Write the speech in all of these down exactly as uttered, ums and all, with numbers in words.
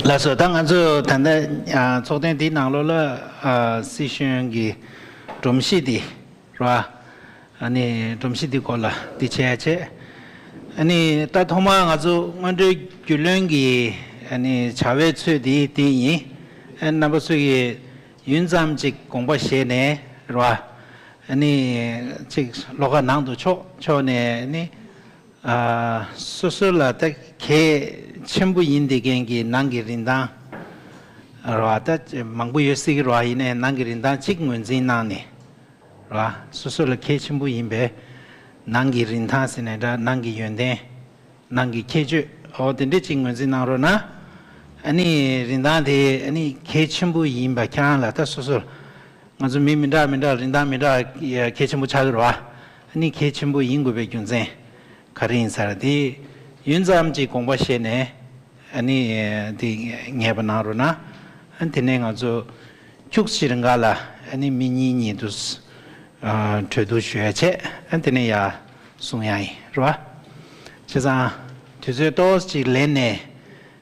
ལགས་སོ། ད་ང་ཚོ་ད་ལྟ་ཨ་ཚོགས་ཐེངས་འདིའི་ནང་ལོགས་ལ་ཨ་སྲིད་གཞུང་གི་སྒྲོམ་གཞི་འདི་རེད་བ། ཨ་ནི་སྒྲོམ་གཞི་འདི་སྐོར་ལ་འདི་བྱས་བྱས། ཨ་ནི་ད་ཐོག་མར་ང་ཚོ་སྔོན་འགྲོའི་རྒྱུས་ལོན་གྱི་ཨ་ནི་བྱ་བའི་ཚོད་འདི་འདི་ཡིན། ཨ་རྣམ་པ་ཚོ་གིས་ཡུན་ཙམ་ཅིག་དགོངས་པ་བཞེས་ནས་རེད་བ། ཨ་ནི་ཅིག་བློ་ཁ་ནང་དུ་ཕྱོགས་ཕྱོགས་ནས་ཨ་ནི། ཨ་སོ་སོ་ལ་ད་གལ་ཆེན་པོ་ཡིན་བསྡད་མཁན་གྱི་ནང་གི་རིན་ཐང་རེད་བ། ད་མང་པོ་ཡོད་སྲིད་ཀྱི་རེད་བ། ཡིན་ནའི་ནང་གི་རིན་ཐང་གཅིག་ངོས་འཛིན་གནང་ནས་རེད་བ། སོ་སོ་ལ་གལ་ཆེན་པོ་ཡིན་པའི་ནང་གི་རིན་ཐང་ཟེར་ནའི་འདྲ། ནང་གི་ཡོན་ཏན། ནང་གི་ཁྱད་ཆོས། འོ་དེ་འདྲས་ཅིག་ངོས་འཛིན་གནང་རོགས་གནང་། ཨ་ནི་རིན་ཐང་དེ་ཨ་ནི་གལ་ཆེན་པོ་ཡིན་པ་ཁྱེད་རང་ལ་ད་སོ་སོ། ང་ཚོ་མི་མི་འདྲ་མི་འདྲ། རིན་ཐང་མི་འདྲ་གལ་ཆེན་པོ་ཆགས་ཀྱི་རེད་བ། ཨ་ནི་གལ་ཆེན་པོ་ཡིན་དགོས་པའི་རྒྱུ་མཚན་ག་རེ་ཡིན་ཟེར་དེ་ཡུན་ཙམ་ཅིག་དགོངས་པ་བཞེས་ནས། ཨ་ནི་དེ་ངེས་པ་གནང་རོགས་གནང་། ཨ་དེ་ནས་ང་ཚོ་ཁྱུག་ཙམ་རིང་ག་ལ་ཨ་ནི་མི་གཉིས་གཉིས་དུ་ཨ་གྲོས་བསྡུར་ཞུ་ཡ་བྱས། ཨ་དེ་ནས་ཡར་གསུང་ཡ་ཡིན་རེད་བ། བྱས་ཙང་དུས་ཚོད་ཏོག་ཙམ་ཅིག་ལེན་ནས།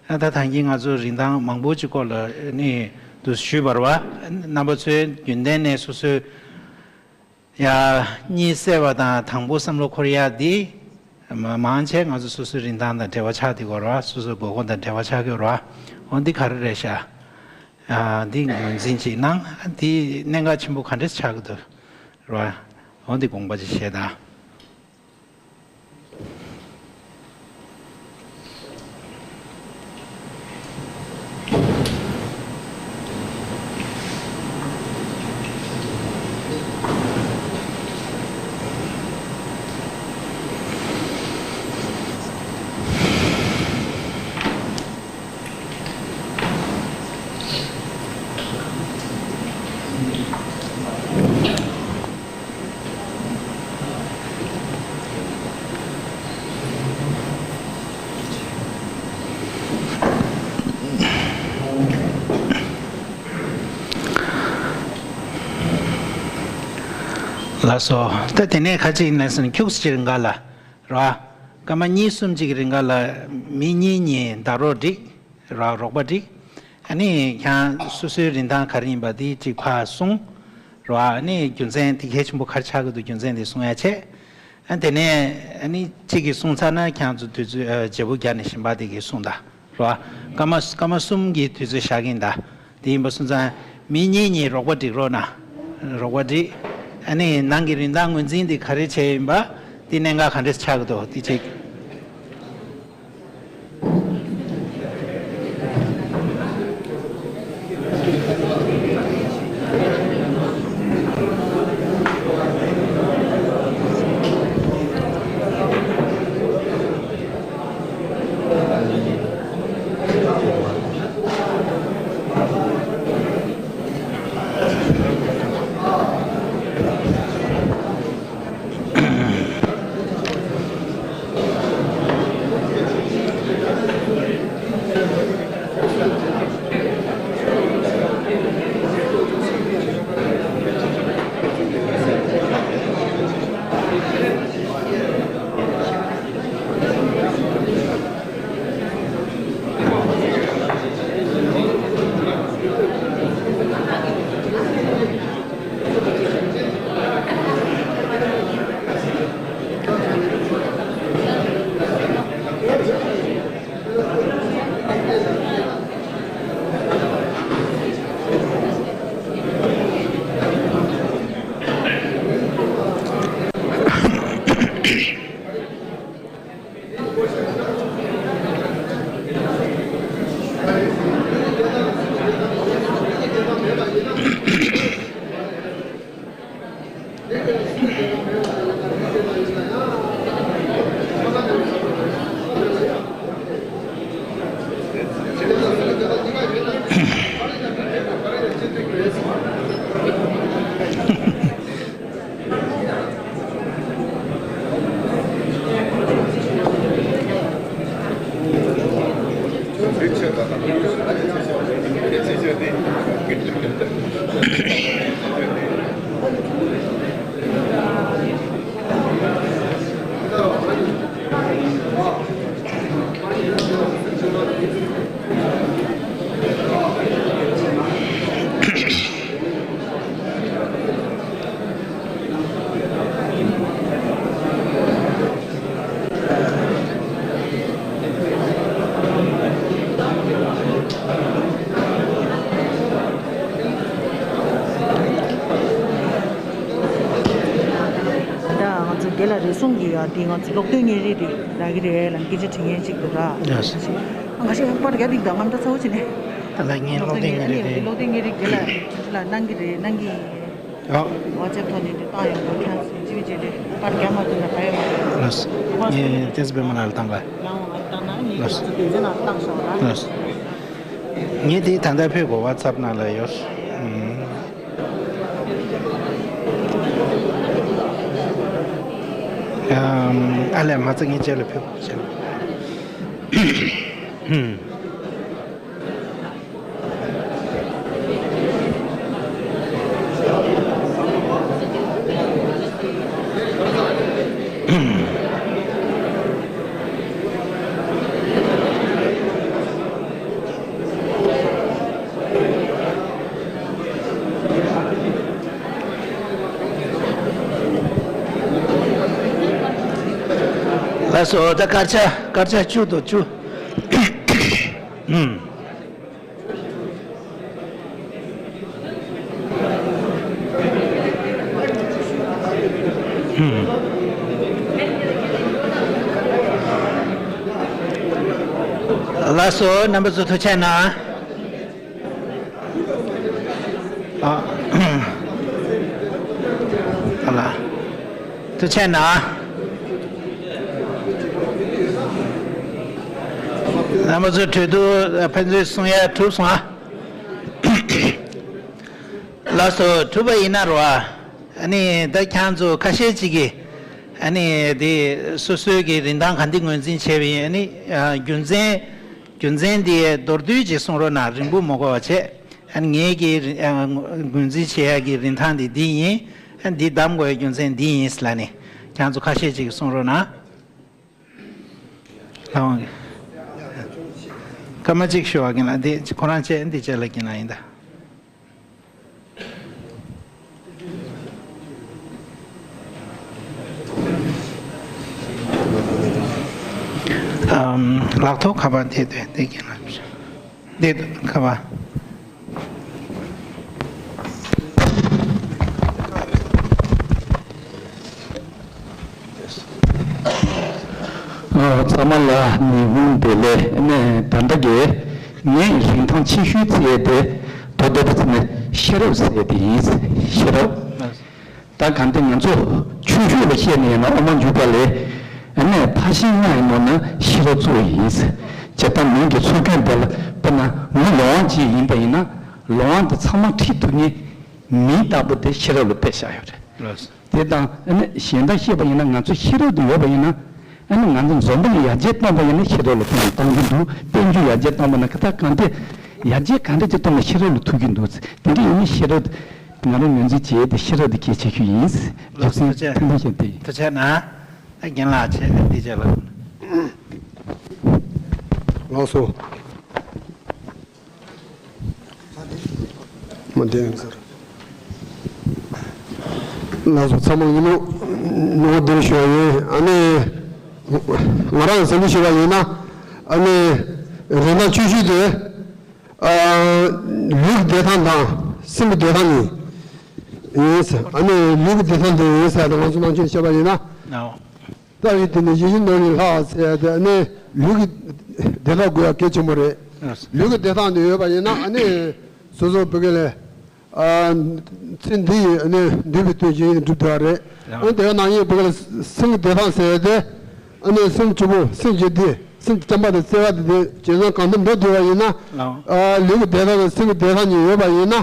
ཨ་ད་ཐང་གིན་ང་ཚོ་རིན་ཐང་མང་པོ་ཅིག་སྐོར་ལ་ནི་འདུག་ཞུས་པ་རེད་བ། རྣམ་པ་ཚོས་རྒྱུན་ལྡན་ནས་སོ་སོའི་ཡ་གཉིད་སད་པ་དང་དང་པོ་བསམ་བློ་འཁོར་ཡ་འདི་མ་མང་ཆེ་ང་ཚོ་སོ་སོའི་རིན་ཐང་དང་འབྲེལ་བ་ཆགས་བསྡད་ཀྱི་ཡོད་རེད་བ། སོ་སོའི་དགོས་མཁོ་དང་འབྲེལ་བ་ཆགས་ཀྱི་ཡོད་རེད་བ། འོ་འདི་ག་རེ་རེད་ཤག་ཨ་འདི་ངོས་འཛིན་ཅིག་གནང་། ཨ་འདི་གནད་འགག་ཆེན་པོ་ག་འདྲས་ཆགས་ཀྱི་འདུག་རེད་བ། འོ་འདི་དགོངས་པ་ཅིག་བཞེས་དང་། ལགས་སོ། ད་དེ་ནས་ཁ་ཅིག་ཡིན་ན་སོང་ཁྱུག་ཙམ་ཅིག་རིང་ག་ལ་རེད་བ། སྐར་མ་གཉིས་གསུམ་ཅིག་གི་རིང་ག་ལ་མི་གཉིས་གཉིས་ཟླ་རོགས་བསྒྲིགས་རེད་བ། རོགས་པ་བསྒྲིགས། ཨ་ནི་ཁྱེད་རང་སོ་སོའི་རིན་ཐང་ག་རེ་ཡིན་པ་དེ་གཅིག་ཕར་གསུངས་རེད་བ། ཨ་ནི་རྒྱུ་མཚན་དེ་གལ་ཆེན་པོ་ག་རེ་ཆགས་ཀྱི་འདུག་རྒྱུ་མཚན་དེ་གསུང་ཡ་བྱས། ཨ་དེ་ནས་ཨ་ནི་གཅིག་གིས་གསུངས་ཚར་ན་ཁྱེད་རང་ཚོ་དུས་ཚོད་ཨ་བརྗེ་པོ་རྒྱག་ནས་གཞན་པ་དེ་གིས་གསུངས་དང་རེད་བ། སྐར་མ་སྐར་མ་གསུམ་གྱི་དུས་ཚོད་བཞག་གི་ཡིན་ད། དེ་ཡིན་པ་སོང་ཙང་མི་གཉིས་གཉིས་རོགས་པ་བསྒྲིགས་རོགས་གནང་། རོགས་པ་བསྒྲིགས། ཨ་ནི་ནང་གི་རིན་ཐང་ངོས་འཛིན་དེ་ག་རེ་བྱས་ཡིན་པ། དེ་གནད་འགག་ག་འདྲས་ཆགས་ཀྱི་འདུག་དེ་གཅིག་རེ་ཟུང་གི་ཡ་འདི་ང་ཚོ་སློབ་སྟོན་གཉེར་རིས་འདི་རག་གི་རེད་ལ། སྐད་ཆ་དྲི་མཁན་ཅིག་འདུག་ར། ཡ། ང་ཞིག་པར་རྒྱབ་ཡིག་དང་ང་འདྲ་ཚ་བོ་བྱས་ནས། ད་ལ་ངའི་སློབ་སྟོན་གཉེར་རིས་རེད། སློབ་སྟོན་གཉེར་རིས་དེ་ལ་དེ་ལ་གནང་གི་རེད། གནང་གི་ཡོད། ཨོ། ཝ་ཅེབ་ཐོག་ནས་འདི་བཏང་ཡོང་དགོས། ཁྱེད་ཚོས་ཅི་བྱེད་དེ་པར་རྒྱབ་མ་ཐུབ་ན་ག་ཡོད་མ་རེད། ལགས་སོ། ངས་ཏེ་ཙི་པད་མ་ལགས་ལ་བཏང་ག་ལགས་སོ། ལགས་སོ། ངས་དེ་ད་ལྟ་ཕེབས་གོ་ཝ་ཚབ་ནང་ལ་ཡོད། ཨམ། ཨ་ལས་མ་ཚད་ངས་རྗེས་ལ་ཕེབས་གོ་བྱས། ལགས་སོ། ད་སྐར་ཆ་སྐར་ཆ་བཅུ་དང་བཅུ། ལགས་སོ། རྣམ་པ་ཚོ་ཐུགས་རྗེ་གནང་། ཨ། ཨ་ལ། ཐུགས་རྗེ་གནང་། རྣམ་པ་ཚོ་གྲོས་བསྡུར་ཕན་ཚུན་གསུང་ཡ་གྲུབ་སོང་ཨ། ལགས་སོ། གྲུབ་པ་ཡིན་ན་རོ་ཨ། ཨ་ནི་ད་ཁྱེད་ཚོ་ཁ་ཤས་ཅིག་གིས་ཨ་ནི་དེ་སོ་སོའི་གི་རིན་ཐང་ག་འདི་ངོས་འཛིན་བྱས་པ་ཡིན། ཨ་ནི་རྒྱུ་མཚན་རྒྱུ་མཚན་དེ་མདོར་བསྡུས་ཅིག་གསུང་རོགས་གནང་། རིང་པོ་མ་དགོས་པ་བྱས། ཨ་ནི་ངེད་ཀྱི་རི་ཨ་ངོས་འཛིན་བྱེད་ཡག་གི་རིན་ཐང་དེ་འདི་ཡིན། ཨ་ནི་འདི་གདམ་དགོས་ཡག་རྒྱུ་མཚན་འདི་ཡིན་ཟེར་ལབ་ནས་ཁྱེད་ཚོ་ཁ་ཤས་ཅིག་གིས་གསུང་རོགས་གནང་། ལྷ་དབང་གིས། སྐར་མ་གཅིག་ཞུ་བ་གིན་ལ་འདི་ཁོ་རང་བཅས་འདི་བཅས་ལ་གིན་ལ་ཡིན་ད། ཨམ། ལག་ཐོག་ཁ་པར་དེ་དེ་དེ་གིན་ལ། འདི་ཁ་པར། ཨ། ཚང་མ་ལ་ཉིན་གུང་བདེ་ལེགས། ཨ་ནི་ད་ལྟ་གི་ངའི་རིན་ཐང་ཆེ་ཤོས་བརྩི་ཡས་དེ་ད་ལྟ་བརྩིས་ན་ཤེས་རབ་ཟེར་ཡས་དེ་ཡིན། ཤེས་རབ། ད་གང་ལྟར་ང་ཚོ་ཆུང་ཤོས་ལ་བཤད་ནས་ཡིན་ན་ཨོ་མ་འཇུག་པ་ལས། ཨ་ནི་ཕར་ཕྱིན་ལྔ་ཡི་ནང་ན་ཤེས་རབ་གཙོ་བོ་ཡིན། བྱས་ཙང་མིང་གི་ཚུལ་ཁྲིམས་དེ་ལ་དཔེར་ན་ངོ་ལོག་དབང་ཅིག་ཡིན་པ་ཡིན་ན་ལོག་དབང་དེ་ཚང་མ་ཁྲིད་ཐུབ་མཁན་མིང་ལྟ་བུ་དེ་ཤེས་རབ་ལ་དཔེ་བཞག་ཡོད་རེད། ལགས་སོ། དེ་དང་ཨ་ནི་གཞན་དག་བཤད་པ་ཡིན་ན་ང་ཚོ་ཤེས་རབ་དེ་ཡོད་པ་ཡིན་ན། ཨ་ནི་ང་ཚོ་འཛོམས་པ་ལ་ཡར་རྒྱས་གཏོང་པ་ཡིན་ན་ཤེས་རབ་ལ་ཕན་གཏོང་གི་འདུག་དཔལ་འབྱོར་ཡར་རྒྱས་གཏོང་པ་ན་ཁ་ཐག་གང་དེ་ཡར་རྒྱས་གང་འདྲ་ཅིག་གཏོང་ན་ཤེས་རབ་ལ་ཐུག་གི་འདུག་དེ་འདྲ་ཡིན་ན་ཤེས་རབ་ང་རང་ངོས་འཛིན་བྱེད་དེ་ཤེས་རབ་དེ་གལ་ཆེ་ཤོས་ཡིན། རྒྱུ་མཚན་ཐུགས་རྗེ་ཆེ། ཐུགས་རྗེ་ཆེ་དེ་ཡིན། ཐུགས་རྗེ་གནང་། ད་རྒན་ལགས་བྱས་འདི་བྱས་ལ། ལགས་སོ། མ་བདེན་ཟེར། ལགས་སོ། ཚང་མ་ངེད་ནོ་ནོ་བདེར་ཞུ་བ་ཡིན། ཨ་ནི་ང་རང་ཟེར་ནས་ཞུ་བ་ཡིན་ན། ཨ་ནི་རིན་ཐང་ཆུང་ཤོས་དེ། ཨ། ལུས་ཀྱི་བདེ་ཐང་དང་སེམས་ཀྱི་བདེ་ཐང་གཉིས་ཡིན་ཟེར། ཨ་ནི་ལུས་ཀྱི་བདེ་ཐང་དེ་ཡིན་ཟེར་ཏེ་ང་ཚོ་ནང་ཆོས་བཤད་པ་ཡིན་ན། ཨོ། རྩ་བའི་དེ་ནི་ཡིད་བཞིན་ནོར་བུའི་ལྷ་ཟེར་ཏེ་ཨ་ནི་ལུས་ཀྱི་བདེ་ཐང་དགོས་ཡ་གལ་ཆེན་པོ་རེད། ཨོ། ལུས་ཀྱི་བདེ་ཐང་དེ་ཡོད་པ་ཡིན་ན་ཨ་ནི་སོ་སོ་བོད་སྐད་ལ། ཨ། ཚེ་འདི་ཡི་ཨ་ནི་འདོད་པའི་དོན་ཇི་ཡིན་འགྲུབ་ཐུབ་པ་རེད། ཡང་། ཨ་ནི་དེ་ག་ནང་བཞིན་བོད་སྐད་ལ་སེམས་ཀྱི་བདེ་ཐང་ཟེར་ཏེ། ཨ་ནི་སེམས་སྐྱིད་པོ་སེམས་ཇེ་བདེ་སེམས་བྱམས་པ་དང་བརྩེ་བ་དེ་དེ་ཇེ་བཟང་གང་ཐུབ་འགྲོ་ཐུབ་པ་ཡིན་ན། ལགས། ཨ། ལུས་ཀྱི་བདེ་ཐང་དང་སེམས་ཀྱི་བདེ་ཐང་གཉིས་ཡོད་པ་ཡིན་ན།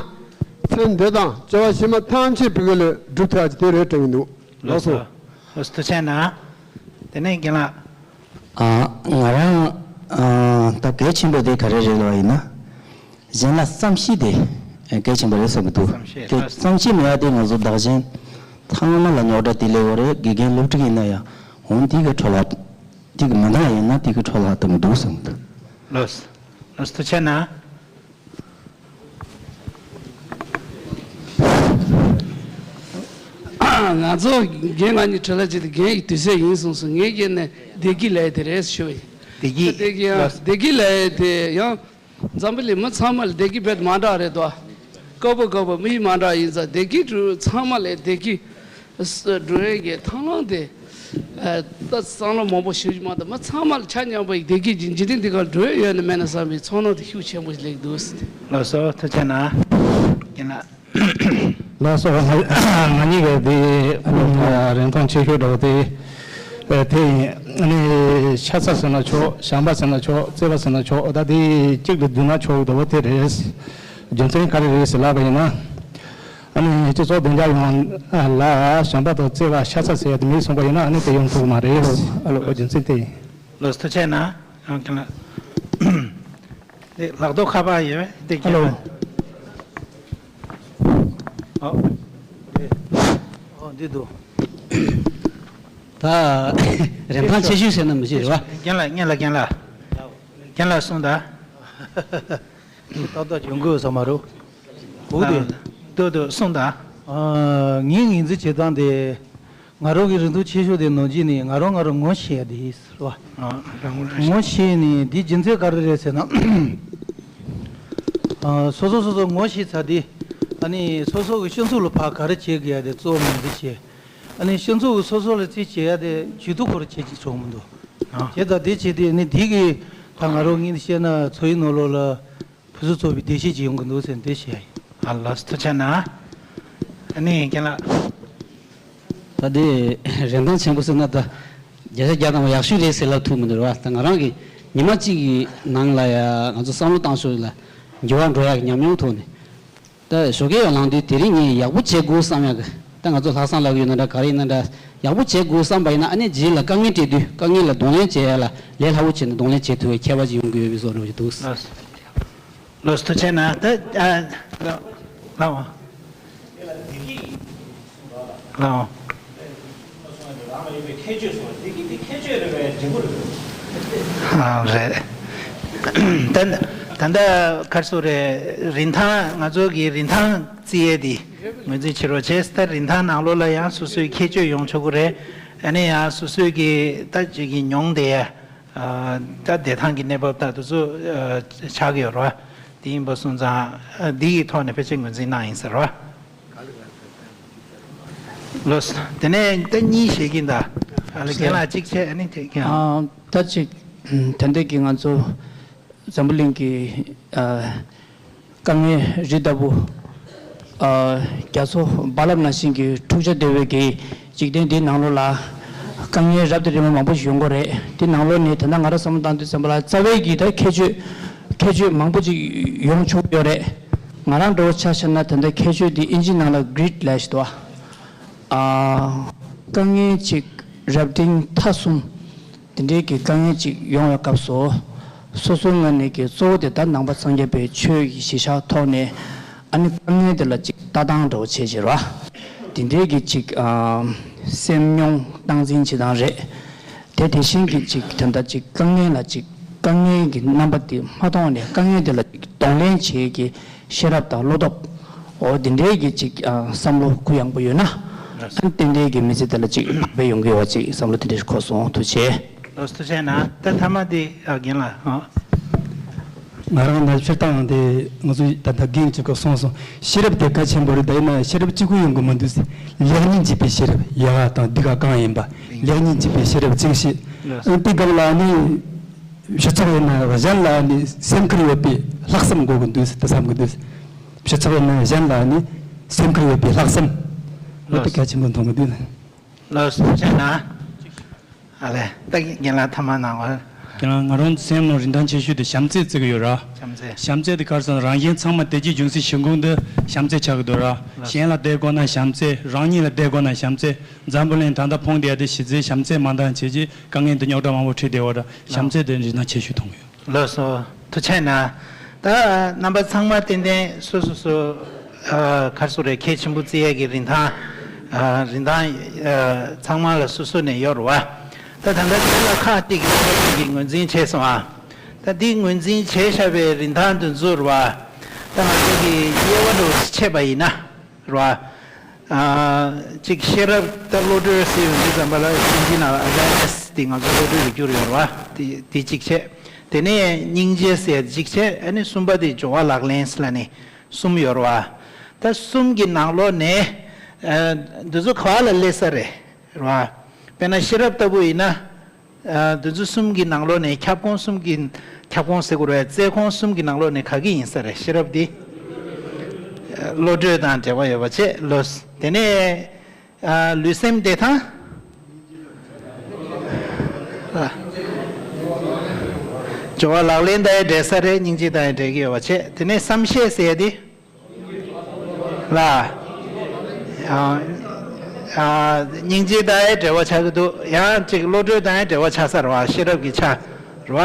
ཚེ་འདི་དང་སྐྱེ་བ་ཕྱི་མ་ཐམས་ཅད་བོད་སྐད་ལ་འགྲུབ་ཐུབ་པ་ཅིག་དེ་རེད་དྲན་གྱི་འདུག་ལགས་སོ། ལགས་སོ། ཐུགས་རྗེ་གནང་། དེ་ནས་རྒན་ལགས། ཨ། ང་རང་ཨ། ད་གལ་ཆེན་པོ་དེ་ག་རེ་རེད་ལབ་པ་ཡིན་ན། གཞན་ལ་བསམ་ཤེས་དེ་གལ་ཆེན་པོ་རེད་བསམ་གྱི་འདུག་བསམ་ཤེས། དེ་ལགས། བསམ་ཤེས་མེད་པ་དེ་ང་ཚོ་བདག་གཞན་ཚང་མ་ལ་རྙོག་དྲ་དེ་སླེབས་ཡོད་རེད། དགེ་རྒན་སློབ་ཕྲུག་ཡིན་ན་ཡང་འོ་དེ་གི་འཕྲོ་བརླག་དེ་གི་མི་འདང་ཡིན་ན་དེ་གི་འཕྲོ་བརླག་ཏུ་མི་འདུག་བསམ་གྱི་འདུག་ལགས། ལགས། ཐུགས་རྗེ་གནང་། ང་ཚོ་རྒན་ང་གཉིས་བྲེལ་བ་ཅིག་དེ་རྒན་ཡི་དུས་ཚོད་ཡིན་སོང་སོང་ངས་རྒན་ནས་བདེ་སྐྱིད་ལས་དེ་རེད་ཞུ་བ་ཡིན། བདེ་སྐྱིད། བདེ་སྐྱིད་ཨ། ལགས། བདེ་སྐྱིད་ལས་དེ་ཡང་འཛམ་བུ་གླིང་མི་ཚང་མ་ལ་བདེ་སྐྱིད་རྦད་མ་འདྲ་རེད་དོ། དཀར་པོ་དཀར་པོ་མི་ཡི་མ་འདྲ་ཡིན་ཙང་བདེ་སྐྱིད་འགྲོ་ཚང་མ་ལ་བདེ་སྐྱིད་འགྲོ་ཡས་ཀྱི་ཐང་ལམ་དེ་ ད་བསམ་བློ་མང་པོ་ཞུ་རྒྱུ་མ་གཏོགས་མི་ཚང་མ་ལ་ཆ་མཉམ་པ་ཡི་བདེ་སྐྱིད་ཀྱི་འཇིག་རྟེན་འདི་གར་འགྲོ་ཡ་ཡོད་ན་མེད་ན་བསམ་པའི་ཚོར་སྣང་དེ་ཤུགས་ཆེན་པོ་ཞིག་སླེབས་འདུག་ལགས་སོ། ཐུགས་རྗེ་གནང་། རྒན་ལགས། ལགས་སོ། ང་ང་གཉིས་ཀྱི་དེ་ཨ་ནི་རིན་ཐང་ཆེ་ཤོས་འདྲ་བོ་དེ་ཨ་དེ་ཡིན། ཨ་ནི་ཤ་ཚ་ཟེར་ན་ཆོག་བྱམས་པ་ཟེར་ན་ཆོག་བརྩེ་བ་ཟེར་ན་ཆོག་ད་དེ་གཅིག་ཏུ་བསྡུས་ན་ཆོག་འདྲ་བོ་དེ་རེད། རྒྱུ་མཚན་ག་རེ་རེད་ཟེར་ལབ་པ་ཡིན་ན། ཨ་ནི་སྤྱི་ཚོགས་བདེ་འཇགས་ཡོང་ལ་བྱམས་པ་དང་བརྩེ་བ་ཤ་ཚ་ཟེར་ཡ་དེ་མེད་སོང་པ་ཡིན་ན་ཨ་ནི་དེ་ཡོང་ཐུབ་ཀྱི་མ་རེད། ཨ་ལོ། རྒྱུ་མཚན་དེ་ཡིན། ལགས་སོ། ཐུགས་རྗེ་གནང་། ཡང་ཁྱེད་ལ། འདི་ལག་ཐོག་ཁ་པར་ཡོད་པས་འདི། ཨ་ལོ། ཨོ། འདི་འདུག་ད་རིན་ཐང་ཆེ་ཤོས་ཟེར་ན་མི་ཤེས་རེད་བ། རྒན་ལགས། རྒན་ལགས། རྒན་ལགས། རྒན་ལགས་གསུངས་དང་། ཏག་ཏག་འཇོན་གི་ཡོད་ས་མ་རེད། འོ་དེ། ཨ། འདུག་འདུག་གསུངས་དང་། ཨ། ངའི་ངོས་འཛིན་བྱེད་སྟངས་དེ། ང་རང་གི་རིན་ཐང་ཆེ་ཤོས་དེ་ནང་བཞིན་ནི་ང་རང་ང་རང་ངོ་ཤེས་ཡ་དེ་ཡིན་ཟེར་བ། ཨ། རང་ངོ་རང་ཤེས། ངོ་ཤེས་ནི་འདི་རྒྱུ་མཚན་ག་རེ་རེད་ཟེར་ན། ཨ། སོ་སོ་སོ་སོ་ངོ་ཤེས་ཚར་དེ། ཨ་ནི་སོ་སོ་གི་སྤྱི་ཚོགས་ལ་ཕར་ག་རེ་བྱེད་དགོས་ཡ་དེ་གཙོ་བོ་ངོས་འཛིན་བྱེད། ཨ་ནི་སྤྱི་ཚོགས་ཀྱི་སོ་སོ་ལ་རྩིས་བྱེད་ཡ་དེ་ཇུས་གཏོགས་ཁོ་རང་བྱེད་ཀྱི་ཆོག་མི་འདུག་ཨ། བྱས་ཙང་དེ་བྱས་དུས་ནི་དེ་གི་ད་ང་རང་ངོས་ནས་བཤད་ན་འཚོ་བའི་ནང་ལོགས་ལ་བུ་ཚོ་ཚོགས་པའི་བདེ་སྐྱིད་ཅིག་ཡོང་གི་འདུག་ཟེར་འདི་བཤད་ཡ་ཡིན། ཨ། ལགས་སོ། ཐུགས་རྗེ་གནང་། ཨ་ནི་རྒན་ལགས། ད་དེ་རིན་ཐང་ཆེན་པོ་ཟེར་ན་ད་བརྒྱ་ཆ་བརྒྱ་བཏང་བ་ཡག་ཤོས་རེད་ཟེར་ལབ་ཐུབ་མི་འདུག་ར། ད་ང་རང་གི་ཉི་མ་གཅིག་གི་ནང་ལ་ཡ་ང་ཚོ་བསམ་བློ་བཏང་ཕྱོགས་ལ་འགྱུར་བ་འགྲོ་ཡག་གི་ཉམས་མྱོང་ཐོག་ནས། ད་ཞོགས་ཀས་ཡར་ལངས་དུས་དེ་རིང་ངས་ཡག་པོ་བྱེད་དགོས་བསམ་ཡག་གི། ད་ང་ཚོ་ལྷག་བསམ་ལབ་ཀྱི་ཡོད་ན་འདྲ་ག་རེ་ཡིན་ན་འདྲ། ཡག་པོ་བྱེད་དགོས་བསམ་པ་ཡིན་ན་ཨ་ནི་རྗེས་ལ་དཀའ་ངལ་འཕྲད་དུས་དཀའ་ངལ་ལ་གདོང་ལེན་བྱེད་ཡ་ལ་ལས་སླ་བོ་བྱས་ནས་གདོང་ལེན་བྱེད་ཐུབ་པའི་ཁྱད་པར་ཅིག་ཡོང་གི་ཡོད་པའི་བཟོ་འདྲ་ཅིག་འདུག་ལགས་སོ། ཐུགས་རྗེ་གནང་། ད་ཨ་ལགས་འོང་། ལགས་འོང་། ཨ། རེད། ད་ད་ལྟ་ག་རེ་ཟེར་རེད། རིན་ཐང་། ང་ཚོ་གི་རིན་ཐང་བརྩི་ཡས་དེ་ངོས་འཛིན་བྱེད་རོགས་བྱས། ད་རིན་ཐང་ནང་ལོགས་ལ་ཡང་སོ་སོའི་ཁྱད་ཆོས་ཡོང་ཆོག་གི་རེད། ཨ་ནི་ཡང་སོ་སོའི་གི་ད་ཅིག་གི་མྱོང་བསྡད་ཡ། ཨ། ད་བདེ་ཐང་གི་གནས་བབ་ད་དེ་ཚོ་ཨ་ཆགས་ཀྱི་ཡོད་རེད་བ། དེ་ཡིན་པ་སོང་ཙང་ཨ་འདི་གི་ཐོག་ནས་ཕལ་ཆེར་ངོས་འཛིན་གནང་ཡིན་ཟེར་བ། ལགས། དེ་ནས་ད་གཉིས་བཤད་ཀྱིན་ད། ཨ་ལ་རྒན་ལགས་གཅིག་བྱས་ཨ་ནི་དེ་ཀྱང་། ཨ། ད་ཅིག་དེ་འདྲས་ཀྱི་ང་ཚོ་འཛམ་བུ་གླིང་གི་ཨ་དཀའ་ངལ་རིགས་ལྟ་བུ། ཨ། རྒྱ་མཚོ་རྦ་རླབས་ནང་བཞིན་གྱི་འཁྲུག་ཆ་དོད་པའི་གི་འཇིག་རྟེན་འདིའི་ནང་ལོགས་ལ་དཀའ་ངལ་རབ་དང་རིམ་པ་མང་པོ་ཞིག་ཡོང་གི་རེད། དེ་ནང་ལོགས་ནས་ད་ལྟ་ང་རང་བསམ་བློ་བཏང་དུས་ཙམ་པ་ལ་རྩ་བའི་གི་ད་ཁྱད་ཆོས་ཁྱད་ཆོས་མང་པོ་ཅིག་ཡོང་ཆོག་ཡོད་རེད། ང་རང་འདྲ་བོ་ཆ་བཞག་ན་ད་ལྟ་ཁྱད་ཆོས་འདི་ཨིན་ཇི་ནང་ལ་གྷི་རིཌ་ལབ་ཞིག་འདུག་ཨ། དཀའ་ངལ་ཅིག་རབ་འབྲིང་ཐ་གསུམ། དེ་འདྲའི་གི་དཀའ་ངལ་ཅིག་ཡོང་བའི་སྐབས་སུ། སོ་སོའི་ངོས་ནས་ཀྱི་གཙོ་བོ་དེ་ད་ནང་པ་སངས་རྒྱས་པའི་ཆོས་ཀྱི་གཞི་བཞག་ཐོག་ནས་ཨ་ནི་དཀའ་ངལ་དེ་ལ་ཅིག་ལྟ་སྟངས་འདྲ་བོ་བྱས་བྱས་ར། དེ་འདྲའི་གི་ཅིག་ཨ་སེམས་མྱོང་སྟངས་འཛིན་བྱེད་སྟངས་རེད། དེ་དེ་བཞིན་གྱི་ཅིག་དོན་དག་ཅིག་དཀའ་ངལ་ལ་ཅིག་དཀའ་ངལ་གྱི་རྣམ་པ་དེ་མ་མཐོང་ནས་དཀའ་ངལ་དེ་ལ་ཅིག་གདོང་ལེན་བྱེད་ཀྱི་ཤེས་རབ་དང་བློ་སྟོབས། འོ་དེ་འདྲའི་གི་ཅིག་ཨ་བསམ་བློ་གུ་ཡངས་པོ་ཡོད་ན། ཨ་ནི་ཏན་ཏན་གྱི་མི་ཚེ་དེ་ལ་ཅིག་བག་ཕེབས་ཡོང་གི་ཡོད་པ་ཅིག་བསམ་བློ་དེ་འདྲ་འཁོར་སོང་། ཐུགས་རྗེ་ཆེ། ལགས་སོ། ཐུགས་རྗེ་གནང་། ད་མཐའ་མ་དེ་ཨ་རྒན་ལགས་ཨ། ང་རང་ནས་སྤྱིར་བཏང་དེ་ང་ཚོ་ད་ལྟ་རྒན་གཅིག་གིས་གསུངས་སོང་། ཤེས་རབ་དེ་གལ་ཆེན་པོ་རེད། ད་ཡིན་ན་ཤེས་རབ་གཅིག་པུ་ཡོང་གི་མི་འདུག་ཟེར། ལེགས་ཉེས་འབྱེད་པའི་ཤེས་རབ་ཡག་དང་སྡིག་ག་གང་ཡིན་པ་ལེགས་ཉེས་འབྱེད་པའི་ཤེས་རབ་གཅིག་བྱས། ཨ་དེ་སྒང་ལ་ནི་སྤྱི་ཚོགས་ཡིན་ན་གཞན་ལ་ནི་སེམས་ཁུར་ཡོད་པའི་ལྷག་བསམ་དགོས་ཀྱི་འདུག་ཟེར་ད་བསམ་གྱི་འདུག་སྤྱི་ཚོགས་ནང་གཞན་ལ་ནི་སེམས་ཁུར་ཡོད་པའི་ལྷག་བསམ། འོ་དེ་གལ་ཆེན་པོ་མཐོང་གི་འདུག་ལགས་སོ། ཐུགས་རྗེ་གནང་། ཨ་ལས། ད་རྒན་ལགས་མཐའ་མ་གནང་བ། རྒན་ལགས་ང་རང་སེམས་ནང་རིན་ཐང་ཆེ་ཤོས་དེ་བྱམས་བརྩེ་བརྩི་གི་ཡོད་ར། བྱམས་བརྩེ། བྱམས་བརྩེ་དེ་ག་རེ་ཟེར་ན་རང་གཞན་ཚང་མ་བདེ་སྐྱིད་འབྱུང་སའི་གཞི་ཁུངས་དེ་བྱམས་བརྩེ་ཆགས་ཀྱི་འདུག་ར། ལགས། གཞན་ལ་བསྡད་དགོས་ན་བྱམས་བརྩེ། རང་ཉིད་ལ་བསྡད་དགོས་ན་བྱམས་བརྩེ། འཛམ་བུ་གླིང་ད་ལྟ་ཕུང་བསྡད་དེ་གཞི་རྩའི་བྱམས་བརྩེ་མ་འདང་བྱས་རྗེས་དཀའ་ངལ་འདི་རྙོག་དྲ་མང་པོ་འཕྲད་བསྡད་པ་ར། བྱམས་བརྩེ་དེ་རིན་ཐང་ཆེ་ཤོས་མཐོང་གི་ཡོད། ལགས་སོ། ཐུགས་རྗེ་གནང་། ད་རྣམ་པ་ཚང་མ་ཏན་ཏན་སོ་སོ་སོ་ཨ་ག་རེ་ཟེར་རེད། གལ་ཆེན་པོ་བརྩི་ཡས་ཀྱི་རིན་ཐང་ཨ་རིན་ཐང་ཨ་ཚང་མ་ལ་སོ་སོ་ནས་ཡོད་རེད་བ། ད་ད་ལྟ་དེ་ལ་ཁག་ཅིག་གིས་ངོས་འཛིན་བྱས་སོང་ཨ། ད་འདི་ངོས་འཛིན་བྱས་བཞག་པའི་རིན་ཐང་དེ་ཚོ་རེད་བ། ད་ང་ཚོ་གི་དབྱེ་བ་འདྲ་བོ་ཕྱེ་བ་ཡིན་ན། རེད་བ། ཨ་གཅིག་ཤེས་རབ་ད་བློ་གྲོས་ཟེར་ཡོང་དུས་ཙམ་པ་ལ་ཨིན་ཇི་ནང་ལ་ཨ་ཝེར་ནེ་སི་དེ་ང་ཚོ་བློ་གྲོས་ལ་གྱུར་ཡོད་རེད་བ། དེ་དེ་གཅིག་བྱས། དེ་ནས་སྙིང་རྗེ་ཟེར་གཅིག་བྱས། ཨ་ནི་གསུམ་པ་དེ་སྦྱོར་བ་ལག་ལེན་ཟེར་ལབ་ནས་གསུམ་ཡོད་རེད་བ། ད་གསུམ་གྱི་ནང་ལོགས་ནས་ཨ་འདི་ཚོ་ག་བ་ལ་སླེབས་ས་རེད། རེད་བ། དཔེར་ན་ཤེས་རབ་ལྟ་བུ་ཡིན་ན། ཨ། འདི་ཚོ་གསུམ་གྱི་ནང་ལོགས་ནས་ཁྱབ་ཁོངས་གསུམ་གྱི། ཁྱབ་ཁོངས་ཟེར་དགོས་རེད། བཙལ་ཁོངས་གསུམ་གྱི་ནང་ལོགས་ནས་ག་གི་ཡིན་ས་རེད། ཤེས་རབ་འདི། ཨ། བློ་གྲོས་དང་འབྲེལ་བ་ཡོད་པ་བྱས་ལོས། དེ་ནས། ཨ། ལུས་སེམས་བདེ་ཐང་། ཨ། སྦྱོར་བ་ལག་ལེན་དང་ཡང་འབྲེལ་ས་རེད། སྙིང་རྗེ་དང་ཡང་འབྲེལ་གྱི་ཡོད་པ་བྱས། དེ་ནས་བསམ་ཤེས་ཟེར་ཡ་དེ། ལ། ཨ། ཨ། སྙིང་རྗེ་དང་ཡང་འབྲེལ་བ་ཆགས་ཀྱི་འདུག་ཡང་ཅིག་བློ་གྲོས་དང་ཡང་འབྲེལ་བ་ཆགས་ས་རེད་བ། ཤེས་རབ་ཀྱི་ཆ་རེད་བ།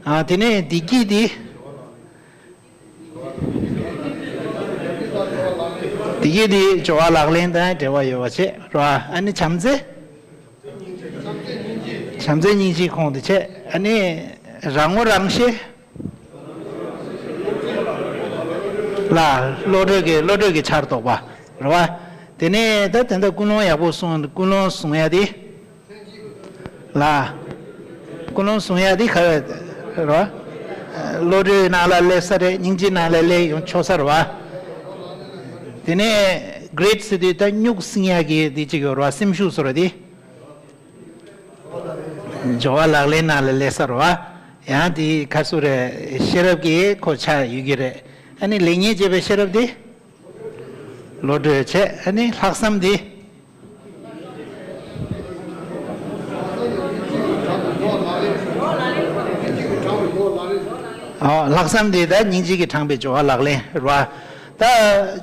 ཨ། དེ་ནས་བདེ་སྐྱིད་དེ། བདེ་སྐྱིད་དེ་སྦྱོར་བ་ལག་ལེན་དང་འབྲེལ་བ་ཡོད་པ་བྱས་རེད་བ། ཨ་ནི་བྱམས་བརྩེ། བྱམས་བརྩེ་སྙིང་རྗེའི་ཁོངས་དེ་བྱས། ཨ་ནི་རང་ངོ་རང་ཤེས། ལ། བློ་གྲོས་ཀྱི། བློ་གྲོས་ཀྱི་ཆར་གཏོགས་པ་རེད་བ། དེ་ནས་ད་དེ་འདྲ་ཀུན་སློང་ཡག་པོ་སྲུང་། ཀུན་སློང་སྲུང་ཡ་དེ། ལ། ཀུན་སློང་སྲུང་ཡ་དེ་ག་རེ་རེད་བ། བློ་གྲོས་ནང་ལ་སླེབས་ས་རེད། སྙིང་རྗེ་ནང་ལ་སླེབས་ཡོང་ཆོག་ས་རེད་བ། དེ་ནས་གྷི་རིཌ་ཟེར་དུས་ད་སྨྱུག་སྲིང་ཡ་གི་དེ་གཅིག་ཡོད་རེད་བ། སེམས་ཤུགས་ཟེར་བ་དེ། སྦྱོར་བ་ལག་ལེན་ནང་ལ་སླེབས་ས་རེད་བ། ཡང་དེ་ག་རེ་ཟེར་རེད། ཤེས་རབ་ཀྱི་ཁོ་ཆ་ཡོད་ཀྱི་རེད། ཨ་ནི་ལེགས་ཉེས་འབྱེད་པའི་ཤེས་རབ་དེ། བློ་གྲོས་བྱས། ཨ་ནི་ལྷག་བསམ་དེ། ཨ། ལྷག་བསམ་དེ་ད་སྙིང་རྗེ་གིས་དྲངས་པའི་སྦྱོར་བ་ལག་ལེན་རེད་བ། ད་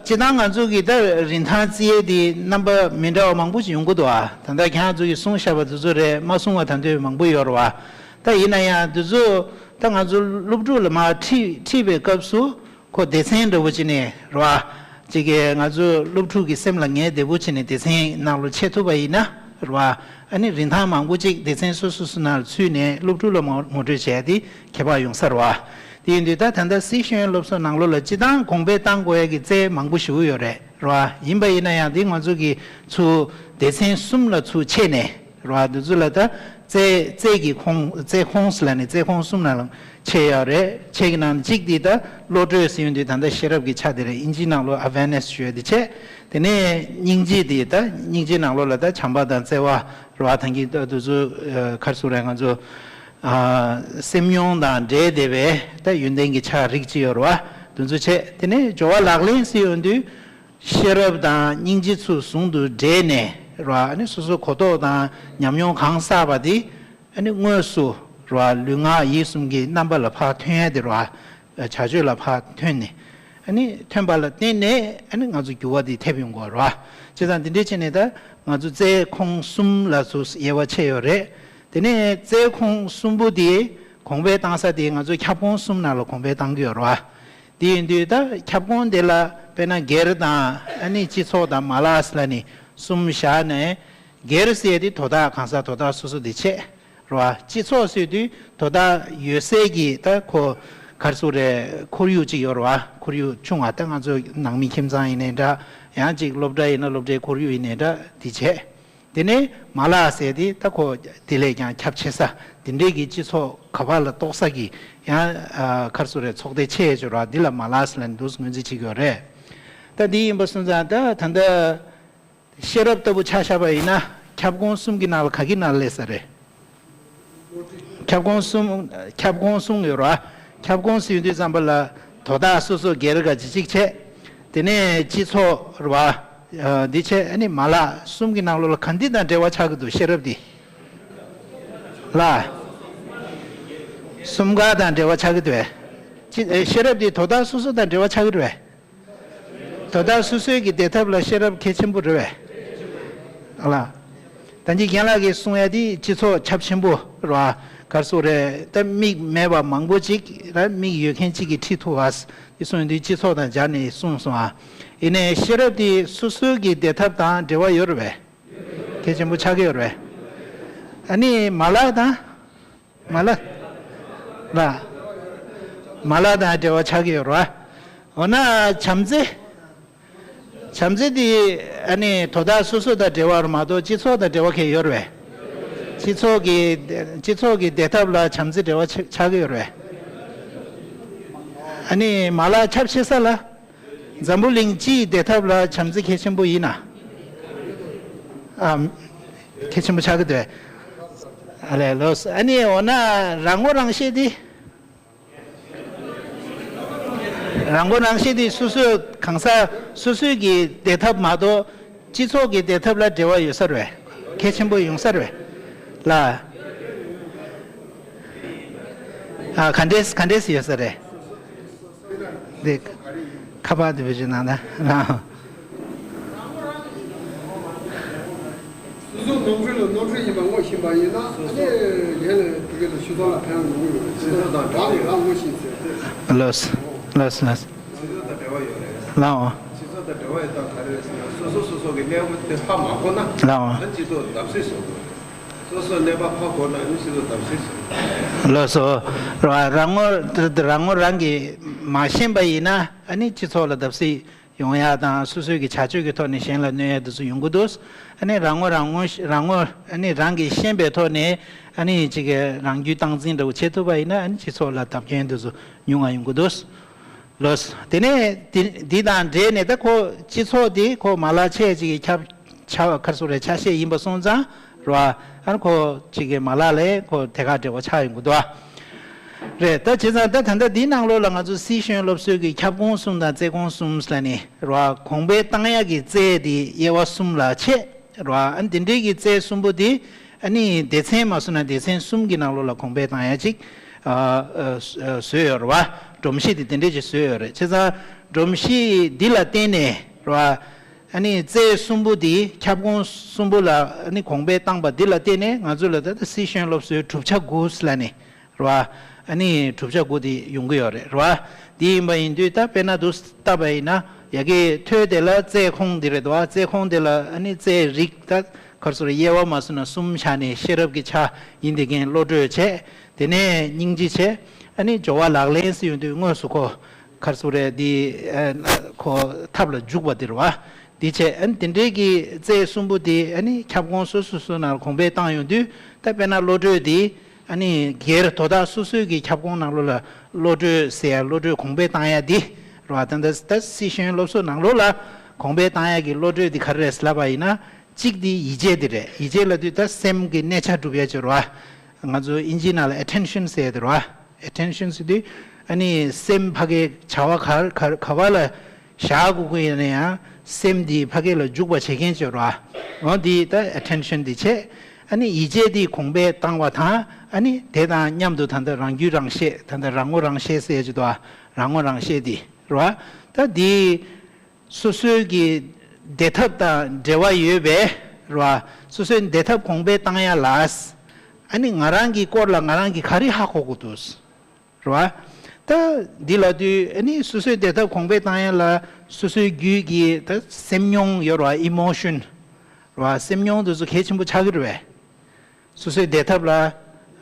སྤྱིར་བཏང་ང་ཚོ་གི་ད་རིན་ཐང་བརྩི་ཡས་དེ་རྣམ་པ་མི་འདྲ་བ་མང་པོ་ཞིག་ཡོང་གི་འདུག་ཨ། ད་ལྟ་ཁྱེད་རང་ཚོ་གིས་གསུངས་བཞག་པ་དེ་ཚོ་རེད། མ་གསུངས་པ་ད་དུང་མང་པོ་ཡོད་རེད་བ། ད་ཡིན་ན་ཡང་དེ་ཚོ་ད་ང་ཚོ་སློབ་ཕྲུག་ལ་མར་ཁྲིད། ཁྲིད་པའི་སྐབས་སུ། ཁོ་སྡེ་ཚན་འདྲ་བོ་བྱས་ནས་རེད་བ། ཅིག་གིས་ང་ཚོའི་སློབ་ཕྲུག་གི་སེམས་ལ་ངེས་བདེ་པོ་བྱས་ནས་སྡེ་ཚན་ནང་ལོགས་ཆས་ཐུབ་པ་ཡིན་ན་རེད་བ། ཨ་ནི་རིན་ཐང་མང་པོ་ཅིག་སྡེ་ཚན་སོ་སོ་སོ་ནང་ལ་ཚུད་ནས་སློབ་ཕྲུག་ལ་ངོ་ངོ་སྤྲོད་བྱས་ཏེ་ཁྱད་པར་ཡོང་ས་རེད་བ། དེ་ཡིན་དུས་ད་ད་ལྟ་སི་ཤེས་ཡོན་སློབ་གསོ་ནང་ལོགས་ལ་སྤྱིར་བཏང་གོང་འཕེལ་གཏང་དགོས་ཡ་གི་རྩལ་མང་པོ་ཞེ་པོ་ཡོད་རེད། རེད་བ། ཡིན་པ་ཡིན་ན་ཡང་དེ་ང་ཚོ་གི་ཚུར་སྡེ་ཚན་གསུམ་ལ་ཚུར་ཕྱེ་ནས་རེད་བ། འདི་ཚོ་ལ་ད་རྩལ། རྩལ་གྱི་ཁོངས། རྩལ་ཁོངས་ལ་ནི་རྩལ་ཁོངས་གསུམ་ནང་ལ་ཕྱེ་ཡོད་རེད། ཕྱེ་གི་ནང་གཅིག་དེ་ད་བློ་གྲོས་ཟེར་ཡོང་དུས་ད་ལྟ་ཤེས་རབ་ཀྱི་ཆ་དེ་རེད། ཨིན་ཇིའི་ནང་ལོགས་ཨ་ཝེར་ནེ་སི་ཞུ་ཡ་དེ་བྱས། དེ་ནས་སྙིང་རྗེ་དེ་ད་སྙིང་རྗེའི་ནང་ལོགས་ལ་ད་བྱམས་པ་དང་བརྩེ་བ་རེད་བ། ད་གིན་ད་འདི་ཚོ་ཨ་ག་རེ་ཟེར་རེད། ང་ཚོ་ཨ་སེམས་མྱོང་དང་འབྲེལ་བསྡད་པའི་ད་ཡོན་ཏན་གྱི་ཆ་རིགས་གཅིག་ཡོད་རེད་བ། འདི་ཚོ་བྱས། དེ་ནས་སྦྱོར་བ་ལག་ལེན་ཟེར་ཡོང་དུས། ཤེས་རབ་དང་སྙིང་རྗེ་ཚུར་ཟུང་དུ་འབྲེལ་ནས་རེད་བ། ཨ་ནི་སོ་སོ་གོ་རྟོགས་དང་ཉམས་མྱོང་གང་བསགས་པ་དེ་ཨ་ནི་དངོས་སུ་རེད་བ། ལུས་ངག་ཡིད་གསུམ་གྱི་རྣམ་པ་ལ་ཕར་ཐོན་ཡ་དེ་རེད་བ། བྱ་སྤྱོད་ལ་ཕར་ཐོན་ནས། ཨ་ནི་ཐོན་པ་ལ་བརྟེན་ནས་ཨ་ནི་ང་ཚོ་འགྱུར་བ་དེ་ཐེབས་ཡོང་དགོས་རེད་བ། བྱས་ཙང་དེ་འདྲས་བྱས་ནས་ད་ང་ཚོ་རྩལ་ཁོངས་གསུམ་ལ་ཚུར་དབྱེ་བ་ཕྱེ་ཡོད་རེད། དེ་ནས་རྩལ་ཁོངས་གསུམ་པོ་དེ་གོང་འཕེལ་བཏང་ས་དེ་ང་ཚོ་ཁྱབ་ཁོངས་གསུམ་ནང་ལ་གོང་འཕེལ་བཏང་གི་ཡོད་རེད་བ། དེ་ཡིན་དུས་ད་ཁྱབ་ཁོངས་དེ་ལ་དཔེར་ན་སྒེར་དང་ཨ་ནི་སྤྱི་ཚོགས་དང་མ་ལག་ཟེར་ལབ་ནས་གསུམ་བཞག་ནས། སྒེར་ཟེར་དེ་དོ་བདག་གང་ཟག་དོ་བདག་སོ་སོ་དེ་བྱས་རེད་བ། སྤྱི་ཚོགས་ཟེར་དུས་དོ་བདག་ཡོད་སའི་གི་ད་ཁོ་ག་རེ་ཟེར་རེད། ཁོར་ཡུག་ཅིག་ཡོད་རེད་བ། ཁོར་ཡུག་ཆུང་བ། ད་ང་ཚོ་ནང་མི་ཁྱིམ་ཚང་ཡིན་ནའི་འདྲ། ཡང་ཅིག་སློབ་གྲྭ་ཡིན་ན་སློབ་གྲྭའི་ཁོར་ཡུག་ཡིན་ནའི་འདྲ། དེ་བྱས། དེ་ནས་མ་ལག་ཟེར་དེ་ད་ཁོ་དེ་ལས་ཀྱང་ཁྱབ་ཆེ་ས། དེ་འདྲའི་གི་སྤྱི་ཚོགས་ག་པ་ལ་གཏོགས་ས་གི་ཡང་ཨ་ག་རེ་ཟེར་རེད། ཚོགས་སྡེ་ཆེ་ཆེ་ར། འདི་ལ་མ་ལག་ཟེར་ལབ་ནས་འདུག་སེ་ངོས་འཛིན་བྱེད་ཀྱི་ཡོད་རེད། ད་འདི་ཡིན་པ་སོང་ཙང་ད་ད་ལྟ་ཤེས་རབ་ལྟ་བུ་ཆ་བཞག་པ་ཡིན་ན་ཁྱབ་ཁོངས་གསུམ་གྱི་ནང་ལ་ག་གི་ནང་ལ་སླེབས་ས་རེད། ཁྱབ་ཁོངས་གསུམ། ཁྱབ་ཁོངས་གསུམ་ཡོད་རེད་བ། ཁྱབ་ཁོངས་ཟེར་དུས་ཙམ་པ་ལ་དོ་བདག་སོ་སོ་སྒེར་ག་ཅིག་ཅིག་བྱས། དེ་ནས་སྤྱི་ཚོགས་རེད་བ། ཨ་འདི་བྱས། ཨ་ནི་མ་ལག་གསུམ་གྱི་ནང་ལོགས་ལ་ག་འདི་དང་འབྲེལ་བ་ཆགས་ཀྱི་འདུག་ཤེས་རབ་འདི། ལ། གསུམ་ཀ་དང་འབྲེལ་བ་ཆགས་ཀྱི་འདུག་བས། ཅི། ཨེ། ཤེས་རབ་འདི་དོ་བདག་སོ་སོ་དང་འབྲེལ་བ་ཆགས་ཀྱི་འདུག་བས། དོ་བདག་སོ་སོའི་གི་བདེ་ཐབས་ལ་ཤེས་རབ་གལ་ཆེན་པོ་རེད་བས། ལ། ད་གིན་རྒན་ལགས་ཀྱིས་གསུང་ཡ་དེ་སྤྱི་ཚོགས་ཁྱབ་ཆེན་པོ་རེད་བ། ག་རེ་ཟེར་རེད། ད་མིག་མེད་པ་མང་པོ་ཅིག་ར་མིག་ཡོད་མཁན་ཅིག་གིས་ཁྲིད་ཐུབ་པ་དེ་གསུངས་དུས་སྤྱི་ཚོགས་དང་སྦྱར་ནས་གསུངས་སོང་ཨ། ཡིན་ནའི་ཤེས་རབ་དེ་སོ་སོའི་གི་བདེ་ཐབས་དང་འབྲེལ་བ་ཡོད་རེད་བས། གལ་ཆེན་པོ་ཆགས་ཀྱི་ཡོད་རེད་བས། ཨ་ནི་མ་ལག་དང་། མ་ལག་ལ། མ་ལག་དང་འབྲེལ་བ་ཆགས་ཀྱི་ཡོད་རེད་བ། འོ་ན་བྱམས་བརྩེ། བྱམས་བརྩེ་འདི་ཨ་ནི་དོ་བདག་སོ་སོ་དང་འབྲེལ་བ་རེད་མ་གཏོགས་སྤྱི་ཚོགས་དང་འབྲེལ་བ་གང་ཡང་ཡོད་རེད་བས། སྤྱི་ཚོགས་ཀྱི། སྤྱི་ཚོགས་ཀྱི་བདེ་ཐབས་ལ་བྱམས་བརྩེ་འབྲེལ་བ་ཆགས་ཆགས་ཀྱི་ཡོད་རེད་བས། ཨ་ནི་མ་ལག་ཁྱབ་ཆེ་ས་ལ། འཛམ་བུ་གླིང་སྤྱིའི་བདེ་ཐབས་ལ་བྱམས་བརྩེ་གལ་ཆེན་པོ་ཡིན་ན། ཨ། གལ་ཆེན་པོ་ཆགས་ཀྱི་འདུག་ཨ་ལས་ལོས། ཨ་ནི་འོ་ན་རང་ངོ་རང་ཤེས་འདི། རང་ངོ་རང་ཤེས་འདི་སོ་སོའི་གང་ཟག་སོ་སོའི་གི་བདེ་ཐབས་མ་གཏོགས་སྤྱི་ཚོགས་ཀྱི་བདེ་ཐབས་ལ་འབྲེལ་བ་ཡོད་ས་རེད། གལ་ཆེན་པོ་ཡོང་ས་རེད་ལ། ཨ་ག་འདྲས་ག་འདྲས་ཡོད་ས་རེད། འདི་ཁ་པར་འདི་བེད་སྤྱོད་གནང་ན་རང་། སོ་སོ་ནོར་འཁྲུལ་ལ་ནོར་འཁྲུལ་ཡིན་པ་ངོ་ཤེས་པ་ཡིན་ན་ཨ་ནི་གཞན་ལ་དེ་ག་ལ་སྤྱི་ཚོགས་ལ་ཕན་ཡོང་གི་ཡོད་རེད། སྤྱི་ཚོགས་དང་རང་གིས་རང་ངོ་ཤེས་ཟེར་ཏེ། ལོས་ལོས་ལོས། སྤྱི་ཚོགས་དང་འབྲེལ་བ་ཡོད་རེད། ལའོ། སྤྱི་ཚོགས་དང་འབྲེལ་བ་ཡོད་སྟངས་ག་རེ་རེད་ཟེར་ན་སོ་སོ་སོ་སོ་གི་གནས་བབ་དེ་ཧ་མ་གོ་ན་ལའོ། ཨ་སྤྱི་ཚོགས་བརྡབ་གསིག་བཟོ་དགོས་རེད། སོ་སོའི་གནས་བབ་ཧ་གོ་ན་ནི་སྤྱི་ཚོགས་བརྡབ་གསིག་བཟོ། ལགས་སོ། རང་རང་ངོ་རང་ངོ་རང་གིས་མ་ཤེས་པ་ཡིན་ན་ཨ་ནི་སྤྱི་ཚོགས་ལ་བརྡབ་གསིག་ཡོང་ཡ་དང་སོ་སོའི་གི་བྱ་སྤྱོད་ཀྱི་ཐོག་ནས་གཞན་ལ་གནོད་ཡ་དེ་ཚོ་ཡོང་གི་འདུག་ཨ་ནི་རང་ངོ་རང་ངོ་རང་ངོ་ཨ་ནི་རང་གིས་ཤེས་པའི་ཐོག་ནས་ཨ་ནི་ཅིག་གི་རང་རྒྱུད་སྟངས་འཛིན་འདྲ་བོ་བྱེད་ཐུབ་པ་ཡིན་ན་ཨ་ནི་སྤྱི་ཚོགས་ལ་བརྡབ་སྐྱོན་དེ་ཚོ་ཉུང་ང་ཡོང་གི་འདུག་ལགས། དེ་ནས་འདི་འདི་དང་འབྲེལ་ནས་ད་ཁོ་སྤྱི་ཚོགས་འདི་ཁོ་མ་ལག་ཆེ་ཅིག་གི་ཁྱབ་ཆ་ཁར་སོ་རེ་ཆ་ཤས་ཡིན་པ་སོང་ཙང་རོ། ཨ་ཁོ་ཅིག་གི་མ་ལག་ལས་ཁོ་དེ་ག་འབྲེལ་བ་ཆགས་ཡོང་གི་འདུག་རེད། ད་བྱས་ཙང་ད་ད་ལྟ་འདིའི་ནང་ལོགས་ལ་ང་ཚོ་སི་ཤོན་སློབ་གསོའི་གི་ཁྱབ་ཁོངས་གསུམ་དང་རྩེ་ཁོངས་གསུམ་ལ་ནི་རོ། གོང་འཕེལ་བཏང་ཡག་གི་རྩེ་འདི་དབྱེ་བ་གསུམ་ལ་ཕྱེ་རོ། ཨ་འདི་འདྲའི་གི་རྩེ་གསུམ་པོ་འདི་ཨ་ནི་སྡེ་ཚན་མ་བཟོས་ན་སྡེ་ཚན་གསུམ་གྱི་ནང་ལོགས་ལ་གོང་འཕེལ་བཏང་ཡ་ཅིག་ཨ་ཨ་བཟོས་ཡོད་རེད་བ། སྒྲོམ་གཞི་དེ་དེ་འདྲས་ཅིག་བཟོས་ཡོད་རེད། བྱས་ཙང་སྒྲོམ་གཞི་འདི་ལ་བརྟེན་ནས་རེད་བ། ཨ་ནི་རྩེ་གསུམ་པོ་འདི་ཁྱབ་ཁོངས་གསུམ་པོ་ལ་ཨ་ནི་གོང་འཕེལ་བཏང་པ་འདི་ལ་བརྟེན་ནས་ང་ཚོ་ལ་ད་ལྟ་སི་ཤོན་སློབ་གསོའི་གྲུབ་ཆ་དགུ་ཟེར་ལ་ནི་རེད་བ། ཨ་ནི་གྲུབ་ཆ་དགུ་དེ་ཡོང་གི་ཡོད་རེད་རེད་བ། འདི་ཡིན་པ་ཡིན་དུས་ད་དཔེར་ན་འདུག་བལྟས་པ་ཡིན་ན་ཡ་གི་ཐོད་དེ་ལ་རྩེ་ཁོངས་འདི་རེད་དོ། རྩེ་ཁོངས་དེ་ལ་ཨ་ནི་རྩེ་རིགས་ད་གར་སོ་རེ་དབྱེ་བ་མ་བཟོས་ན་གསུམ་བཞག་ནས་ཤེས་རབ་ཀྱི་ཆ་ཡིན་དེ་གན་བློ་གྲོས་བྱས། དེ་ནས་སྙིང་རྗེ་བྱས། ཨ་ནི་སྦྱོར་བ་ལག་ལེན་ཟེར་ཡོང་དུས་དངོས་སུ་ཁོ་གར་སོ་རེ་འདི་ཨ་ཁོ་ཐབས་ལ་འཇུག་པ་འདི་རེད་བ། འདི་བྱས་ཨ་ནི་དེ་འདྲའི་གི་རྩེ་གསུམ་པོ་དེ་ཨ་ནི་ཁྱབ་ཁོངས་སོ་སོ་སོ་ནང་གོང་འཕེལ་བཏང་ཡོང་དུས་ད་དཔེར་ན་བློ་གྲོས་དེ་ཨ་ནི་སྒེར་དོ་བདག་སོ་སོའི་གི་ཁྱབ་ཁོངས་ནང་ལོགས་ལ་བློ་གྲོས་ཟེར་ཡ་བློ་གྲོས་གོང་འཕེལ་བཏང་ཡ་འདི་རེད་བ། ད་ལྟ་ད་སི་ཤོན་སློབ་གསོ་ནང་ལོགས་ལ་གོང་འཕེལ་བཏང་ཡ་གི་བློ་གྲོས་འདི་ག་རེ་རེད་ལབ་པ་ཡིན་ན་གཅིག་འདི་ཡིད་ཆེས་འདི་རེད། ཡིད་ཆེས་ལབ་དུས་ད་སེམས་ཀྱི་གནས་ཆ་སྒྲུབ་ཡ་ཅིག་རེད་བ། ང་ཚོ་ཨིན་ཇིའི་ནང་ལ་ཨེ་ཊེན་ཤན་ཟེར་ཡ་དེ་རེད་བ། ཨེ་ཊེན་ཤན་ཟེར་དུས་ཨ་ནི་སེམས་ཕ་གིའི་བྱ་བ་ག་ག་ག་བ་ལ་བཞག་དགོས་ཀྱི་ཡིན་ན་ཡང་སེམས་འདི་ཕ་གི་ལ་འཇུག་པ་བྱེད་མཁན་ཅིག་རེད་བ། འོ་འདི་ད་ཨེ་ཊེན་ཤན་འདི་བྱས། ཨ་ནི་ཡིད་ཆེས་འདི་གོང་འཕེལ་བཏང་བ་དང་ཨ་ནི་དེ་དང་མཉམ་དུ་ད་ལྟ་རང་རྒྱུད་རང་ཤེས་ད་ལྟ་རང་ངོ་རང་ཤེས་ཟེར་ཡ་ཅིག་འདུག་བ། རང་ངོ་རང་ཤེས་འདི་རེད་བ། ད་འདི་སོ་སོའི་གི་བདེ་ཐབས་དང་འབྲེལ་བ་ཡོད་པའི་རེད་བ། སོ་སོའི་བདེ་ཐབས་གོང་འཕེལ་བཏང་ཡ་ལ་ཨ་ནི་ང་རང་གི་སྐོར་ལ་ང་རང་གིས་ག་རེ་ཧ་གོ་དགོས་འདུག་རེད་བ། ད་འདི་ལབ་དུས་ཨ་ནི་སོ་སོའི་བདེ་ཐབས་གོང་འཕེལ་བཏང་ཡ་ལ་སོ་སོའི་རྒྱུད་ཀྱི་ད་སེམས་མྱོང་ཡོད་རེད་བ། ཨི་མོ་ཤན་རེད་བ། སེམས་མྱོང་དེ་ཚོ་གལ་ཆེན་པོ་ཆགས་ཀྱི་རེད་བས། སོ་སོའི་བདེ་ཐབས་ལ་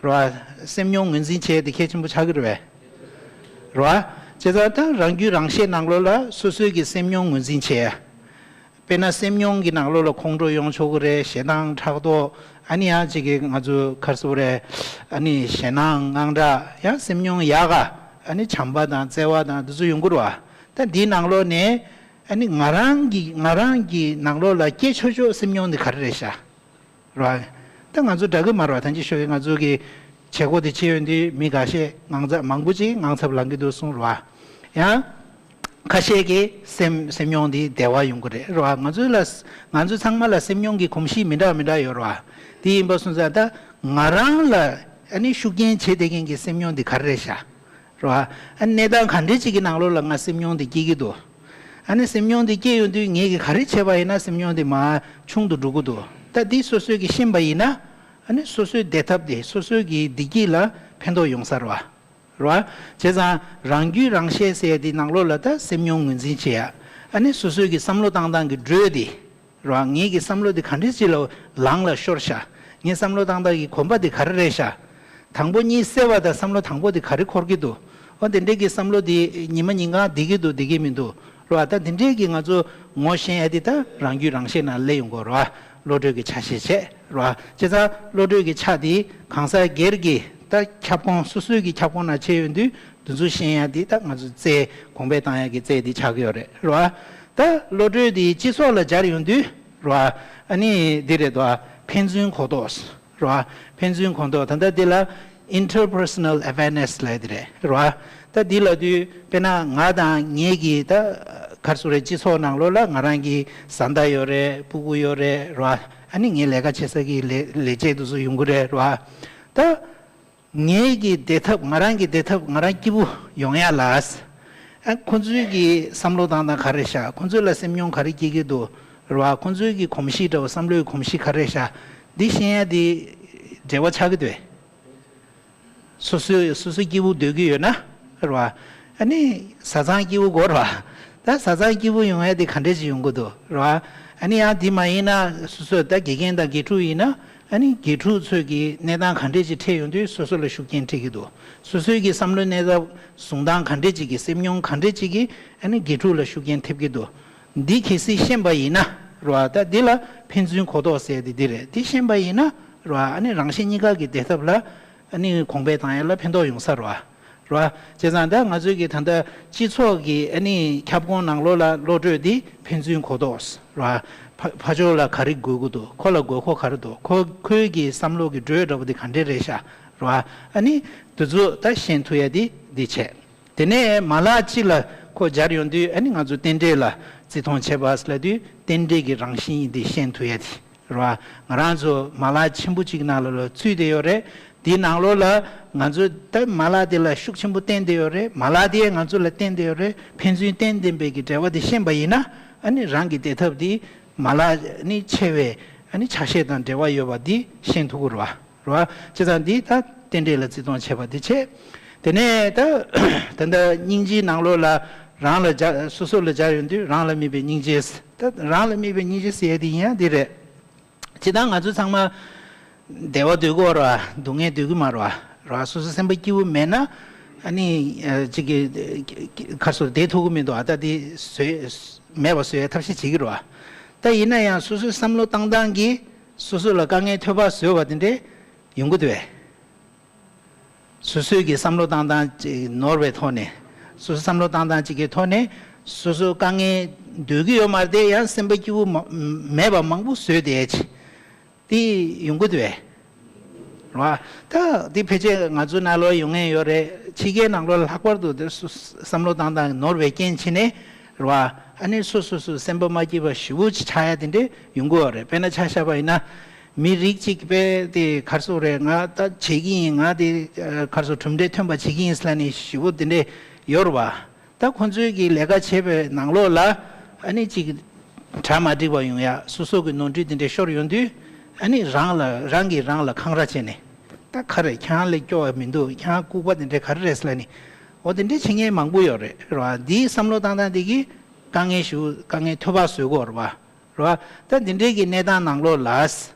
རེད་བ། སེམས་མྱོང་ངོས་འཛིན་བྱས་ཏེ་གལ་ཆེན་པོ་ཆགས་ཀྱི་རེད་བས། རེད་བ། བྱས་ཙང་ད་རང་རྒྱུད་རང་ཤེས་ནང་ལོགས་ལ་སོ་སོའི་གི་སེམས་མྱོང་ངོས་འཛིན་བྱས། དཔེར་ན་སེམས་མྱོང་གི་ནང་ལོགས་ལ་ཁོང་ཁྲོ་ཡོང་ཆོག་གི་རེད། ཞེ་སྡང་ཕྲག་དོག་ཨ་ནི་ཡང་གཅིག་གི་ང་ཚོ་གར་སོ་རེད། ཨ་ནི་ཞེད་སྣང་དངངས་སྐྲག་ཡང་སེམས་མྱོང་ཡག་ག་ཨ་ནི་བྱམས་པ་དང་བརྩེ་བ་དང་འདི་ཚོ་ཡོང་གི་རེད་བ། ད་འདིའི་ནང་ལོགས་ནས་ཨ་ནི་ང་རང་གི་ང་རང་གི་ནང་ལོགས་ལ་སྐྱེ་ཆོག་ཆོག་སེམས་མྱོང་འདི་ག་རེ་རེད་ཤག་རེད་བ། ད་ང་ཚོ་འདྲ་གི་མ་རེད་བ། ཐང་ཅིག་ཤོད་ཀྱི་ང་ཚོ་གི་བྱེད་སྒོ་དེ་བྱེད་ཡོང་དུས་མི་འགའ་ཤས་དངངས་འཚབ་མང་པོ་ཅིག་དངངས་འཚབ་ལངས་ཀྱི་འདུག་གསུངས་རེད་བ། ཡང་ཁ་ཤས་ཀྱིས་སེམས་སེམས་མྱོང་འདི་བདེ་བ་ཡོང་གི་རེད་རེད་བ། ང་ཚོ་ལ་ང་ཚོ་ཚང་མ་ལ་སེམས་མྱོང་གི་གོམས་གཤིས་མི་འདྲ་མི་འདྲ་ཡོད་རེད་བ། དེ་ཡིན་པ་སོང་ཙང་ད་ང་རང་ལ་ཨ་ནི་ཤུགས་རྐྱེན་བྱེད་བསྡད་མཁན་གྱི་སེམས་མྱོང་འདི་ག་རེ་རེད་ཤག་རེད་བ། ཨ་ནི་གནས་སྟངས་ག་འདྲ་ཅིག་གི་ནང་ལོགས་ལ་ང་སེམས་མྱོང་འདི་སྐྱེ་གི་འདུག་ཨ་ནི་སེམས་མྱོང་འདི་སྐྱེ་ཡོང་དུས་ངས་ཀྱིས་ག་རེ་བྱས་པ་ཡིན་ན་སེམས་མྱོང་འདི་མར་ཆུང་དུ་འགྲོ་གི་འདུག་ད་འདི་སོ་སོས་ཀྱིས་ཤེས་པ་ཡིན་ན་ཨ་ནི་སོ་སོའི་བདེ་ཐབས་དེ་སོ་སོའི་གི་བདེ་སྐྱིད་ལ་ཕན་ཐོགས་ཡོང་ས་རེད་བ། རེད་བ། བྱས་ཙང་རང་རྒྱུད་རང་ཤེས་ཟེར་ཡ་འདི་ནང་ལོགས་ལ་ད་སེམས་མྱོང་ངོས་འཛིན་བྱེད་ཡ། ཨ་ནི་སོ་སོའི་གི་བསམ་བློ་བཏང་སྟངས་ཀྱི་འགྲོས་དེ། རེད་བ། ངེད་ཀྱི་བསམ་བློ་འདི་ག་འདྲ་ཅིག་ལ་ལངས་ལ་ཤོར་ཤག་ངའི་བསམ་བློ་བཏང་སྟངས་ཀྱི་གོམ་པ་འདི་ག་རེ་རེད་ཤག་དང་པོ་གཉིད་སད་པ་དང་བསམ་བློ་དང་པོ་འདི་ག་རེ་འཁོར་གྱི་འདུག་འོ་དེ་འདྲས་ཀྱི་བསམ་བློ་འདི་ཉི་མ་ཉིན་གང་བསྡད་ཀྱི་འདུག་བསྡད་ཀྱི་མི་འདུག་རེད་བ། ད་དེ་འདྲས་ཀྱི་ང་ཚོ་ངོ་ཤེས་ཡ་འདི་ད་རང་རྒྱུད་རང་ཤེས་ནང་སླེབས་ཡོང་གི་རེད་བ། བློ་གྲོས་ཀྱི་ཆ་ཤས་བྱས་རེད་བ། བྱས་ཙང་བློ་གྲོས་ཀྱི་ཆ་འདི་གང་ཟག་སྒེར་གྱི་ད་ཁྱབ་ཁོངས་སོ་སོའི་གི་ཁྱབ་ཁོངས་ནང་ཕྱེ་ཡོང་དུས། དེ་ཚོ་ཤེས་ཡ་འདི་ད་ང་ཚོ་རྩལ་གོང་འཕེལ་བཏང་ཡ་གི་རྩལ་འདི་ཆགས་ཀྱི་ཡོད་རེད་རེད་བ། ད་བློ་གྲོས་འདི་སྤྱི་ཚོགས་ལ་སྦྱར་ཡོང་དུས་རེད་བ། ཨ་ནི་འདི་རེད་དོ། ཕན་ཚུན་གོ་རྟོགས་རེད་བ། ཕན་ཚུན་གོ་རྟོགས། ད་ལྟ་འདི་ལ་interpersonal awareness ལབ་ཡ་དེ་རེད་རེད་བ། ད་འདི་ལབ་དུས་དཔེར་ན་ང་དང་ངེད་ཀྱི་ད་ག་རེ་ཟེར་རེད། སྤྱི་ཚོགས་ནང་ལོགས་ལ་ང་རང་གི་བཟའ་ཟླ་ཡོད་རེད། སྤུ་གུ་ཡོད་རེད་རེད་བ། ཨ་ནི་ངའི་ལས་ཀ་བྱེད་ས་གི་ལས་ལས་བྱེད་དེ་ཚོ་ཡོང་གི་རེད་རེད་བ། ད། ངེད་ཀྱི་བདེ་ཐབས། ང་རང་གི་བདེ་ཐབས། ང་རང་སྐྱིད་པོ་ཡོང་ཡ་ལ། ཨ། ཁོ་ཚོའི་གི་བསམ་བློ་བཏང་སྟངས་ག་རེ་ཤག་ཁོ་ཚོ་ལ་སེམས་མྱོང་ག་རེ་སྐྱེ་གི་འདུག་རེད་བ། ཁོ་ཚོའི་གི་གོམས་གཤིས་འདྲ་བོ། བསམ་བློའི་གོམས་གཤིས་ག་རེ་ཤག་འདི་ཤེས་ཡ་འདི་འབྲེལ་བ་ཆགས་ཀྱི་འདུག་སོ་སོས་སོ་སོ་སྐྱིད་པོ་སྡོད་ཀྱི་ཡོད་ན་རེད་བ། ཨ་ནི་བཟའ་ཚང་སྐྱིད་པོ་དགོས་རེད་བ། ད་བཟའ་ཚང་སྐྱིད་པོ་ཡོང་ཡ་དེ་ག་འདྲས་ཅིག་ཡོང་གི་འདུག་རེད་བ། ཨ་ནི་ཡང་དེ་མ་ཡིན་ན་སོ་སོ་ད་དགེ་རྒན་དང་དགེ་ཕྲུག་ཡིན་ན། ཨ་ནི་དགེ་ཕྲུག་ཚོས་ཀྱི་གནས་སྟངས་ག་འདྲས་ཅིག་འཕྲད་ཡོང་དུས་སོ་སོ་ལ་ཤུགས་རྐྱེན་འཕྲད་ཀྱི་འདུག་སོ་སོའི་གི་བསམ་བློའི་གནས་སྟངས། བཟུང་སྟངས་ག་འདྲས་ཅིག་གི། སེམས་མྱོང་ག་འདྲས་ཅིག་གི་ཨ་ནི་དགེ་ཕྲུག་ལ་ཤུགས་རྐྱེན་ཐེབས་ཀྱི་འདུག་འདི་གལ་སྲིད་ཤེས་པ་ཡིན་ན་རེད་བ། ད་འདི་ལ་ཕན་ཚུན་གོ་རྟོགས་ཟེར་ཡ་དེ་འདི་རེད། འདི་ཤེས་པ་ཡིན་ན་རེད་བ། ཨ་ནི་རང་གཞན་གཉིས་ཀ་གི་བདེ་ཐབས་ལ་ཨ་ནི་གོང་འཕེལ་བཏང་ཡ་ལ་ཕན་ཐོགས་ཡོང་ས་རེད་བ། རེད་བ། བྱས་ཙང་ད་ང་ཚོའི་གི་ད་ལྟ་སྤྱི་ཚོགས་ཀྱི་ཨ་ནི་ཁྱབ་ཁོངས་ནང་ལོགས་ལ་བློ་གྲོས་འདི་ཕན་ཚུན་གོ་རྟོགས་རེད་བ། ཕ་ཕ་ཕྱོགས་ལ་ག་རེ་དགོས་ཀྱི་འདུག་ཁོ་ལ་དགོས་མཁོ་ག་རེ་འདུག་ཁོ་ཁོའི་གི་བསམ་བློ་གི་འགྲོས་འདྲ་པོ་འདི་ག་འདྲས་རེད་ཤག་རེད་བ། ཨ་ནི་དེ་ཚོ་ད་ཤེས་ཐུབ་ཡ་འདི་འདི་བྱས། དེ་ནས་མ་ལག་གཅིག་ལ་ཁོ་སྦྱར་ཡོང་དུས། ཨ་ནི་ང་ཚོ་རྟེན་འབྲེལ་ལ་བརྩི་མཐོང་བྱེད་པ་ལབ་དུས་རྟེན་འབྲེལ་གྱི་རང་བཞིན་འདི་ཤེས་ཐུབ་ཡ་དེ་རེད་བ། ང་རང་ཚོ་མ་ལག་ཆེན་པོ་གཅིག་ནང་ལ་ལ་ཚུད་བསྡད་ཡོད་རེད། དེའི་ནང་ལོགས་ལ་ང་ཚོ་ད་མ་ལག་དེ་ལ་ཤུགས་ཆེན་པོ་བརྟེན་བསྡད་ཡོད་རེད། མ་ལག་དེ་ང་ཚོ་ལ་བརྟེན་བསྡད་ཡོད་རེད། ཕན་ཚུན་བརྟེན་ལྡན་པའི་གི་འབྲེལ་བ་དེ་ཤེས་པ་ཡིན་ན། ཨ་ནི་རང་གི་བདེ་ཐབས་དེ་མ་ལག་ནི་ཆེ་བའི་ཨ་ནི་ཆ་ཤས་དང་འབྲེལ་བ་ཡོད་པ་དེ་ཤེས་ཐུབ་ཀྱི་རེད་བ། རེད་བ། བྱས་ཙང་འདི་ད་རྟེན་འབྲེལ་ལ་བརྩི་མཐོང་བྱེད་པ་འདི་བྱས། དེ་ནས་ད་ད་ལྟ་སྙིང་རྗེའི་ནང་ལོགས་ལ་རང་ལ་སྦྱར། སོ་སོ་ལ་སྦྱར་ཡོང་དུས་རང་ལ་དམིགས་པའི་སྙིང་རྗེ། ད་རང་ལ་དམིགས་པའི་སྙིང་རྗེ་ཟེར་ཡ་དེ་ཡིན་ཡང་འདི་རེད། ཇི་ལྟར་ང་ཚོ་ཚང་མ་བདེ་བ་འདོད་ཀྱི་ཡོད་རེད་བ། སྡུག་བསྔལ་འདོད་ཀྱི་མ་རེད་བ། རེད་བ། སོ་སོ་སེམས་པ་སྐྱིད་པོ་མེད་ན་ཨ་ནི་ཅིག་གི་ཁར་སོ་བསྡད་ཐུབ་ཀྱི་མི་འདུག་ཨ། ད་དེ་བཟོས་མེད་པ་བཟོ་ཡའི་ཐབས་ཤེས་བྱེད་ཀྱི་རེད་བ། ད་ཡིན་ན་ཡང་སོ་སོའི་བསམ་བློ་བཏང་སྟངས་ཀྱིས་སོ་སོ་ལ་དཀའ་ངལ་ཐོལ་པ་བཟོས་པ་དེ་འདྲས་ཡོང་གི་འདུག་བས། སོ་སོའི་གི་བསམ་བློ་བཏང་སྟངས་ཅིག་ནོར་བའི་ཐོག་ནས། སོ་སོ་བསམ་བློ་བཏང་སྟངས་ཅིག་གི་ཐོག་ནས་སོ་སོ་དཀའ་ངལ་འདོད་ཀྱི་ཡོད་མ་རེད་དེ། ཡང་སེམས་པ་སྐྱིད་པོ་མ་མེད་པ་མང་པོ་བཟོས་བསྡད་ཅིག་དེ་ཡོང་གི་འདུག་བས། རེད་བ། ད་དེ་ཕལ་ཆེར་ང་ཚོའི་ནང་ལོགས་ཡོང་མཁན་ཡོད་རེད། ཕྱི་རྒྱལ་ནང་ལོགས་ལ་ལྷག་པར་དུ་དེ་སོ་བསམ་བློ་བཏང་སྟངས་ནོར་བའི་རྐྱེན་བྱས་ནས་རེད་བ། ཨ་ནི་སོ་སོ་སོ་སེམས་པ་མ་སྐྱིད་པ་ཞེ་པོ་ཅིག་ཆགས་ཡ་དེ་འདྲས་ཡོང་གི་ཡོད་རེད། དཔེར་ན་ཆ་བཞག་པ་ཡིན་ན། མི་རིགས་གཅིག་པས་དེ་ག་རེ་ཟེར་རེད། ང་ད་བྱེད་ཀྱི་ཡིན། ང་དེ་ག་རེ་ཟེར། གྲུབ་འབྲས་ཐོན་པ་བྱེད་ཀྱི་ཡིན་ཟེར་ལབ་ནས་ཞེ་པོ་དེ་འདྲས་ཡོད་རེད་བ། ད་ཁོང་ཚོའི་གི་ལས་ཀ་བྱེད་པའི་ནང་ལོགས་ལ་ཨ་ནི་ཅིག་གྲ་མ་འགྲིག་པ་ཡོང་ཡ། སོ་སོ་གི་ནོར་འཁྲུལ་དེ་འདྲས་ཤོར་ཡོང་དུས། ཨ་ནི་རང་ལ་རང་གིས་རང་ལ་འཁང་ར་བྱས་ནས། ད་ག་རེ། ཁྱེད་རང་ལས་སྐྱོ་བ་མི་འདུག་ཁྱེད་རང་ལྐུགས་པ་དེ་འདྲས་ག་རེ་རེད་ཟེར་ལབ་ནས། འོ་དེ་འདྲས་བྱེད་མཁན་མང་པོ་ཡོད་རེད། རེད་བ། འདིའི་བསམ་བློ་བཏང་སྟངས་དེ་གིས་དཀའ་ངལ་ཞེ་པོ། དཀའ་ངལ་ཐོལ་པ་བཟོ་གི་ཡོད་རེད་བ། རེད་བ། ད་འདི་འདྲའི་གི་གནས་སྟངས་ནང་ལོགས་ལ།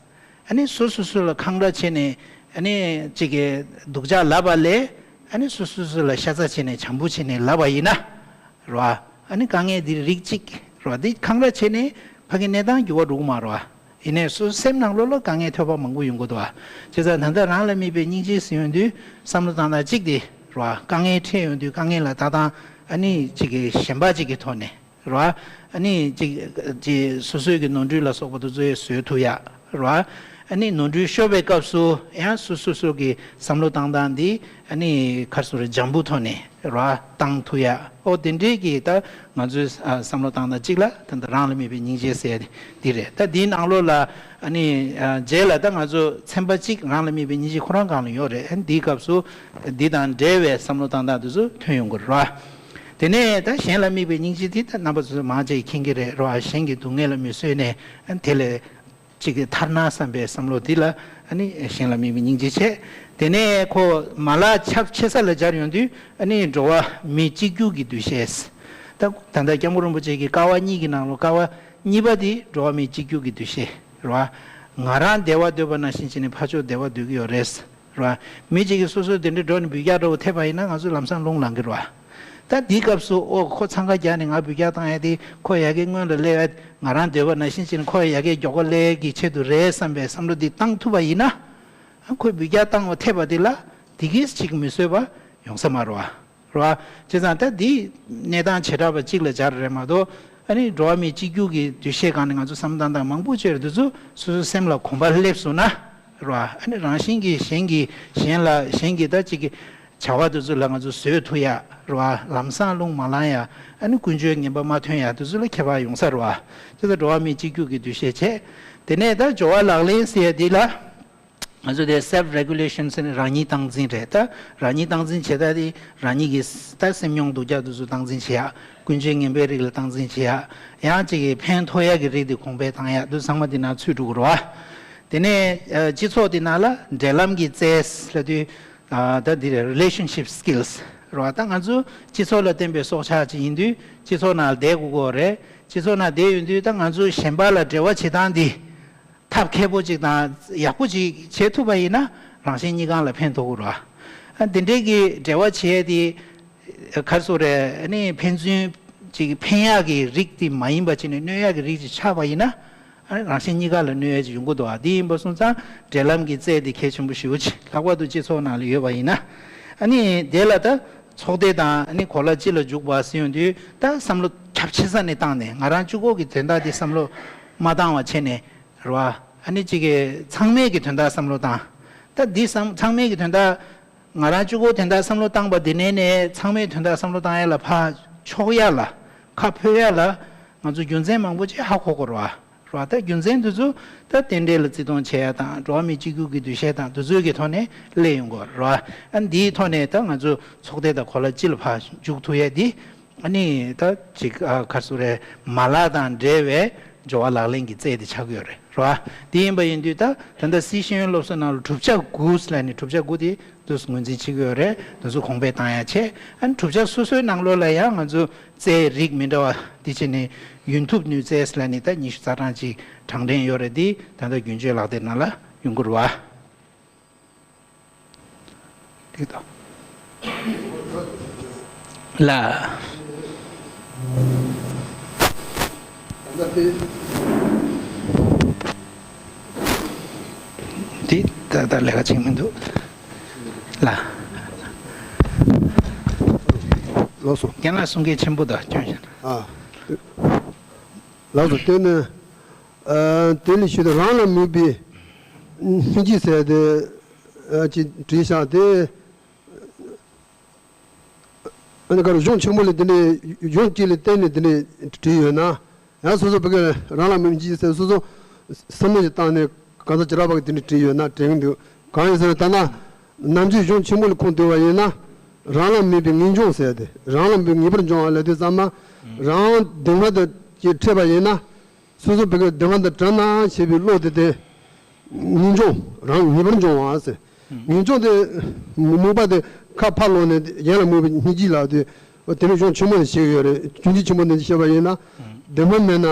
ཨ་ནི་སོ་སོ་སོ་ལ་འཁང་ར་བྱས་ནས། ཨ་ནི་ཅིག་གི་སྡུག་ཅག་ལབ་པ་ལས། ཨ་ནི་སོ་སོ་སོ་ལ་ཤ་ཚ་བྱས་ནས་བྱམས་པོ་བྱས་ནས་ལབ་པ་ཡིན་ན། རེད་བ། ཨ་ནི་དཀའ་ངལ་འདི་རིགས་གཅིག་རེད་བ། འདི་འཁང་ར་བྱས་ནས་ཕ་གི་གནས་སྟངས་འགྱུར་བ་འགྲོ་གི་མ་རེད་བ། ཡིན་ནའི་སོ་སོ་སེམས་ནང་ལོགས་ལ་དཀའ་ངལ་ཐོལ་པ་མང་པོ་ཡོང་གི་འདུག་བ། བྱས་ཙང་ད་ལྟ་རང་ལ་དམིགས་པའི་སྙིང་རྗེ་ཟེར་ཡོང་དུས་བསམ་བློ་བཏང་སྟངས་གཅིག་དེ་རེད་བ། དཀའ་ངལ་འཕྲད་ཡོང་དུས་དཀའ་ངལ་ལ་ལྟ་སྟངས་ཨ་ནི་ཅིག་གི་གཞན་པ་ཅིག་གི་ཐོག་ནས། རེད་བ། ཨ་ནི་ཅིག་ཅིག་སོ་སོའི་གི་ནོར་འཁྲུལ་ལ་སོགས་པ་དེ་ཚོ་ཡང་བཟོད་ཐུབ་ཡ། རེད་བ། ཨ་ནི་ནོར་འཁྲུལ་ཤོར་བའི་སྐབས་སུ་ཡང་སོ་སོ་སོ་གི་བསམ་བློ་བཏང་སྟངས་འདི་ཨ་ནི་ག་རེ་ཟེར་རེད། འཇམ་པོ་ཐོག་ནས་རེད་བ། བཏང་ཐུབ་ཡ། ཨོ་དེ་འདྲའི་གི་ད་ང་ཚོའི་ཨ་བསམ་བློ་བཏང་སྟངས་གཅིག་ལ་ད་ལྟ་རང་ལ་དམིགས་པའི་སྙིང་རྗེ་ཟེར་ཡ་འདི་རེད། ད་འདིའི་ནང་ལོགས་ལ་ཨ་ནི་ཨ་རྗེས་ལ་ད་ང་ཚོ་ཚན་པ་གཅིག་རང་ལ་དམིགས་པའི་སྙིང་རྗེ་ཁོ་རང་སྒང་ལ་ཡོད་རེད། ཨ་ནི་འདིའི་སྐབས་སུ་འདི་དང་འབྲེལ་བའི་བསམ་བློ་བཏང་སྟངས་དེ་ཚོ་ཐོན་ཡོང་གི་རེད་བ། དེ་ནས་ད་གཞན་ལ་དམིགས་པའི་སྙིང་རྗེ་དེ་ད་རྣམ་པ་ཚོས་མང་ཆེ་མཁྱེན་གྱི་རེད་རོ། གཞན་གྱི་སྡུག་བསྔལ་ལ་མི་བཟོད་ནས་དེ་ལས་ཅིག་གི་ཐར་ན་བསམ་པའི་བསམ་བློ་འདི་ལ་ཨ་ནི་གཞན་ལ་དམིགས་པའི་སྙིང་རྗེ་བྱས། དེ་ནས་ཁོ་མ་ལག་ཁྱབ་ཆེ་ས་ལ་སྦྱར་ཡོང་དུས་ཨ་ནི་འགྲོ་བ་མི་གཅིག་གྱུར་གྱི་འདུ་ཤེས། ད་ད་ལྟ་སྐྱབས་མགོན་རིན་པོ་ཆེ་གི་ཀ་བ་གཉིས་ཀྱི་ནང་ལོ་ཀ་བ་གཉིས་པ་འདི་འགྲོ་བ་མི་གཅིག་གྱུར་གྱི་འདུ་ཤེས་རོ། ང་རང་བདེ་བ་འདོད་པ་ནང་བཞིན་བྱས་ནས་ཕར་ཕྱོགས་བདེ་བ་འདོད་ཀྱི་ཡོད་རེད། རེད་བ། མི་གཅིག་གིས་སོ་སོ་དེ་འདྲའི་འགྲོ་ནས་འབུད་རྒྱག་འདྲ་བོ་ཐེབས་པ་ཡིན་ན་ང་ཚོ་ལམ་སང་རླུང་ལངས་ཀྱི་རེད་བ། ད་འདིའི་སྐབས་སུ་ཨོ་ཁོ་འཚང་ཁ་རྒྱག་ནས་ང་འབུད་རྒྱག་བཏང་ཡ་དེ་ཁོ་ཡ་གི་སྔོན་ལ་སླེབས་ཡ། ང་རང་འདོད་པ་ནང་བཞིན་བྱས་ནས་ཁོ་ཡ་གི་མགྱོགས་པོ་སླེབས་ཀྱི་ཆེད་དུ་རེད་བསམ་པའི་བསམ་བློ་འདི་བཏང་ཐུབ་པ་ཡིན་ན། ཨ་ཁོས་འབུད་རྒྱག་བཏང་བ་ཐེབས་པ་དེ་ལ་དེ་གིས་ཅིག་མི་བཟོད་པ་ཡོང་ས་མ་རེད་བ། རེད་བ། བྱས་ཙང་ད་འདི་གནས་སྟངས་བྱེ་བྲག་པ་གཅིག་ལ་སྦྱར་རེད་མ་གཏོགས། ཨ་ནི་འགྲོ་བ་མིའི་གཅིག་གྱུར་གྱི་འདུ་ཤེས་སྒང་ནས་ང་ཚོ་བསམ་བློ་བཏང་སྟངས་མང་པོ་ཅིག་ཡོད་རེད། དེ་ཚོ་སོ་སོའི་སེམས་ལ་གོམས་པ་སླེབས་སོང་ན་རེད་བ། ཨ་ནི་རང་བཞིན་གྱིས་གཞན་གྱིས་གཞན་ལ་གཞན་གྱིས་ད་ཅིག་གི་བྱ་བ་དེ་ཚོ་ལ་ང་ཚོ་བཟོད་ཐུབ་ཡ་རེད་བ། ལམ་སང་རླུང་མ་ལངས་ཡ། ཨ་ནི་ཀུན་སྤྱོད་ངན་པ་མ་ཐོན་ཡ་དེ་ཚོ་ལ་ཁྱད་པར་ཡོང་ས་རེད་བ། དེ་ཚོ་འགྲོ་བ་མིའི་གཅིག་གྱུར་གྱི་འདུ་ཤེས་བྱས། དེ་ནས་ད་སྦྱོར་བ་ལག་ལེན་ཟེར་ཡ་འདི་ལ། ང་ཚོ་དེ་self regulation ཟེར་ནས་རང་ཉིད་སྟངས་འཛིན་རེད། ད་རང་ཉིད་སྟངས་འཛིན་བྱེད་སྟངས་དེ་རང་ཉིད་ཀྱི་ད་སེམས་མྱོང་སྡུག་ཅག་དེ་ཚོ་སྟངས་འཛིན་བྱེད་ཡ། ཀུན་སྤྱོད་ངན་པའི་རིགས་ལ་སྟངས་འཛིན་བྱེད་ཡ། ཡང་ཅིག་གི་ཕན་ཐོགས་ཡ་གི་རིགས་དེ་གོང་འཕེལ་བཏང་ཡ། དེ་ཚང་མ་དེ་ནང་ཚུད་འགྲོ་གི་རེད་བ། དེ་ནས་ཨ་སྤྱི་ཚོགས་དེ་ནང་ལ་འབྲེལ་ལམ་གྱི་རྩལ་ལབ་དུས་ཨ་ད་འདི་རེད། relationship skills རེད་བ། ད་ང་ཚོ་སྤྱི་ཚོགས་ལ་བརྟེན་པའི་སྲོག་ཆགས་ཅིག་ཡིན་དུས་སྤྱི་ཚོགས་ནང་བསྡད་དགོས་ཀྱི་རེད། སྤྱི་ཚོགས་ནང་བསྡད་ཡོང་དུས་ད་ང་ཚོ་གཞན་པ་ལ་འབྲེལ་བ་བྱེད་སྟངས་འདི་ཐབས་མཁས་པོ་ཅིག་དང་ཡག་པོ་ཅིག་བྱེད་ཐུབ་པ་ཡིན་ན་རང་གཞན་གཉིས་ཀ་ལ་ཕན་ཐོགས་ཀྱི་རེད་བ། ཨ་འདི་འདྲའི་གི་འབྲེལ་བ་བྱེད་ཡས་དེ་ག་རེ་ཟེར་དགོས་རེད། ཨ་ནི་ཕན་ཚུན་ཅིག་ཕན་ཡག་གི་རིགས་དེ་མ་ཡིན་པ་བྱས་ནས་གནོད་ཡག་གི་རིགས་ཅིག་ཆགས་པ་ཡིན་ན། ཨ་ནི་རང་གཞན་གཉིས་ཀ་ལ་གནོད་ཡག་ཅིག་ཡོང་གི་འདུག་བ། དེ་ཡིན་པ་སོང་ཙང་འབྲེལ་ལམ་གྱི་རྩལ་དེ་གལ་ཆེན་པོ་ཞེ་པོ་ཅིག་ལྷག་པར་དུ་སྤྱི་ཚོགས་ནང་ལ་ཡོད་པ་ཡིན་ན། ཨ་ནི་དེ་ལ་ད་ཚོགས་སྡེ་དང་ཨ་ནི་གོ་ལ་སྤྱི་ལ་འཇུག་པ་ཟེར་ཡོང་དུས་ད་བསམ་བློ་ཁྱབ་ཆེ་ས་ནས་བཏང་ནས་ང་རང་གཅིག་པོ་གི་དོན་དག་དེ་བསམ་བློ་མ་བཏང་བ་བྱས་ནས་རེད་བ། ཨ་ནི་གཅིག་གི་ཚང་མས་ཀྱི་དོན་དག་བསམ་བློ་བཏང་། ད་འདི་བསམ་ཚང་མས་ཀྱི་དོན་དག་ང་རང་གཅིག་པོ་དོན་དག་བསམ་བློ་བཏང་པ་འདི་ནས་ནས་ཚང་མས་དོན་དག་བསམ་བློ་བཏང་ཡ་ལ་ཕར་ཕྱོགས་ཡ་ལ་ཁ་ཕོད་ཡ་ལ་ང་ཚོ་རྒྱུ་མཚན་མང་པོ་ཅིག་ཧ་གོ་དགོས་རེད་བ། རེད་བ། ད་རྒྱུ་མཚན་འདི་ཚོ་ད་རྟེན་འབྲེལ་ལ་བརྩི་མཐོང་བྱེད་ཡ་དང་འགྲོ་བ་མིའི་གཅིག་གྱུར་གྱི་འདུ་ཤེས་དང་འདི་ཚོའི་གི་ཐོག་ནས་སླེབས་ཡོང་དགོས་རེད་བ། ཨ་འདིའི་ཐོག་ནས་ད་ང་ཚོ་ཚོགས་སྡེ་དང་གོ་ལ་སྤྱི་ལ་ཕར་འཇུག་ཐུབ་ཡ་འདི། ཨ་ནི་ད་ཅིག་ཨ་ག་རེ་ཟེར་དགོས་རེད། མ་ལག་དང་འབྲེལ་བའི་སྦྱོར་བ་ལག་ལེན་གྱི་རྩལ་དེ་ཆགས་ཀྱི་ཡོད་རེད། རེད་བ། དེ་ཡིན་པ་ཡིན་དུས་ད་ད་ལྟ་སི་ཤེས་ཡོན་སློབ་གསོ་ནང་ལ་གྲུབ་ཆ་དགུ་ལབ་ནས་གྲུབ་ཆ་དགུ་དེ་དུ་ངོས་འཛིན་བྱེད་ཀྱི་ཡོད་རེད། དེ་ཚོ་གོང་འཕེལ་བཏང་ཡ་བྱས། ཨ་ནི་གྲུབ་ཆ་སོ་སོའི་ནང་ལོགས་ལ་ཡང་ང་ཚོ་རྩལ་རིགས་མི་འདྲ་བ་འདི་བྱས་ནས་ཡུན་ཐུབ་ནུས་རྩལ་ལབ་ནས་ད་ཉི་ཤུ་རྩ་གྲངས་ཅིག་གྲངས་འདྲེན་ཡོད་རེད། འདི་ད་ལྟ་རྒྱུན་སྤྱོད་ལག་དེབ་ནང་ལ་ཡོང་གི་རེད་བ། འགྲིག་དང་། ལ། འདི་ད་ལྟ་ལས་ཀ་བྱེད་མི་འདུག་ལ། ལགས་སོ། རྒན་ལགས་གསུང་མཁན་ཆེན་པོ་དང་སྐྱོན་ཞིག་ཨ། ལགས་སོ། དེ་ནི། ཨ། དེ་ལས་ཞུས་ཏེ་རང་ལ་དམིགས་པའི་སྙིང་རྗེ་ཟེར་ཏེ། ཨ། ཅིག་བྲིས་བཞག་སྟེ། ཨ་ནི་ག་རེ་གཞུང་ཆེན་མོ་ལ་དེ་ནས་གཞུང་གཅིག་ལ་བརྟེན་ནས་དེ་ནས་བྲིས་ཡོད་ན། ཡང་སོ་སོ་བོད་སྐད་རང་ལ་དམིགས་པའི་སྙིང་རྗེ་ཟེར་སོ་སོ་བསམ་བློ་ཞིག་བཏང་ནས་གང་ཟག་བྱེ་བྲག་པ་གིས་དེ་འདྲ་བྲིས་ཡོད་ན་དྲན་གྱི་འདུག་གང་ཡིན་ཟེར་ན་ད་ན། ནམ་རྒྱུན་གཞུང་ཆེན་མོ་ལ་ཁུངས་གཏུགས་པ་ཡིན་ན། རང་ལ་དམིགས་པའི་ངེས་འབྱུང་ཟེར་ཏེ་རང་ལ་དམིགས་པའི་ངེས་པར་འབྱུང་བ་ལབ་དུས་ཙམ་པ། རང་སྡུག་བསྔལ་དང་ཅིག་འཕྲད་པ་ཡིན་ན། སོ་སོ་བོད་སྐད་སྡུག་བསྔལ་དང་བྲལ་ན་ཞེས་པའི་བློ་དེ་དེ། ངེས་འབྱུང་རང་ངེས་པར་འབྱུང་བ་ཟེར། ངེས་འབྱུང་དེ་མུ་མུག་པ་དེ་ཁ་ཕར་ལོག་ནས་གཞན་ལ་དམིགས་པའི་སྙིང་རྗེ་ལབ་དུས། འོ་དེ་ནས་གཞུང་ཆེན་མོ་ནས་བཤད་ཀྱི་ཡོད་རེད། རྒྱུན་འཛིན་ཆེན་མོ་ནས་བཤད་པ་ཡིན་ན། སྡུག་བསྔལ་མེད་ན་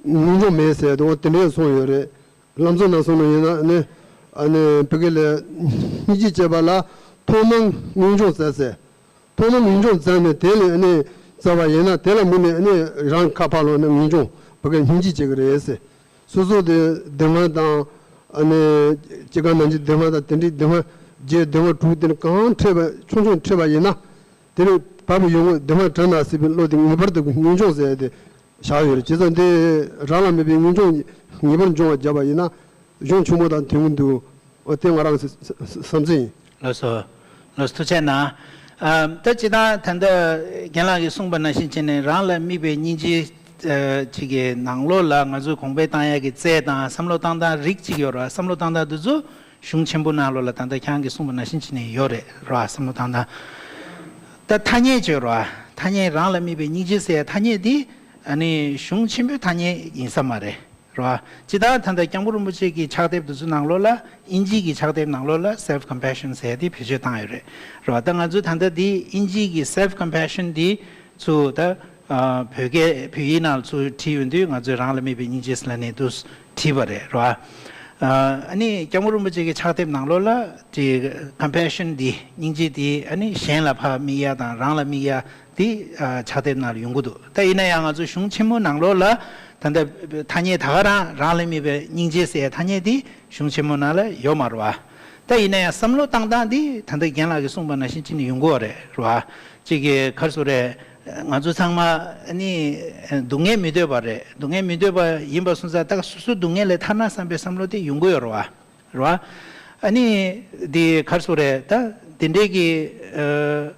ངེས་འབྱུང་མེད་ཟེར་དུས་འོ་དེ་འདྲས་གསུངས་ཡོད་རེད། ལམ་སྲོལ་ནང་གསུངས་ནོ་ཡིན་ན་ནི། ཨ་ནི་བོད་སྐད་ལ་སྙིང་རྗེ་སྐྱེས་པ་ལ་ཐོག་མར་ངེས་འབྱུང་བཙལ་ཟེར། ཐོག་མར་ངེས་འབྱུང་བཙལ་ནས་དེ་ལས་ཨ་ནི་བཙལ་བ་ཡིན་ན་དེ་ལ་དམིགས་ནས་ཨ་ནི་རང་ཁ་ཕར་ལོག་ནས་ངེས་འབྱུང་བོད་སྐད་སྙིང་རྗེ་བྱེད་ཀྱི་རེད་ཟེར། སོ་སོ་དེ་སྡུག་བསྔལ་དང་། ཨ་ནི་སྐྱེ་རྒ་ན་འཆིའི་སྡུག་བསྔལ་དང་དེ་འདྲའི་སྡུག་བསྔལ་བརྒྱད་སྡུག་བསྔལ་དྲུག་དེ་ནི་གང་འཕྲད་པ་ཆུང་ཆུང་འཕྲད་པ་ཡིན་ན། དེ་ནི་བབ་ཡོང་སྡུག་བསྔལ་བྲལ་ན་སྲིད་པའི་བློ་དེ་ངེས་པར་དུ་ངེས་འབྱུང་ཟེར་ཏེ་བཞག་ཡོད་རེད། བྱས་ཙང་དེ་རང་ལ་དམིགས་པའི་ངེས་འབྱུང་ངེས་པར་འབྱུང་བ་བརྒྱབ་པ་ཡིན་ན་གཞུང་ཆེན་མོ་དང་མཐུན་གྱི་འདུག་འོ་དེ་ང་རང་གི་བསམ་ཚུལ་ཡིན། ལགས་སོ། ལགས་སོ། ཐུགས་རྗེ་གནང་། ཨ། ད་སྤྱིར་བཏང་ད་ལྟ་རྒན་ལགས་ཀྱིས་གསུངས་པ་ནང་བཞིན་བྱས་ནས་རང་ལ་དམིགས་པའི་སྙིང་རྗེ། ཨ། ཅིག་གི་ནང་ལོགས་ལ་ང་ཚོས་གོང་འཕེལ་བཏང་ཡག་གི་རྩལ་དང་བསམ་བློ་བཏང་སྟངས་རིགས་གཅིག་ཡོད་རེད་བ། བསམ་བློ་བཏང་སྟངས་འདི་ཚོ་གཞུང་ཆེན་པོ་ནང་ལོགས་ལ་ད་ལྟ་ཁྱེད་རང་གིས་གསུངས་པ་ནང་བཞིན་བྱས་ནས་ཡོད་རེད་བ། བསམ་བློ་བཏང་སྟངས། ད་ཐ་སྙད་ཅིག་ཡོད་རེད་བ། ཐ་སྙད་རང་ལ་དམིགས་པའི་སྙིང་རྗེ་ཟེར་ཡ་ཐ་སྙད་འདི་ཨ་ནི་གཞུང་ཆེན་པོའི་ཐ་སྙད་ཡིན་ས་མ་རེད། རེད་བ། ཇི་ལྟར་ད་ལྟ་སྐྱབས་མགོན་རིན་པོ་ཆེ་གི་ཕྱག་དེབ་དེ་ཚོ་ནང་ལོགས་ལ་དབྱིན་ཇིའི་གི་ཕྱག་དེབ་ནང་ལོགས་ལ་self compassion ཟེར་ཡ་དེ་བེད་སྤྱོད་བཏང་ཡོད་རེད། རེད་བ། ད་ང་ཚོས་ད་ལྟ་འདི་དབྱིན་ཇིའི་གི་self compassion འདི་ཚུར་ད་ཨ་བོད་སྐད་བོད་ཡིག་ནང་ཚུར་བྲིས་ཡོང་དུས་ང་ཚོས་རང་ལ་དམིགས་པའི་སྙིང་རྗེ་ཟེར་ལབ་ནས་འདུག་བྲིས་པ་རེད། རེད་བ། ཨ་ནི་སྐྱབས་མགོན་རིན་པོ་ཆེ་གི་ཕྱག་དེབ་ནང་ལོགས་ལ་དེ་compassion འདི་སྙིང་རྗེ་འདི་ཨ་ནི་གཞན་ལ་ཕར་དམིགས་ཡ་དང་རང་ལ་དམིགས་ཡ། དེ་ཨ་ཕྱག་དེབ་ནང་ལ་ཡོང་གི་འདུག་ད་ཡིན་ན་ཡང་ང་ཚོ་གཞུང་ཆེན་མོ་ནང་ལོགས་ལ་ད་ལྟ་ཐ་སྙད་ད་ག་རང་རང་ལ་དམིགས་པའི་སྙིང་རྗེ་ཟེར་ཐ་སྙད་དེ་གཞུང་ཆེན་མོ་ནང་ལ་ཡོད་མ་རེད་བ། ད་ཡིན་ན་ཡང་བསམ་བློ་བཏང་སྟངས་དེ་ད་ལྟ་རྒན་ལགས་ཀྱིས་གསུངས་པ་ནང་བཞིན་བྱས་ནས་ཡོང་གི་ཡོད་རེད། རེད་བ། གཅིག་གི་ག་རེ་ཟེར་དགོས་རེད། ང་ཚོ་ཚང་མ་ནི་སྡུག་བསྔལ་མི་འདོད་པ་རེད། སྡུག་བསྔལ་མི་འདོད་པ་ཡིན་པ་སོང་ཙང་ད་སོ་སོ་སྡུག་བསྔལ་ལས་ཐར་ན་བསམ་པའི་བསམ་བློ་དེ་ཡོང་གི་ཡོད་རེད་བ། རེད་བ། ཨ་ནི་དེ་ག་རེ་ཟེར་དགོས་རེད། ད་དེ་འདྲའི་གི་ཨ།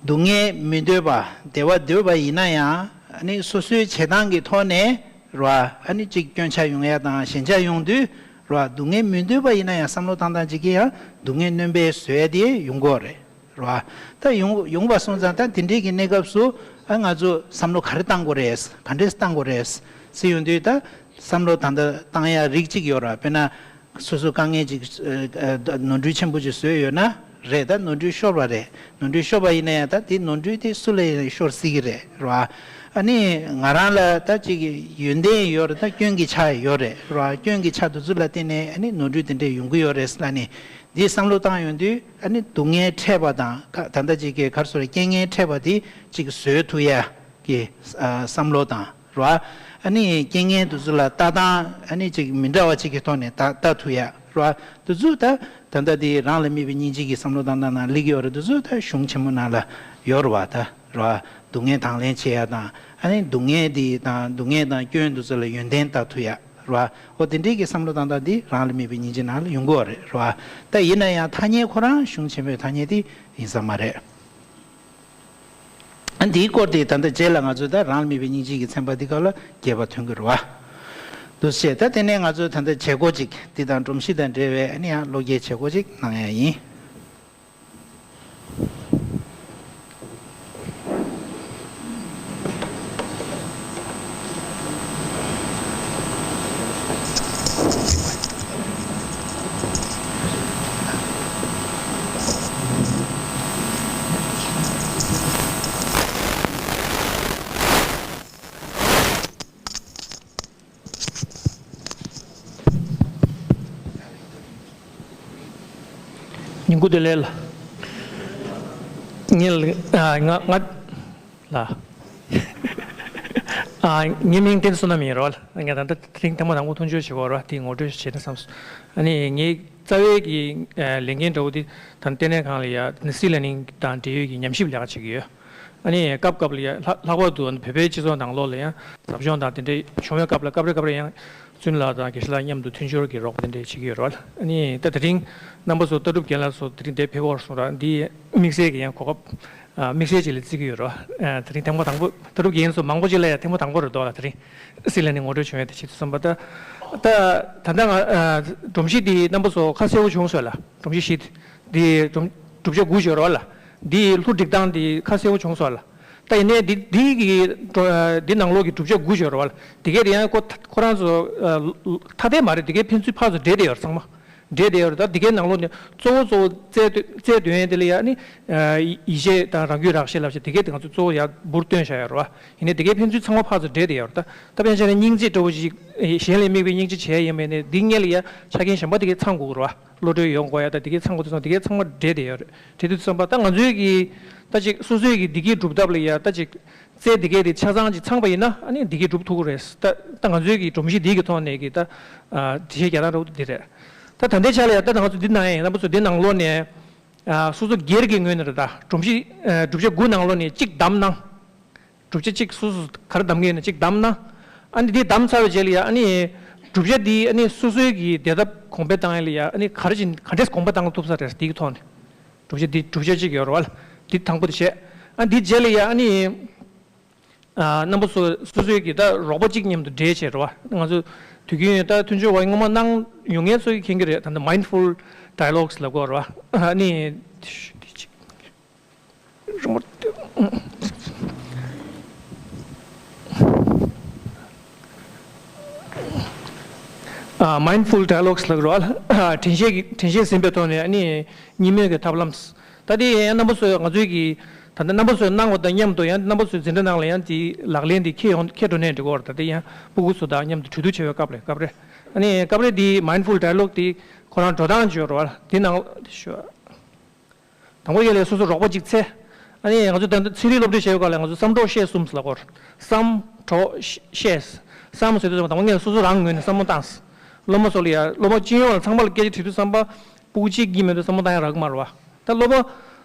སྡུག་བསྔལ་མི་འདོད་པ། བདེ་བ་འདོད་པ་ཡིན་ན་ཡང་ཨ་ནི་སོ་སོའི་བྱེད་སྟངས་ཀྱི་ཐོག་ནས་རེད་བ། ཨ་ནི་གཅིག་སྐྱོན་ཆ་ཡོང་ཡ་དང་ཞན་ཆ་ཡོང་དུས་རེད་བ། སྡུག་བསྔལ་མི་འདོད་པ་ཡིན་ན་ཡང་བསམ་བློ་བཏང་སྟངས་གཅིག་གིས་ཡང་སྡུག་བསྔལ་སྣོན་པའི་བཟོ་ཡ་དེ་ཡོང་གི་ཡོད་རེད། རེད་བ། ད་ཡོང་ཡོང་བ་སོང་ཙང་ད་དེ་འདྲའི་གི་གནས་སྐབས་སུ་ཨ་ང་ཚོ་བསམ་བློ་ག་རེ་བཏང་དགོས་རེད། ག་འདྲས་བཏང་དགོས་རེད་ཟེར་ཡོང་དུས་ད་བསམ་བློ་ད་ལྟ་བཏང་ཡ་རིགས་གཅིག་ཡོད་རེད་བ། དཔེར་ན། སོ་སོ་དཀའ་ངལ་ཅིག་ཨ། ཨ། ནོར་འཁྲུལ་ཆེན་པོ་ཅིག་བཟོས་ཡོད་ན་རེད། ད་ནོར་འཁྲུལ་ཤོར་བ་རེད། ནོར་འཁྲུལ་ཤོར་བ་ཡིན་ན་ཡང་ད་དེ་ནོར་འཁྲུལ་དེ་སུ་ལ་ཡིན་ཤོར་སྲིད་ཀྱི་རེད། རེད་བ། ཨ་ནི་ང་རང་ལ་ད་ཅིག་ཡོན་ཏན་ཡོད་རེད། ད་སྐྱོན་གྱི་ཆ་ཡོད་རེད། རེད་བ། སྐྱོན་གྱི་ཆ་དེ་ཚོ་ལ་བརྟེན་ནས་ཨ་ནི་ནོར་འཁྲུལ་དེ་འདྲས་ཡོང་གི་ཡོད་རེད་ཟེར་ལབ་ནས་འདི་བསམ་བློ་བཏང་ཡོང་དུས་ཨ་ནི་སྡུག་བསྔལ་འཕྲད་པ་དང་ད་ད་ལྟ་ཅིག་གི་ག་རེ་ཟེར་རྐྱེན་ངན་འཕྲད་པ་དེ་ཅིག་བཟོད་ཐུབ་ཡ་གི་ཨ། བསམ་བློ་དང་། རེད་བ། ཨ་ནི་རྐྱེན་ངན་དེ་ཚོ་ལ་ལྟ་སྟངས་ཨ་ནི་ཅིག་མི་འདྲ་བ་ཅིག་གི་ཐོག་ནས་ལྟ་ལྟ་ཐུབ་ཡ། རེད་བ། དེ་ཚོ་ད་ད་ལྟ་དེ་རང་ལ་དམིགས་པའི་སྙིང་རྗེ་གི་བསམ་བློ་བཏང་སྟངས་ནང་སླེབས་ཀྱི་ཡོད་རེད། དེ་ཚོ་ད་གཞུང་ཆེན་མོ་ནང་ལ་ཡོད་རེད་བ། ད་རེད་བ། སྡུག་བསྔལ་དང་ལེན་བྱེད་ཡ་དང་ཨ་ནི་སྡུག་བསྔལ་དེ་དང་སྡུག་བསྔལ་དང་སྐྱོན་དེ་ཚོ་ལ་ཡོན་ཏན་ལྟ་ཐུབ་ཡ། རེད་བ། འོ་དེ་འདྲའི་གི་བསམ་བློ་བཏང་སྟངས་དེ་རང་ལ་དམིགས་པའི་སྙིང་རྗེ་ནང་ལ་ཡོང་གི་ཡོད་རེད། རེད་བ། ད་ཡིན་ན་ཡང་ཐ་སྙད་ཁོ་རང་གཞུང་ཆེན་མོའི་ཐ་སྙད་དེ་ཡིན་ས་མ་རེད། ཨ། འདིའི་སྐོར་དེ་ད་ལྟ་རྗེས་ལ་ང་ཚོས་ད་རང་ལ་དམིགས་པའི་སྙིང་རྗེ་གི་ཚན་པ་འདི་སྐབས་ལ་རྒྱས་པ་ཐོན་གྱི་རེད་བ། འདུག་སེ་བྱས། ད་དེ་ནས་ང་ཚོས་ད་ལྟ་བྱེད་སྒོ་གཅིག་འདི་དང་སྒྲོམ་གཞི་དང་འབྲེལ་བའི་ཨ་ནི་ཡང་བློ་སྐྱེད་བྱེད་སྒོ་གཅིག་གནང་ཡ་ཡིན། ཉིན་གུང་བདེ་ལེགས། ངས་ལ་ང་ང་ལ་ཨ། ངའི་མིང་བསྟན་བསོད་ནམས་ཡིན་རོགས། ངས་ད་ལྟ་དེ་རིང་ཐེངས་མ་དང་པོ་མཐུན་སྦྱོར་བྱེད་དགོས་རོགས། དེ་ངོ་སྤྲོད་བྱེད་ན་བསམས་སོང་། ཨ་ནི་ངའི་རྩ་བའི་གི་ལས་འགན་འདྲ་བོ་དེ་ད་ལྟ་ལྟེ་གནས་ཁང་ལ་ཡ་སི་ལར་ནིང་དང་འབྲེལ་ཡོད་ཀྱི་ཉམས་ཞིབ་ལས་ཀ་བྱེད་ཀྱི་ཡོད། ཨ་ནི་སྐབས་སྐབས་ལ་ཡང་ལྷག་ལྷག་པར་དུ་བོད་པའི་སྤྱི་ཚོགས་ནང་ལོགས་ལ་ཡང་ཟབ་སྦྱོང་དང་དེ་འདྲའི་བྱུང་བའི་སྐབས་ལ་སྐབས་རེ་སྐབས་རེ་ཡང་བཙུན་ལགས་དང་དགེ་བཤེས་ལགས་མཉམ་དུ་མཐུན་སྦྱོར་གྱི་རོགས་པ་དེ་འདྲ་བྱེད་ཀྱི་ཡོད་རེད་བ། ཨ་ནི་ད་དེ་རིང་རྣམ་པ་ཚོ་ལྟ་གྲུབ་རྒན་ལགས་སོགས་དེ་རིང་འདིར་ཕེབས་ཀྱི་ཡོད་རེད་གསུངས་ར། འདི་དམིགས་བསལ་གྱི་ཡང་གོ་སྐབས་ཨ་དམིགས་བསལ་ཅིག་ལ་བརྩི་གི་ཡོད་རེད་བ། ཨ་དེ་རིང་ཐེངས་མ་དང་པོ། ལྟ་གྲུབ་རྒན་ཚོ་མང་པོ་ཅིག་ལ་ཡང་ཐེངས་མ་དང་པོ་རེད་འདུག་ལ། དེ་རིང་སི་ལར་ནིང་ངོ་སྤྲོད་བྱུང་ཡོད་དེ་བྱེད་དུས་ཙམ་པ་ད་ད་ད་ལྟ་ང་ཨ་སྒྲོམ་གཞི་འདི་རྣམ་པ་ཚོ་ཁ་གསལ་པོ་བྱུང་སོང་ལ། སྒྲོམ་གཞི་བཞི་དེ། འདི་གྲུབ་ཆ་དགུ་ཡོད་རེད་བ་ལ། འདི་ལྷུ་སྒྲིག་སྟངས་འདི་ཁ་གསལ་པོ་བྱུང་སོང་ལ། ད་ཡིན་ནའི་འདི་འདི་གི་འདི་ནང་ལོགས་ཀྱི་གྲུབ་ཆ་དགུ་ཡོད་རེད་བ་ལ། འདི་གའི་དེ་ཡང་ཁོ་ཁོ་རང་ཚོ་ཐ་དད་མ་རེད། འདི་གའི་ཕན་ཚུན་ཕར་ཚུར་འདྲེས་བསྡད་ཡོད་རེད། ཚང་མ་འདྲེས་བསྡད་ཡོད་རེད། ད་འདི་གའི་ནང་ལོགས་ནས་གཙོ་བོ་གཙོ་བོ་རྩལ་རྩལ་འདོན་ཡས་དེ་ལ་ཡ་ནི་ཡིད་ཆེས་དང་རང་རྒྱུད་རག་ཤེས་ལབ་ཤེས་འདི་གའི་དེ་ང་ཚོ་གཙོ་བོ་ཡ་འབུར་བཏོན་བཞག་ཡོད་རེད་བ། ཡིན་ནའི་འདི་གའི་ཕན་ཚུན་ཚང་མ་ཕར་ཚུར་འདྲེས་བསྡད་ཡོད་རེད། ད་ད་ཕན་ཆད་ནས་སྙིང་རྗེ་འདྲ་བོ་ཞིག་གཞན་ལ་དམིགས་པའི་སྙིང་རྗེ་བྱས་ཡིན་མིན་ནི་འདི་སྔོན་ལ་ཡ་ཆ་རྐྱེན་གཞན་པ་འདི་གའི་ཚང་དགོས་རེད་བ། བློ་གྲོས་ཡོང་དགོས་ཡ། ད་འདི་གའི་ཚང་དགོས་དུས་ཙང་འདི་གའི་ཚང་མ་འདྲེས་བསྡད་ཡོད་རེད། བྱེད་དུས་ཙམ་པ་ད་ང་ཚོའི་གི་ད་ཅིག་སོ་སོའི་གི་བདེ་སྐྱིད་སྒྲུབ་ཐབས་ལ་ཡ་ད་ཅིག་རྩལ་འདི་གའི་དེ་ཆ་ཚང་ཅིག་ཚང་པ་ཡིན་ན་ཨ་ནི་བདེ་སྐྱིད་སྒྲུབ་ཐུབ་ཀྱི་རེད། ད་ད་ང་ཚོའི་གི་སྒྲོམ་གཞི་འདི་གི་ཐོག་ནས་གི་ད་འགྲེལ་བཤད་རྒྱག་སྟངས་འདྲ་བོ་འདི་རེད། ད་ད་ལྟའི་ཆ་ལ་ཡ་ད་ང་ཚོ་འདི་ནང་ཡིན། རྣམ་པ་ཚོ་འདི་ནང་ལོགས་ནས་སོ་སོ་སྒེར་གྱི་ངོས་ནས་རེད། ད་སྒྲོམ་གཞི་གྲུབ་ཆ་དགུ་ནང་ལོགས་ནས་གཅིག་བདམས་གནང་། གྲུབ་ཆ་གཅིག་སོ་སོ་ག་རེ་བདམས་ཀྱི་ཡིན་ན་གཅིག་བདམས་ན། ཨ་ནི་འདི་བདམས་ཚར་བའི་རྗེས་ལ་ཡ་ཨ་ནི་གྲུབ་ཆ་འདི་ཨ་ནི་སོ་སོའི་གི་བདེ་ཐབས་གོང་འཕེལ་བཏང་ཡ་ལ་ཡ་ཨ་ནི་ག་རེ་བྱིན་ག་འདྲས་གོམ་པ་བཏང་ཐུབ་ས་རེད། འདི་གི་ཐོག་ནས་གྲུབ་ཆ་འདི་གྲུབ་ཆ་གཅིག་ཡོད་རེད་བ་ལ། འདི་དང་པོ་དེ་བྱས། ཨ་འདི་རྗེས་ལ་ཡ་ཨ་ནི་ཨ་རྣམ་པ་ཚོ་སོ་སོའི་གི་ད་རོགས་པ་གཅིག་མཉམ་དུ་འབྲེལ་བྱས་རེད་བ། ང་ཚོ་དུས་རྒྱུན་ད་མཐུན་སྦྱོར་བ་སྔོན་མ་གནང་ཡོང་མཁན་ཚོ་གི་མཁྱེན་གི་རེད། ད་ལྟ་mindful dialogues་ལབ་ཀྱི་ཡོད་རེད་བ། ཨ་ནི། རི་མོ་སྟེ། ཨ། mindful dialogues་ལབ་རོགས། དྲན་ཤེས་ཀྱི་དྲན་ཤེས་ཟིན་པའི་ཐོག་ནས་ཨ་ནི་གཉིས་མོས་ཀྱི་ཐབས་ལམ། ད་དེ་ཡང་རྣམ་པ་ཚོས་ང་ཚོའི་གི་ད་ལྟ་རྣམ་པ་ཚོས་གནང་བ་དང་མཉམ་དུ་ཡང་རྣམ་པ་ཚོའི་འཛིན་གྲྭ་ནང་ལ་ཡང་དེའི་ལག་ལེན་དེ་འཁྱེར་ཡོང་འཁྱེར་འགྲོ་ནས་འགྲིག་གི་ཡོད་རེད། ད་དེ་ཡང་སྤུ་གུ་ཚོ་དང་མཉམ་དུ་གྲོས་བསྡུར་བྱེད་པའི་སྐབས་རེད། སྐབས་རེ་ཨ་ནི་སྐབས་རེ་དེ་mindful dialogue་དེ་ཁོ་རང་འགྲོ་སྟངས་བརྗོད་རོགས། དེ་ནང་ལ་ཞུ། དང་པོ་ཡོད་ལས་སོ་སོ་རོགས་པ་གཅིག་འཚོལ། ཨ་ནི་ང་ཚོ་ད་ལྟ་ཚན་རིག་སློབ་ཁྲིད་བྱེད་ཡོད་སྐབས་ལ་ང་ཚོ་བསམ་གྲོགས་བཤད་གསུམ་ཟེར་ལབ་ཀྱི་ཡོད་རེད། བསམ་གྲོགས་བཤད། བསམ་ཟེར་དུས་ཙམ་པ་དང་པོ་ངས་སོ་སོ་རང་ངོས་ནས་བསམ་བློ་བཏང་། སློབ་མ་ཚོ་ལ་ཡ་སློབ་མ་སྤྱི་ཡོངས་ལ་ཚང་མ་ལ་སྐད་ཆ་དྲིས་དུས་ཙམ་པ་སྤུ་གུ་གཅིག་གཉིས་མེད་དུས་བསམ་བློ་བཏང་ཡ་རག་གི་མ་རེད་བ། ད་སློབ་མ་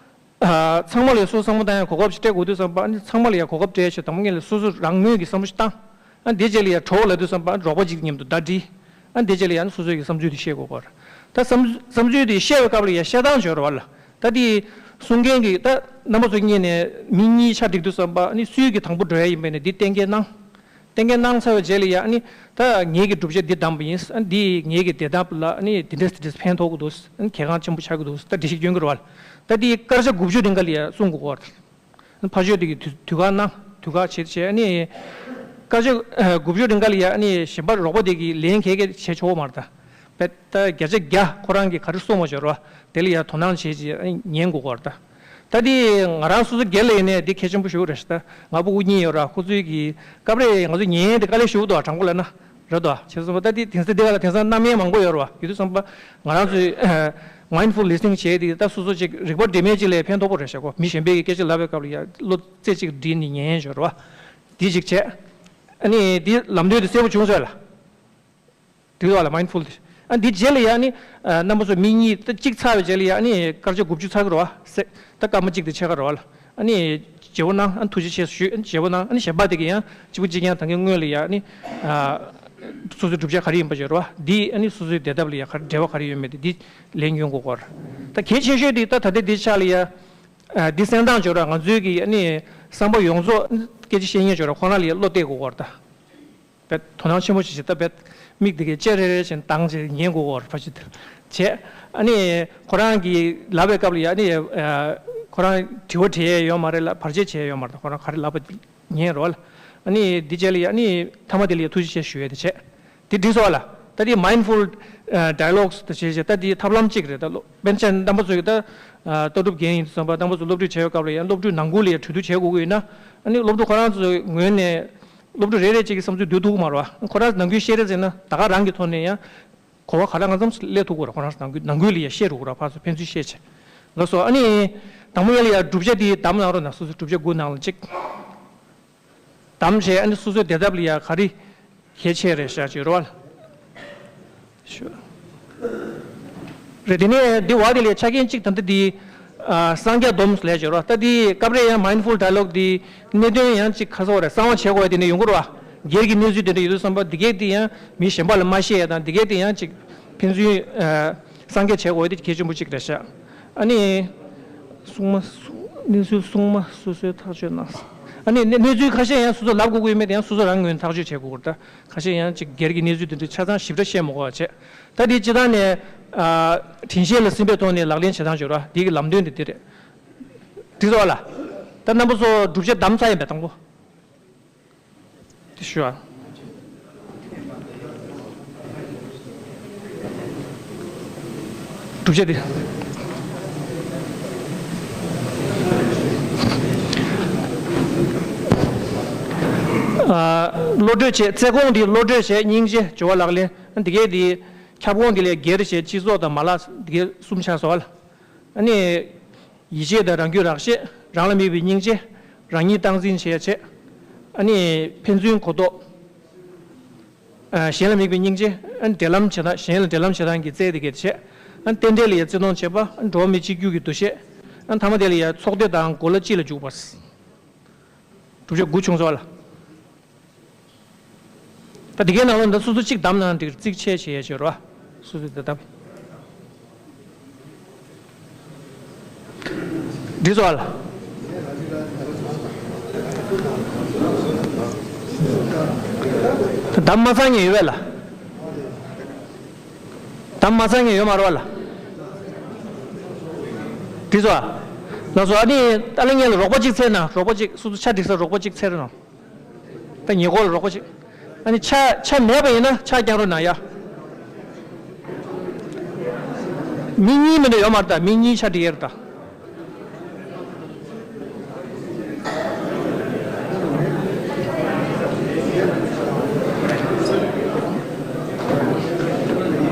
ཨ། ཚང་མ་ལ་ཡ་སོ་སོ་བསམ་བློ་བཏང་ཡ་གོ་སྐབས་ཤིག་སྤྲད་དགོས་དུས་ཙམ་པ། ཨ་ནི་ཚང་མ་ལ་ཡ་གོ་སྐབས་སྤྲད་ཆེད་དང་པོ་ངེད་ལ་སོ་སོ་རང་ངོས་ཀྱི་བསམ་བློ་ཞིག་བཏང་། ཨ་འདི་རྗེས་ལ་ཡ་གྲོགས་ལབ་དུས་ཙམ་པ་གྲོགས་པོ་གཅིག་མཉམ་དུ་ཟླ་སྒྲིལ། ཨ་འདི་རྗེས་ལ་ཡ་ནི་སོ་སོ་གི་བསམ་ཚུལ་དེ་བཤད་དགོས་སྐོར། ད་བསམ་བསམ་ཚུལ་དེ་བཤད་པའི་སྐབས་ལ་ཡ་བཤད་སྟངས་སྦྱོར་བ་ལ། ད་དེ་གསུང་མཁན་གྱི་ད་རྣམ་པ་ཚོ་གཉིས་ནས་མི་གཉིས་ཆ་བསྒྲིགས་དུས་ཙམ་པ། ཨ་ནི་སུའི་གི་དང་པོ་འགྲོ་ཡ་ཡིན་པས་ནས་འདི་གཏན་འཁེལ་གནང་། གཏན་འཁེལ་གནང་ཚར་བའི་རྗེས་ལ་ཡ། ཨ་ནི་ད་ངེད་ཀྱི་བསྒྲུབ་བྱ་འདི་བདམས་པ་ཡིན། ཨ་ནི་འདི་ངེད་ཀྱི་བདེ་ཐབས་ལ་ཨ་ནི་འདི་འདྲས་འདི་འདྲས་ཕན་ཐོགས་ཀྱི་འདུག་ཨ་ནི་གལ་འགངས་ཆེན་པོ་ཆགས་ཀྱི་འདུག་ད་འགྲེལ་བཤད་སྐྱོན་གྱི་རེད་བ། ད་འདི་སྐར་ཆ་དགུ་བཅུ་རིང་ག་ལ་ཡ་གསུང་དགོས་སྐོར། ཨ་ནི་ཕར་ཕྱོགས་དེ་གི་དུས་དུས་བཀག་གནང་། དུས་བཀག་བྱེད་བྱེད། ཨ་ནི་སྐར་ཆ་ཨ་དགུ་བཅུ་རིང་ག་ལ་ཡ། ཨ་ནི་གཞན་པ་རོགས་པ་དེ་གི་ལན་གལ་གལ་བྱེད་ཆོག་མ་རེད་ད། བས་ད་བརྒྱ་ཆ་བརྒྱ་ཁོ་རང་གིས་ག་རེ་གསུངས་པ་འབྱོར་བ་དེ་ལ་ཡ་དོ་སྣང་བྱེད་ཅིག་ཉན་དགོས་སྐོར་ད། ད་དེ་ང་རང་སོ་སོ་སྒེར་ལ་ཡིན་ནའི་དེ་གལ་ཆེན་པོ་ཞིག་རེད་ཤག་ད་ང་སྤུ་གུ་གཉིས་ཡོད་ར། ཁོ་ཚོའི་གི་སྐབས་རེ་ང་ཚོ་ཉན་ཡས་དེ་དཀའ་ལས་ཞེ་པོ་འདུག་དྲང་པོ་ལབ་ན། རེད་དོ། བྱས་ཙང་ད་དེ་དེང་སང་དེ་ག་ལ་དེང་སང་རྣམ་གཡེང་མང་པོ་ཡོད་ར་བ། ཡོད་དུས་ཙམ་པ་ང་རང་ཚོས་mindful listening་བྱས་དེ་ད་སོ་སོ་ཅིག་རིག་པ་སྒྲིམ་མེད་ཅིག་ལ་ཕན་ཐོགས་པོ་རེད་ཤག་གོ། མི་གཞན་པའི་གི་སྐད་ཆ་ལབ་པའི་སྐབས་ལ་ཡ་བློ་རྩེ་གཅིག་སྒྲིལ་ནས་ཉན་ཡས་ཡོད་ར་བ། དེ་ཅིག་བྱས། ཨ་ནི་དེ་ལམ་སྟོན་དེ་གསལ་པོ་བྱུང་ཚོད་ལ། འགྲིག་འདུག་བ་ལ། mindful་དེ། ཨ་འདི་རྗེས་ལ་ཡ་ནི་ཨ་རྣམ་པ་ཚོ་མི་གཉིས་ད་གཅིག་ཚར་བའི་རྗེས་ལ་ཡ་ནི་སྐར་ཆ་དགུ་བཅུ་ཚར་གི་རེད་བ། སེ་ད་སྐར་མ་གཅིག་དེ་ཆད་ཀ་རེད་བ་ལ། ཨ་ནི་བརྗེ་པོ་གནང་། ཨ་ཐུགས་རྗེ་ཆེ་ཞུས། ཨ་བརྗེ་པོ་གནང་། ཨ་ནི་གཞན་པ་དེ་གི་ཡང་གཅིག་པུ་གཅིག་རྐྱང་ད་གིན་སྔོན་ལ་ཡ་ནི་ཨ་སོ་སོའི་བསྒྲུབ་བྱ་ག་རེ་ཡིན་པ་བརྗོད་རེད་བ། འདི་ཨ་ནི་སོ་སོའི་བདེ་ཐབས་ལ་ཡ་ག་རེ་འབྲེལ་བ་ག་རེ་ཡོད་མེད་དེ་འདི་ལན་སྐྱོན་དགོས་སྐོར། ད་གལ་ཆེ་ཤོས་དེ་ད་ད་ལྟ་འདི་ཆ་ལ་ཡ་ཨ་འདི་གསན་སྟངས་བརྗོད་ར། ང་ཚོའི་གི་ཨ་ནི་བསམ་པ་ཡོངས་རྫོགས་སྐད་ཆ་བཤད་མཁན་བརྗོད་ར་ཁོ་རང་ལ་ཡ་བློ་གཏད་དགོས་སྐོར་ད། བས་དོ་སྣང་ཆེན་པོ་ཞིག་བྱེད། ད་བས་མིག་དེ་གའི་ལྕེ་རེ་རེ་བཞིན་གདངས་བྱས་ཉན་དགོས་སྐོར་ཕ་ཆུ་དེར་བྱས། ཨ་ནི་ཁོ་རང་གིས་ལབ་པའི་སྐབས་ལ་ཡ་ནི་ཨ་ཁོ་རང་དྲི་བ་དྲི་ཡས་ཡོད་མ་རེད་ལ། བར་ཆད་བྱས་ཡོད་མ་རེད། ཁོ་རང་ག་རེ་ལབ་པ་ཉན་རོགས་ལ། ཨ་ནི་འདི་བྱས་ལ་ཡ་ནི་མཐའ་མ་དེ་ལ་ཡ་ཐུགས་རྗེ་ཆེ་ཞུ་ཡས་དེ་བྱས། དེ་འགྲིག་སོང་བ་ལ། ད་དེ་mindful ཨ་dialogues་དེ་བྱས་བྱས་ད་དེ་ཐབས་ལམ་གཅིག་རེད། ད་ལོ་པན་ཆེན་རྣམ་པ་ཚོ་གི་ད་ཨ་ལྟ་གྲུབ་རྒན་ཡིན་དུས་ཙམ་པ་རྣམ་པ་ཚོ་སློབ་ཁྲིད་བྱས་པའི་སྐབས་ལ་ཡ་སློབ་ཕྲུག་ནང་ཁུལ་ལ་ཡ་གྲོས་བསྡུར་བྱེད་དགོས་ཀྱི་ཡོད་ན། ཨ་ནི་སློབ་ཕྲུག་ཁོ་རང་ཚོའི་ངོས་ནས། སློབ་ཕྲུག་རེ་རེ་གཅིག་གི་བསམ་ཚུལ་བསྡུ་ཐུབ་ཀྱི་མ་རེད་བ། ཁོ་རང་ནང་ཁུལ་བཤད་རེས་ཟེར་ན་ད་ག་རང་གི་ཐོག་ནས་ཡང་གོ་བ་ག་ལ་གང་འཚམ་སླེབས་ཐུབ་ཀྱི་རེད། ཁོ་རང་ནང་ཁུལ་ནང་ཁུལ་ལ་ཡ་བཤད་རུ་གི་ར། ཕར་ཚུར་ཕན་ཚུན་བཤད་བྱས། ལགས་སོ། ཨ་ནི་དང་པོ་ཡ་ལ་ཡ་བསྒྲུབ་བྱ་དེ་བདམས་གནང་རོགས་གནང་། སོ་སོའི་བསྒྲུབ་བྱ་དགུ་ནང་ལ་གཅིག་བདམས་བྱས། ཨ་ནི་སོ་སོའི་བདེ་ཐབས་ལ་ཡ་ག་རེ་གལ་ཆེ་རེད་ཤག་ཅིག་རོ་བ་ལ། ཤོད། རེད། དེ་ནས་འདི་བ་དེ་ལས་ཆ་རྐྱེན་གཅིག་ད་ལྟ་འདི་ཨ་གསང་རྒྱ་སྡོམ་ལས་བྱེད་རོགས། ད་འདི་སྐབས་རེ་ཡང་mindful dialogue་འདི་གནད་དོན་ཡང་གཅིག་ཁ་སོག་རེད། གསང་བ་བྱེད་དགོས་ཡ་དེ་འདྲ་ཡོང་གི་རེད་བ། སྒེར་གྱི་གནས་ཚུལ་དེ་འདྲ་ཡོད་དུས་ཙམ་པ་འདི་གས་འདི་ཡང་མི་གཞན་པ་ལ་མ་བཤད་ཡ་དང་། འདི་གས་འདི་ཡང་གཅིག་ཕན་ཚུན་ཨ་གསང་རྒྱ་བྱེད་དགོས་ཡ་དེ་གལ་ཆེན་པོ་གཅིག་རེད་ཤག་ཨ་ནི་སྲུང་མ་སྲུང་གནས་ཚུལ་སྲུང་མ་སོ་སོའི་ཐག་གཅོད་གནང་། ཨ་ནི་གནས་གནས་ཚུལ་ཁ་ཤས་ཡང་སོ་སོ་ལབ་དགོས་ཀྱི་ཡོད་མེད་དེ་ཡང་སོ་སོ་རང་ངོས་ནས་ཐག་གཅོད་བྱེད་དགོས་ཀྱི་རེད། ད་ཁ་ཤས་ཡང་གཅིག་སྒེར་གྱི་གནས་ཚུལ་དེ་འདྲ་ཆ་ཚང་ཞིབ་ཕྲ་བཤད་མ་དགོས་པ་བྱས། ད་འདི་སྤྱི་བཏང་ནས་ཨ་དྲན་ཤེས་ལ་སིམ་པའི་ཐོག་ནས་ལག་ལེན་བྱེད་སྟངས་བྱོས་ར། འདི་གི་ལམ་སྟོན་དེ་འདི་རེད། འགྲིག་སོང་བ་ལ། ད་རྣམ་པ་ཚོ་བསྒྲུབ་བྱ་བདམས་ཚར་ཡིན་པས་དང་པོ། དེ་ཞུ་ཨ། བསྒྲུབ་བྱ་དེ། ཨ་བློ་གྲོས་བྱས། རྩེ་གོང་དེ་བློ་གྲོས་བྱས། སྙིང་རྗེ་སྦྱོར་བ་ལག་ལེན། འདི་གས་དེ་ཁྱབ་ཁོངས་དེ་ལས་སྒེར་བྱས། སྤྱི་ཚོགས་དང་མ་ལག་འདི་གས་གསུམ་ཆགས་སོང་བ་ལ། ཨ་ནི། ཡིད་ཆེས་དང་རང་རྒྱུད་རག་ཤེས། རང་ལ་དམིགས་པའི་སྙིང་རྗེ། རང་ཉིད་སྟངས་འཛིན་བྱེད་ཡ་བྱེད། ཨ་ནི་ཕན་ཚུན་གོ་རྟོགས། ཨ་གཞན་ལ་དམིགས་པའི་སྙིང་རྗེ། ཨ་ནི་འབྲེལ་ལམ་བྱེད་སྟངས། གཞན་ལ་འབྲེལ་ལམ་བྱེད་སྟངས་ཀྱི་རྩལ་དེ་གལ་ཆེ། ཨ་ནི་རྟེན་འབྲེལ་ལ་ཡ་བརྩི་མཐོང་བྱེད་པ། ཨ་ནི་འགྲོ་བ་མི་གཅིག་གྱུར་གྱི་འདུ་ཤེས། ཨ་ནི་ཐ་མ་དེ་ལ་ཡ་ཚོགས་སྡེ་དང་གོ་ལ་སྤྱི་ལ་འཇུག་པ། བསྒྲུབ་བྱ་དགུ་བྱུང་སོང་བ་ལ། ད་འདི་གའི་ནང་ལ་འདི་སོ་སོ་གཅིག་བདམས་ན་འགྲིག་རྩིས་ཆད་བྱེད་ཡ་བྱེད་རོགས། སོ་སོ་འདི་བདམས། འགྲིག་སོང་བ་ལ། ད་བདམས་མ་ཚར་མཁན་ཡོད་པས་ལ། བདམས་མ་ཚར་མཁན་ཡོད་མ་རེད་བ་ལ། འགྲིག་སོང་བ། ལགས་སོ། ཨ་ནི་ཏཱ་ལའི་ངེད་ལ་རོགས་པ་གཅིག་འཚོལ་ན། རོགས་པ་གཅིག་སོ་སོ་ཆ་འགྲིག་ས་རོགས་པ་གཅིག་འཚོལ་རོགས་གནང་། ད་ཉེ་འཁོར་ལ་རོགས་པ་ཅིག་ཨ་ནི་ཆ་ཆ་མེད་པ་ཡིན་ན་ཆ་རྐྱང་རོགས་གནང་ཡ། མི་གཉིས་མིན་འགྲོ་ཡོད་མ་རེད་ད། མི་གཉིས་ཆ་འགྲིག་ཡ་རེད་ད།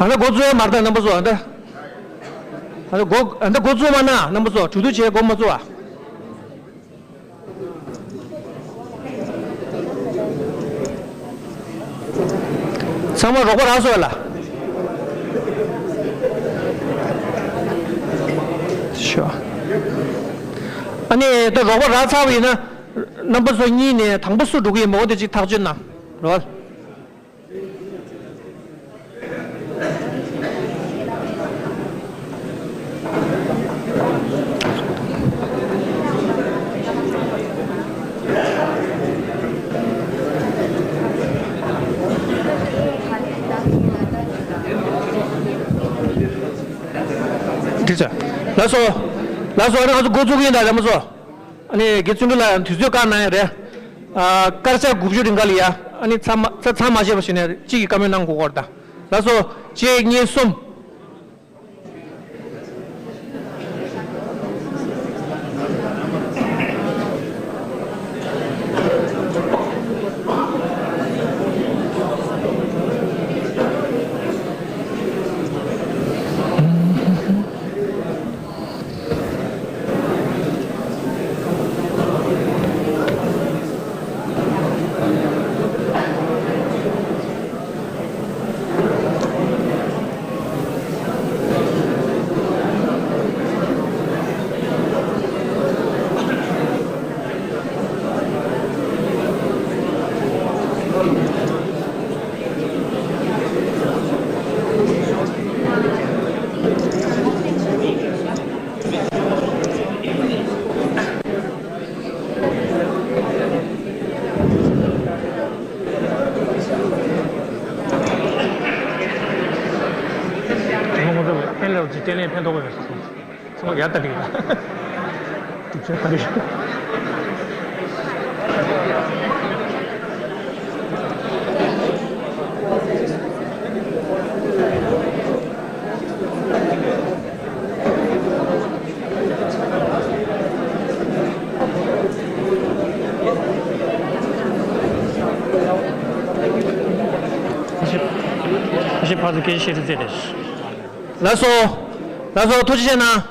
ཨ་ད་འགོ་བཙུགས་ཡ་མ་རེད་ད་རྣམ་པ་ཚོ། ཨ་ད་ཨ་ད་འགོ་ཨ་ད་འགོ་བཙུགས་མ་གནང་། རྣམ་པ་ཚོ་གྲོས་བསྡུར་བྱས་འགོ་མ་བཙུགས་ཨ། ཚང་མ་རོགས་པ་རག་སོང་ལ། ཤོ། ཨ་ནི་ད་རོགས་པ་རག་ཚར་བ་ཡིན་ན། རྣམ་པ་ཚོ་གཉིས་ནས་དང་པོ་སུ་འགྲོ་གི་ཡིན་པ་འོ་དེ་ཅིག་ཐག་གཅོད་གནང་རོགས། འགྲིག་ཚར། ལགས་སོ། ལགས་སོ། ཨ་ནི་ང་ཚོ་འགོ་བཙུགས་ཀྱི་ཡིན་ད་ལས་མ་ཚོ། ཨ་ནི་དགེ་བཙུན་གྲུབ་ལགས་ཡང་དུས་ཚོད་བཀག་གནང་ཡ་རེད། ཨ། སྐར་ཆ་དགུ་བཅུ་རིང་ག་ལ་ཡ། ཨ་ནི་ཚང་མ་ཚ་ཚང་མ་བྱས་པ་ཞིག་ནས་གཅིག་གིས་བཀའ་མོལ་གནང་དགོས་ཀྱི་རེད་ད། ལགས་སོ། གཅིག་གཉིས་གསུམ། ང་ཚོ་ཕན་ལས་ཀྱི་བརྟན་ལྷིང་ཕན་ཐོགས་པ་རེད། ཚང་མ་ཡར་ལྟ་འགྲིག་ད། སྒྲུབ་བྱེད་ག་རེ། ཕར་ཚུར་སྐད་ཆ་བཤད་ཐུབ་ཚད་རེད། ལགས་སོ། ལགས་སོ། ཐུགས་རྗེ་ཆེ་གནང་།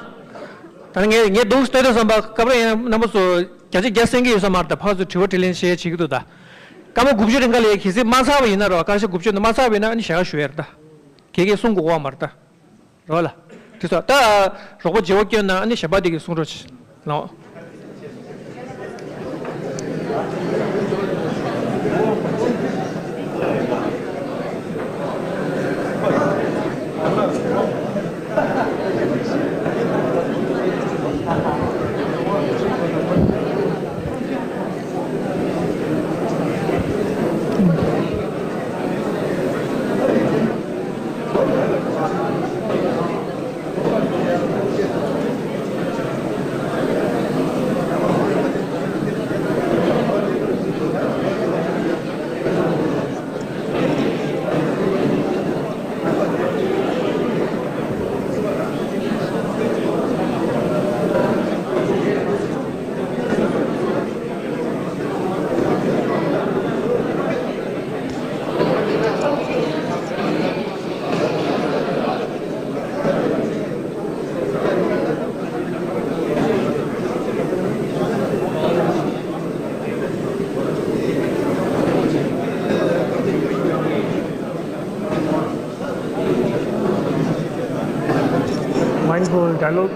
ད་ནི་ངས་ངས་འདུག་ལྟོས་དུས་ཙམ་པ་སྐབས་རེ་ཡང་རྣམ་པ་ཚོ་བརྒྱ་ཆ་བརྒྱ་གསན་གྱི་ཡོད་ས་མ་རེད་ད། ཕར་ཚུར་དྲི་བ་དྲིས་ལན་བྱེད་བྱེད་ཀྱི་འདུག་ད། སྐར་མ་དགུ་བཅུ་རིང་ག་ལ་ཡ་གལ་སྲིད་མ་ཚར་བ་ཡིན་ན་རོ། སྐར་ཆ་དགུ་བཅུ་ནང་མ་ཚར་བ་ཡིན་ན་ཨ་ནི་ཞལ་ཁ་ཞུ་ཡ་རེད་ད། གལ་གལ་གསུང་དགོས་པ་མ་རེད་ད། རོགས་ལ། དེ་ཚོ་ད། རོགས་པ་བརྗེ་པོ་སྐྱོན་ན་ཨ་ནི་གཞན་པ་དེ་གིས་གསུང་རོགས་བྱེད་ལོ། Mindful dialogue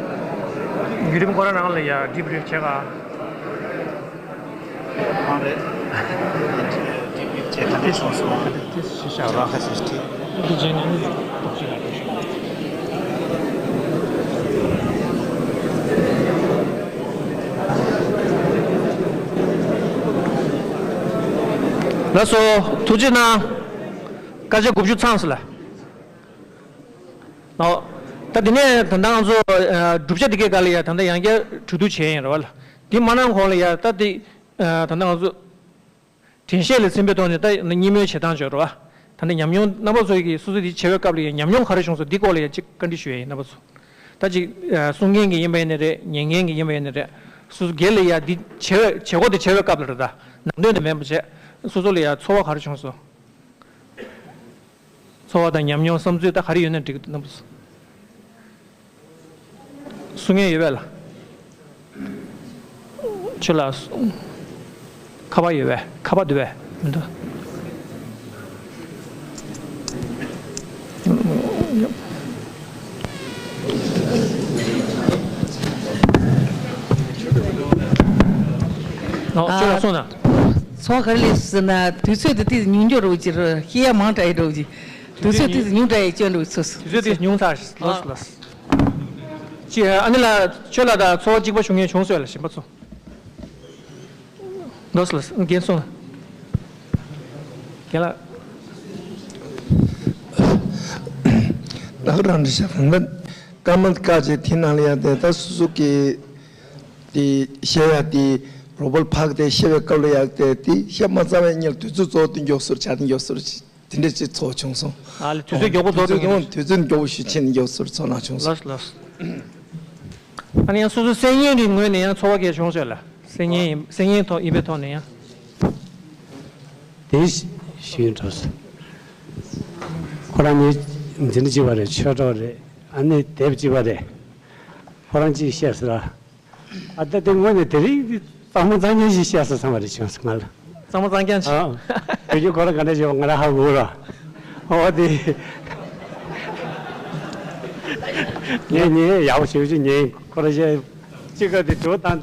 བརྒྱུད་རིམ་ཁོ་རང་ནང་ལ་ཡ་deep breath བྱེད་ག་གང་རེད། ཌིབ་ལིབ་བྱས་ད་ལྟ་སོང་སོང་། ཏེ་ཤི་ཤ་ར་ཁ་སིས་ཏི། འདི་རྗེས་ནས་ནི་ཏོག་ཅིག་ལ་འགྲོ་ཤོག་ལགས་སོ། ཐུགས་རྗེ་གནང་། སྐར་ཆ་དགུ་བཅུ་ཚང་སོང་ལ། ཨོ། ད་དེ་ནས་ད་ལྟ་ང་ཚོ་ཨ་བསྒྲུབ་བྱ་འདི་གའི་སྒང་ལ་ཡ་ད་ལྟ་ཡང་བསྐྱར་གྲོས་བསྡུར་བྱས་ཡིན་རེད་བ་ལ། འདི་མ་གནང་གོང་ལ་ཡ་ད་འདི་ཨ་ད་ལྟ་ང་ཚོ་དྲན་ཤེས་ལ་འཛིན་པའི་ཐོག་ནས་ད་གཉིས་སྨོན་བྱེད་སྟངས་བྱོས་རེད་བ། ད་ལྟ་ཉམས་མྱོང་རྣམ་པ་ཚོ་གིས་སོ་སོ་འདི་བྱེད་པའི་སྐབས་ལ་ཡ་ཉམས་མྱོང་ག་རེ་བྱུང་སོང་འདི་སྐོར་ལ་ཡ་གཅིག་བཀའ་འདྲི་ཞུ་ཡ་ཡིན་རྣམ་པ་ཚོ། ད་ཅིག་ཨ་གསུང་མཁན་གྱི་ཡིན་པ་ཡིན་ནའི་རེད། ཉན་མཁན་གྱི་ཡིན་པ་ཡིན་ནའི་རེད། སོ་སོ་སྒེར་ལ་ཡ་འདི་བྱེད་བྱེད་སྒོ་དེ་བྱེད་པའི་སྐབས་ལ་རེད་ད། ནང་དོན་དེ་མིན་པ་བྱས། སོ་སོ་ལ་ཡ་ཚོར་བ་ག་རེ་བྱུང་སོང་། ཚོར་བ་དང་ཉམས་མྱོང་བསམ་ཚུལ་ད་ག་རེ་ཡོད་ན་འགྲིག་གི་འདུག་རྣམ་པ་ཚོ། གསུང་མཁན་ཡོད་པས་ལ། ཁྱོད་ལ། ཁ་པར་ཡོད་པས་ཁ་པར་འདུག་པས་མི་འདུག་ཨོ། ཁྱོད་ལ་གསུངས་དང་། ཚོགས་ག་རེ་ལས་ཟེར་ན། དུས་ཚོད་དེ་ཏིས་ཉུང་འགྱོ་རོགས་ཀྱི་རོ། ཤེས་ཡ་མང་དྲགས་ཡི་རོགས་ཀྱི། དུས་ཚོད་ཏིས་ཉུང་དྲགས་ཡི་སྐྱོན་རོགས་ཚོས། དུས་ཚོད་ཏིས་ཉུང་ཚར། ལོས་ལོས། ཅི་ཨ་ནི་ལ་ཁྱོད་ལ་ད་ཚོགས་གཅིག་པ་བྱུང་ངེས་བྱུང་སོས་ལ་ཞིམ་པ་ཚོ། ལོས་ལོས། རྒན་སོང་། རྒན་ལགས། ད་རང་འདྲི་ཤ་ཕང་ན། ཀརྨ་བཀའ་བཅད་དེ་ནང་ལ་ཡ་དེ་ད་སོ་སོ་གི་དེ་བཤད་ཡ་དེ་རོ་བོལ་ཕག་དེ་བཤད་པའི་སྐབས་ལ་ཡ་དེ་དེ་བཤད་མ་ཚར་བའི་སྔོན་དུས་ཚོད་རྫོགས་དུས་མགྱོགས་སུ་ཆགས་དུས་མགྱོགས་སུ་དེ་འདྲ་ཅིག་ཚོགས་བྱུང་སོང་། ཨ་ལེ། དུས་ཚོད་མགྱོགས་པོ་རྫོགས་དུས་མགྱོགས་དུས་ཚོད་མགྱོགས་པོ་ཞིག་ཕྱིན་ནས་མགྱོགས་སུ་ཚོགས་གནང་བྱུང་སོང་། ལོས་ལོས། ཨ་ནི་ཡང་སོ་སོ་སེམས་ཉིད་ཀྱི་ངོས་ནས་ཡང་ཚོར་བ་གལ་བྱུང་ཟེར་ལ། སེམས་ཉིད་ཡིན། སེམས་ཉིད་ཐོག་ཡིན་པའི་ཐོག་ནས་ཡང་། དེ་ཞུས་འགྲོ་སོང་། ཁོ་རང་ཉིད་འཛིན་གྲྭ་གཅིག་པ་རེད། ཆོས་གྲོགས་རེད། ཨ་ནི་དེབ་གཅིག་པ་རེད། ཁོ་རང་གཅིག་བཤད་ཟེར་ལ། ཨ་ད་དེ་ངོས་ནས་དེ་རིང་གཙང་མ་གཙང་རྐྱང་ཞིག་བཤད་ས་བསམ་པ་རེད་བྱུང་སོང་ང་ལ། གཙང་མ་གཙང་རྐྱང་ཞིག་ཨ། དེ་རྒྱུ་ཁོ་རང་ག་འདྲ་བྱེད་པ་ང་རང་ཧ་གོ་ར། ཨོ་དེ། ངས་ངས་ཡག་པོ་བྱེད་ཀྱི་ངས་ཁོ་རང་བཤད་གཅིག་ག་དེ་དྲི་བ་བཏང་།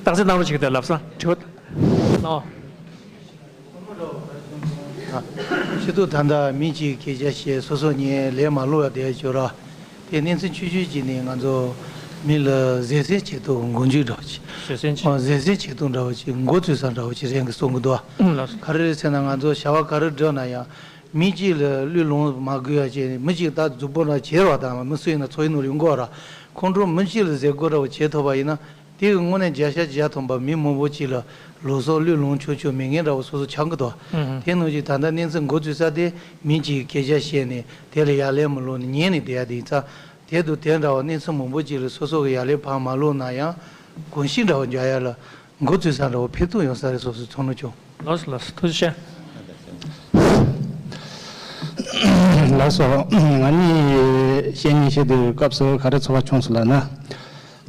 རྟགས་གསལ་གནང་རོགས་བྱེད་ཀྱི་དེ་ལབ་ས་དྲི་བ་གནང་། ཤེས་ཐུབ་ད་ལྟ་མི་གཅིག་སྐད་ཆ་བཤད། སོ་སོ་ཉན་ལས་མ་ལོག་ཡ་དེ་ཅོ་ར། དེ་གནས་ཚུལ་ཆུང་ཆུང་གཅིག་ནས་ང་ཚོ་མི་ལ་བཟོད་བསྲན་བྱེད་སྟངས་མགོ་མཇུག་འདྲ་བ་ཅིག་བཟོད་བསྲན་བྱེད། ཨ། བཟོད་བསྲན་བྱེད་སྟངས་འདྲ་བ་ཅིག་མགོ་ཚོས་ས་འདྲ་བ་ཅིག་རེད་གི་གསུང་གི་འདུག་ཨ། ཨུམ་ལགས་སོ། ག་རེ་རེད་ཟེར་ན་ང་ཚོ་བྱ་བ་ག་རེ་བསྒྲུབ་ན་ཡང་མི་གཅིག་ལ་བློས་ལོངས་མ་དགོས་ཡ་ཅིག་མི་གཅིག་ད་མཛུབ་པོ་ན་བྱེད་རོགས་དང་མི་སུ་ཡིན་ན་ཚོགས་ཡིན་ནོ་ཡོང་གོ་ར། ཁོང་ཁྲོ་མི་གཅིག་ལ་བཟོད་དགོས་འདྲ་བ་བྱེད་ཐུབ་པ་ཡིན་ན། དེ་གི་དངོས་གནས་བརྒྱ་ཆ་བརྒྱ་ཐམ་པ་མི་མང་པོ་ཅིག་ལ་ལུགས་སྲོལ་བློས་ལོངས་ཆོག་ཆོག་མེད་མཁན་འདྲ་བོ་སོ་སོ་ཆགས་ཀྱི་འདུག་ཨུ་ཧུ། དེ་ནང་བཞིན་ད་ལྟ་གནས་ཚུལ་འགོ་ཚུགས་ས་དེ་མི་གཅིག་གིས་སྐད་ཆ་བཤད་ནས་དེ་ལ་ཡ་ལན་མ་སློག་ནས་ཉན་ནས་བསྡད་ཡ་དེ་ཡིན་ཙང་། དེ་དང་དེ་འདྲ་བ་གནས་ཚུལ་མང་པོ་ཅིག་ལ་སོ་སོ་གི་ཡ་ལན་ཕར་མ་སློག་ན་ཡང་གོམས་གཤིས་འདྲ་བོ་འཇགས་ཡ་ལ་འགོ་ཚུགས་ས་འདྲ་བོ་ཕན་ཐོགས་ཡོང་ས་རེད་བསམ་སོང་ཚོར་སྣང་བྱུང་། ལགས་སོ་ལགས་སོ། ཐུགས་རྗེ་ཆེ། ལགས་སོ། ང་གཉིས་བཤད་སྙིང་བཤད་དུས་སྐབས་སུ་ག་རེ་ཚོར་བ་བྱུང་སོང་ལབ་ན།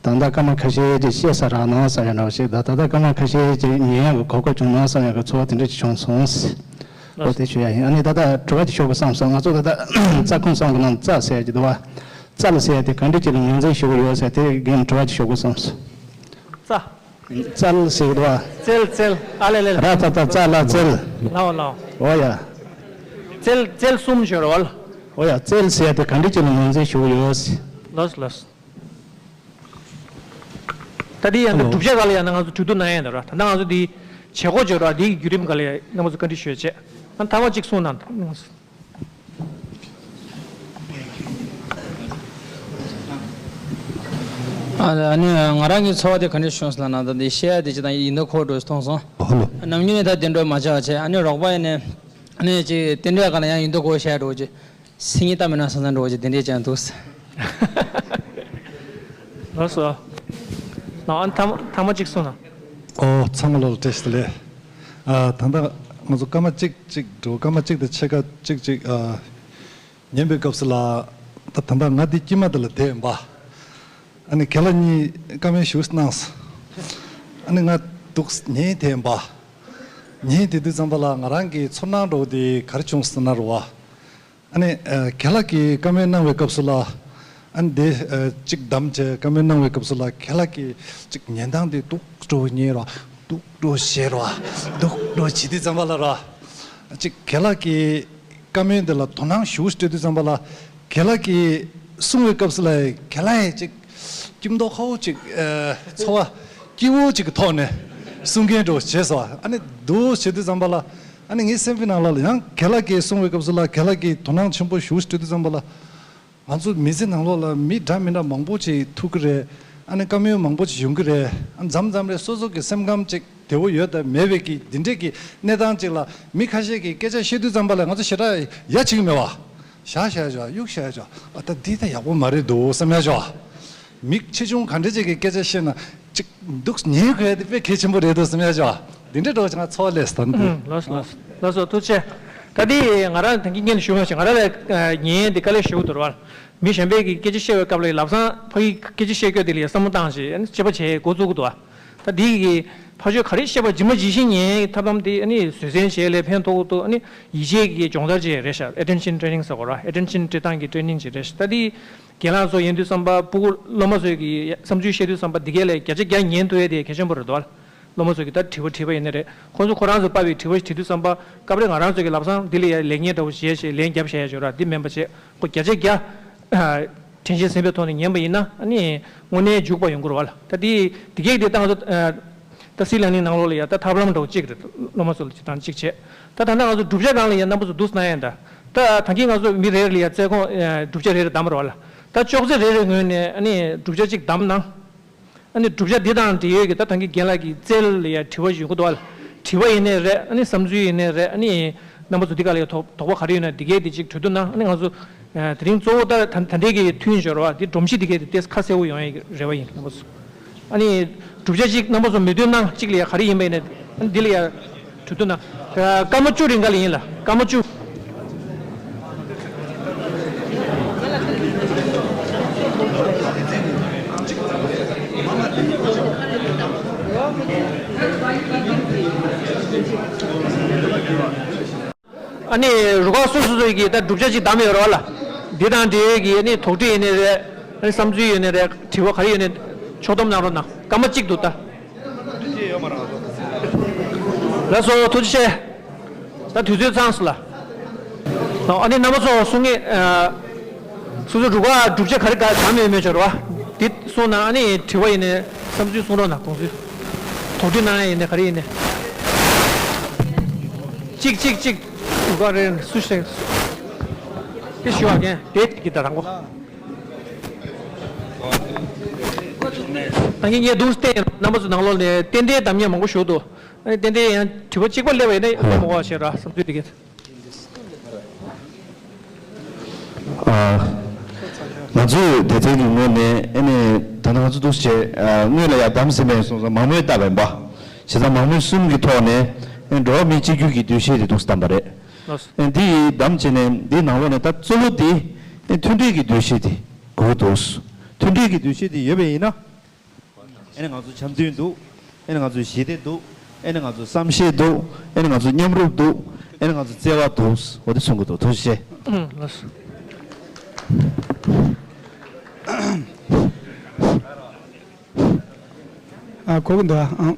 ད་ལྟ་སྐར་མ་ཁ་ཤས་ཅིག་བཤད་ས་རག་ན་བསམ་ཡ་འདྲ་བོ་ཞིག་དང་། ད་ལྟ་སྐར་མ་ཁ་ཤས་ཅིག་ཉན་ཡག་གི་གོ་སྐབས་བྱུང་ན་བསམ་ཡག་གི་ཚོར་བ་དེ་འདྲ་ཅིག་བྱུང་སོང་། ཨོ་དེ་ཞུ་ཡ་ཡིན། ཨ་ནི་ད་ལྟ་དྲི་བ་ཅིག་ཞུ་དགོས་བསམ་སོང་། ང་ཚོ་ད་ལྟ་རྩ་ཁུངས་གསུམ་གྱི་ནང་རྩ་ཟེར་ཡ་ཅིག་འདུག་བ། རྩ་ལ་ཟེར་ཡ་དེ་ག་འདྲ་ཅིག་ལ་ངོས་འཛིན་ཞུ་གི་ཡོད་ཟེར་དེ་རྒན་དྲི་བ་ཅིག་ཞུ་དགོས་བསམ་སོང་། རྩ། རྩལ་ཟེར་གི་འདུག་བ། རྩལ་རྩལ། ཨ་ལེ་ལེ་ལེ། ར་ཏ་ཏ་རྩ་ལ་རྩལ། ལའོ་ལའོ། ཨོ་ཡ། རྩལ་རྩལ་གསུམ་ཞོར་བ་ལ། ཨོ་ཡ། རྩལ་ཟེར་ཡ་དེ་ག་འདྲ་ཅིག་ལ་ངོས་འཛིན་ཞུ་གི་ཡོད། ལོས་ལོས། ད་དེ་ཡང་ད་ཧ་ལོ། གྲུབ་ཆ་ག་ལ་ཡང་ན་ང་ཚོ་གྲོས་བསྡུར་གནང་ཡ་ཡིན་ད་ར། ད་ལྟ་ང་ཚོ་དེ་བྱེད་སྒོ་ཅིག་ཡོད་ར། དེའི་བརྒྱུད་རིམ་ག་ལ་ཡང་རྣམ་པ་ཚོ་བཀའ་འདྲི་ཞུ་ཡ་བྱས། ཨ་ཐ་མ་གཅིག་གསུངས་གནང་། ཨ་ནི་ང་རང་གི་ཚོར་བ་དེ་ག་འདྲ་བྱུང་སོང་ལབ་ན། ད་འདི་བཤད་ཡ་དེ་ཅི་དང་ཡིན་མདོག་ཁ་པོ་འདྲ་ཞིག་མཐོང་སོང་། ཨ་ནི་ནམ་རྒྱུན་ནས་ད་དེ་འདྲ་མ་བྱ་བ་བྱས། ཨ་ནི་རོགས་པ་ཡིན་ནས་ཨ་ནི་ཅིག་དེ་འདྲ་ག་ལ་ཡང་ཡིན་མདོག་ཁ་པོ་བཤད་འགྲོ་ཅིག་སེམས་ཉིད་ལྟ་མི་ན་ས་ན་འགྲོ་ཅིག་དེ་འདྲ་ཅང་འདུག་ལགས་སོ། ལགས་ཨ་ནི་ཐ་མ་ཐ་མ་གཅིག་གསུངས་དང་། ཨོ་ཚང་མ་ལོ་ལ་བཀྲ་ཤིས་བདེ་ལེགས། ཨ་ད་ལྟ་ང་ཚོ་སྐར་མ་གཅིག་གཅིག་འགྲོ། སྐར་མ་གཅིག་དང་ཕྱེད་ཀ་གཅིག་གཅིག་ཨ། ཉན་པའི་སྐབས་སུ་ལ། ད་ད་ལྟ་ང་འདི་དཀྱིལ་མ་འདི་ལ་བསྡད་ཡིན་པ། ཨ་ནི་ཁྱེད་རང་གཉིས་བཀའ་མོལ་ཞུ་གནང་སོང་། ཨ་ནི་ང་འདུག་ཉན་བསྡད་ཡིན་པ། ཉན་བསྡད་དུས་ཙམ་པ་ལ་ང་རང་གི་ཚོར་སྣང་འདྲ་བོ་དེ་ག་རེ་བྱུང་སོང་ན་རེད་བ། ཨ་ནི་ཨ་ཁྱེད་རང་གིས་བཀའ་མོལ་གནང་བའི་སྐབས་སུ་ལ། ཨ་ནི་དེ་ཨ་གཅིག་བདམས་བྱས་བཀའ་མོལ་གནང་བའི་སྐབས་སུ་ལ་ཁྱེད་རང་གིས་གཅིག་ཉན་སྟངས་དེ་སྡུག་ཅག་ཉན་ར། སྡུག་ཅག་བྱེད་ར། སྡུག་ཅག་བྱེད་དུས་ཙམ་པ་ལ་ར། གཅིག་ཁྱེད་རང་གིས་བཀའ་མོལ་འདི་ལ་དོ་སྣང་ཞེ་པོ་སྤྲད་དུས་ཙམ་པ་ལ། ཁྱེད་རང་གིས་གསུང་བའི་སྐབས་སུ་ལ་ཁྱེད་རང་ཡང་གཅིག་སྐྱིད་མདོག་ཁ་པོ་གཅིག་ཨ་ཚོར་བ་སྐྱིད་པོ་གཅིག་གི་ཐོག་ནས་གསུང་མཁན་འདྲ་བོ་བྱས་སོང་། ཨ་ནི་འདུག་བྱེད་དུས་ཙམ་པ་ལ། ཨ་ནི་ངའི་སེམས་པའི་ནང་ལ་ཡང་ཁྱེད་རང་གིས་གསུང་བའི་སྐབས་སུ་ལ་ཁྱེད་རང་གིས་དོ་སྣང་ཆེན་པོ་ཞེ་པོ་སྤྲད་དུས་ཙམ་པ་ལ། ང་ཚོ་མི་ཚེ་ནང་ལོགས་ལ་མི་འདྲ་མི་འདྲ་མང་པོ་ཅིག་ཐུག་གི་རེད། ཨ་ནི་བཀའ་མོལ་མང་པོ་ཅིག་ཡོང་གི་རེད། ཨ་མཚམས་མཚམས་རེ་སོ་སོ་གི་སེམས་ཁམས་ཅིག་བདེ་པོ་ཡོད་དང་མེད་པའི་གི་འདི་འདྲས་ཀྱི་གནས་སྟངས་ཅིག་ལ་མི་ཁ་ཤས་ཀྱིས་སྐད་ཆ་བཤད་དུས་ཙམ་པ་ལ་ང་ཚོ་ཞེ་དྲག་ཡ་བྱེད་ཀྱི་མེད་པ། བཞག་བཞག་བཞག་གཡུག་བཞག་བཞག་ཨ་ད་འདི་ད་ཡག་པོ་མ་རེད་འདུག་བསམ་ཡ་བྱ། མི་ཆེ་ཆུང་ག་འདྲ་ཅིག་གིས་སྐད་ཆ་བཤད་ན་ཅིག་འདུག་ཉན་དགོས་ཡ་དེ་དཔེ་གལ་ཆེན་པོ་རེད་འདུག་བསམ་ཡ་བྱ། འདི་འདྲས་འདྲ་བོ་ཅིག་ང་ཚོར་བ་སླེབས་སོང་། ཨུམ། ལགས་སོ་ལགས་སོ། ལགས་སོ། ཐུགས་རྗེ་ཆེ། ད་འདི་ང་རང་ད་གིན་སྔོན་ཞུ་མ་ཞུ་ང་རང་ལ་ཉན་འདི་དཀའ་ལས་ཞེ་པོ་འདུག་ར་བ། མི་གཞན་པས་ཀྱིས་སྐད་ཆ་བཤད་པའི་སྐབས་ལ་ལམ་སང་ཕ་གིའི་སྐད་ཆ་བཤད་སྐྱོ་དེ་ལ་ཡ་བསམ་བློ་བཏང་ཞིག་ཨ་ནི་དཔྱད་པ་བྱེད་འགོ་བཙུགས་ཀྱི་འདུག་བ། ད་འདི་གི་ ཕ་ཆོས་ག་རེ་བཤད་པ་ཇི་མ་ཇི་བཞིན་ཉན་ཐབས་ལམ་དེ་ཨ་ནི་བཟོད་བསྲན་བྱེད་ལས་ཕན་ཐོགས་འདུག་ཨ་ནི་ཡིད་ཆེས་ཀྱི་སྦྱོང་བརྡར་བྱེད་རེད་ཤག Attention training ཟེར་གོ་ར། Attention སྤྲད་སྟངས་ཀྱི་ཊེ་ནིང་ཅིག་རེད་ཤག་ད་དེ་རྒན་ལགས་ཚོ་ཡིན་དུས་ཙམ་པ་སྤུ་གུ་སློབ་མ་ཚོས་ཀྱི་བསམ་ཚུལ་བཤད་དུས་ཙམ་པ་འདི་གས་ལས་བརྒྱ་ཆ་བརྒྱ་ཉན་ཐུབ་ཡས་དེ་གལ་ཆེན་པོ་རེད་དོ། སློབ་མ་ཚོས་ཀྱི་ད་དྲི་བ་དྲིས་པ་ཡིན་ནའི་རེད། ཁོང་ཚོ་ཁོ་རང་ཚོས་དཔར་བའི་དྲི་བ་ཞིག་དྲིས་དུས་ཙམ་པ་སྐབས་རེ་ང་རང་ཚོས་ཀྱི་ལམ་སང་འདི་ལ་ཡ་ལེགས་ཉེས་འདྲ་བོ་བྱས་བྱས་ལན་རྒྱབ་བྱས་ཡ་ཅིག་ཡོད་ར། འདི་མིན་པ་བྱས་ཁོ་བརྒྱ་ཆ་བརྒྱ། དྲན་ཤེས་ཟིན་པའི་ཐོག་ནས་ཉན་པ་ཡིན་ན་ཨ་ནི་དངོས་གནས་འཇུག་པ་ཡོང་གི་རེད་བ་ལ། ད་དེ་དེ་གས་དེ་ད་ང་ཚོ་ད་སི་ལར་ནིང་ནང་ལོགས་ལ་ཡ་ད་ཐབས་ལམ་འདྲ་བོ་གཅིག་རེད། སློབ་མ་ཚོ་ལ་སྤྱིར་བཏང་གཅིག་བྱས། ད་ད་ལྟ་ང་ཚོ་བསྒྲུབ་བྱ་སྒང་ལ་ཡ་རྣམ་པ་ཚོ་འདུག་སེ་གནང་ཡ་ད། ད་ད་གིན་ང་ཚོ་མི་རེ་རེ་ལ་ཡ་རྩལ་ཁོང་བསྒྲུབ་བྱ་རེ་རེ་བདམས་པ་རེད་བ་ལ། ད་ཅོག་ཙེ་རེ་རེ་ངོས་ནས་ཨ་ནི་བསྒྲུབ་བྱ་གཅིག་བདམས་གནང་། ཨ་ནི་བསྒྲུབ་བྱ་འདི་དང་འབྲེལ་ཡོད་ཀྱི་ད་ད་གིན་རྒན་ལགས་ཀྱི་རྩལ་ལ་ཡ་དྲི་བ་ཞིག་ཡོང་གི་འདུག་བ་ལ། དྲི་བ་ཡིན་ནའི་རེད། ཨ་ནི་བསམ་ཚུལ་ཡིན་ནའི་རེད། ཨ་ནི་རྣམ་པ་ཚོ་འདི་ག་ལ་ཡ་དོགས་དོགས་པ་ག་རེ་ཡོད་ན་འདི་གས་འདི་གཅིག་གྲོས་བསྡུར་གནང་། ཨ་ནི་ང་ཚོ་ཨ་དེ་རིང་གཙོ་བོ་ད་ད་ད་འདྲའི་གི་ཐུན་འབྱོར་བ་འདི་སྒྲོམ་གཞི་འདི་གས་འདི་ཏོག་ཙམ་ཁ་གསལ་པོ་ཡོང་ཡ་གི་རེ་བ་ཡིན། རྣམ་པ་ཚོ་ཨ་ནི་བསྒྲུབ་བྱ་གཅིག་རྣམ་པ་ཚོ་མོས་མཐུན་གནང་། གཅིག་ལ་ཡ་ག་རེ་ཡིན་པ་ཡིན་ནའི་ཨ་ནི་འདི་ལ་ཡ་གྲོས་བསྡུར་གནང་། ད་སྐར་མ་བཅུ་རིང་ག་ལ་ཡིན་ལ། སྐར་མ་བཅུ། ཨ་ནི་རུ་ཁག་སོ་སོ་སོ་ཡི་གི་ད་བསྒྲུབ་བྱ་ཅིག་བདམས་ཡོད་རེད་བ་ལ། འདི་དང་འབྲེལ་ཡོད་ཀྱི་ཨ་ནི་དོགས་འདྲི་ཡིན་ནའི་རེད། ཨ་ནི་བསམ་ཚུལ་ཡོད་ནའི་རེད། དྲི་བ་ག་རེ་ཡོད་ནའི་ཕྱོགས་བསྡོམས་གནང་རོགས་གནང་། སྐར་མ་གཅིག་འདུག་ད། ལགས་སོ། ཐུགས་རྗེ་ཆེ། ད་དུས་ཚོད་ཚང་སོང་ལ། ཨ་ནི་རྣམ་པ་ཚོ་གསུང་ངེས། ཨ། སོ་སོ་རུ་ཁག་བསྒྲུབ་བྱ་ག་རེ་ག་བདམས་ཡོད་མེད་ཅིག་རེད་བ། འདི་གསུངས་ན་ཨ་ནི་དྲི་བ་ཡིན་ནའི་བསམ་ཚུལ་གསུང་རོགས་གནང་། དགོངས་ཚུལ། དོགས་འདྲི་གནང་ཡ་ཡིན་ནའི་ག་རེ་ཡིན་ནའི། གཅིག་གཅིག་གཅིག་རུ་ཁག་རེ་སུ་ཞིག་དེ་ཞུ་བ་མཁན་དེ་གཅིག་གི་ད་དང་པོ། ད་ངས་ངས་འདུག་སྟེ་རྣམ་པ་ཚོ་ནང་ལོགས་ནས་རྟེན་འབྲེལ་བདམས་མཁན་མང་པོ་ཞིག་འདུག་ཨ་ནི་རྟེན་འབྲེལ་ཡང་དྲི་བ་གཅིག་པ་སླེབས་པ་ཡིན་ན་སླེབས་མ་དགོས་པ་བྱས་ར། བསམ་ཚུལ་འདི་གས། ཨ། ང་ཚོས་སྡེ་ཚན་གྱི་ངོས་ནས་ཨ་ནི་ད་ནང་ཚོ་འདུག་སེ་བྱས། ཨ། སྔོན་ལ་ཡང་བདམས་ཟིན་པའི་སོང་ཙང་མང་མོས་བཏབ་པ་ཡིན་པ། བྱས་ཙང་མང་མོས་གསུམ་གྱི་ཐོག་ནས་ཨ་ནི་འགྲོ་བ་མི་གཅིག་གྱུར་གྱི་འདུ་ཤེས་དེ་འདུག་སེ་བདམས་པ་རེད། ལགས་སོ། ཨ་ནི་འདི་ཡི་བདམས་བྱས་ནས་འདིའི་ནང་ལོགས་ནས་ད་གཙོ་བོ་དེ་ཨ་ནི་མཐུན་སྒྲིལ་གྱི་འདུ་ཤེས་དེ་དགོས་འདུག་མཐུན་སྒྲིལ་གྱི་འདུ་ཤེས་དེ་ཡོད་པ་ཡིན་ན། ཨ་ནི་ང་ཚོ་འཆམ་མཐུན་འདུག་ཨ་ནི་ང་ཚོ་ཞི་བདེ་འདུག་ཨ་ནི་ང་ཚོ་བསམ་ཤེས་འདུག་ཨ་ནི་ང་ཚོ་མཉམ་རུབ་འདུག་ཨ་ནི་ང་ཚོ་བརྩེ་བ་འདུག་འོ་དེ་གསུང་གི་འདུག་ཐུགས་རྗེ་ཆེ། ཨུམ། ལགས་སོ། ཨ། གོ་གི་འདུག་ཨ། ཨུམ།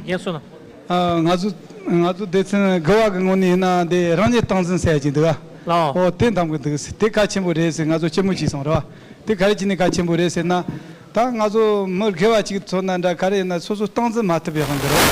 ངས་གསུངས་ན། ཨ། ང་ཚོ་ང་ཚོ་སྡེ་ཚན་དགུ་བ་གི་ངོས་ནས་ཡིན་ན་འདི་རང་ཉིད་སྟངས་འཛིན་ཟེར་ཡ་ཅིག་འདུག་ཨ། ལགས། ཨོ་དེ་འདམ་གི་འདུག་དེ་གལ་ཆེན་པོ་རེད་ཟེར་ང་ཚོ་སྤྱི་མོས་ཅིག་སོང་རེད་བ། དེ་ག་རེ་བྱས་ནས་གལ་ཆེན་པོ་རེད་ཟེར་ན། ད་ང་ཚོ་མི་སྒེར་བ་ཅིག་མཚོན་ན་འདྲ་ག་རེ་ཡིན་ན་སོ་སོ་སྟངས་འཛིན་མ་ཐུབ་པའི་དབང་གིས་རེད།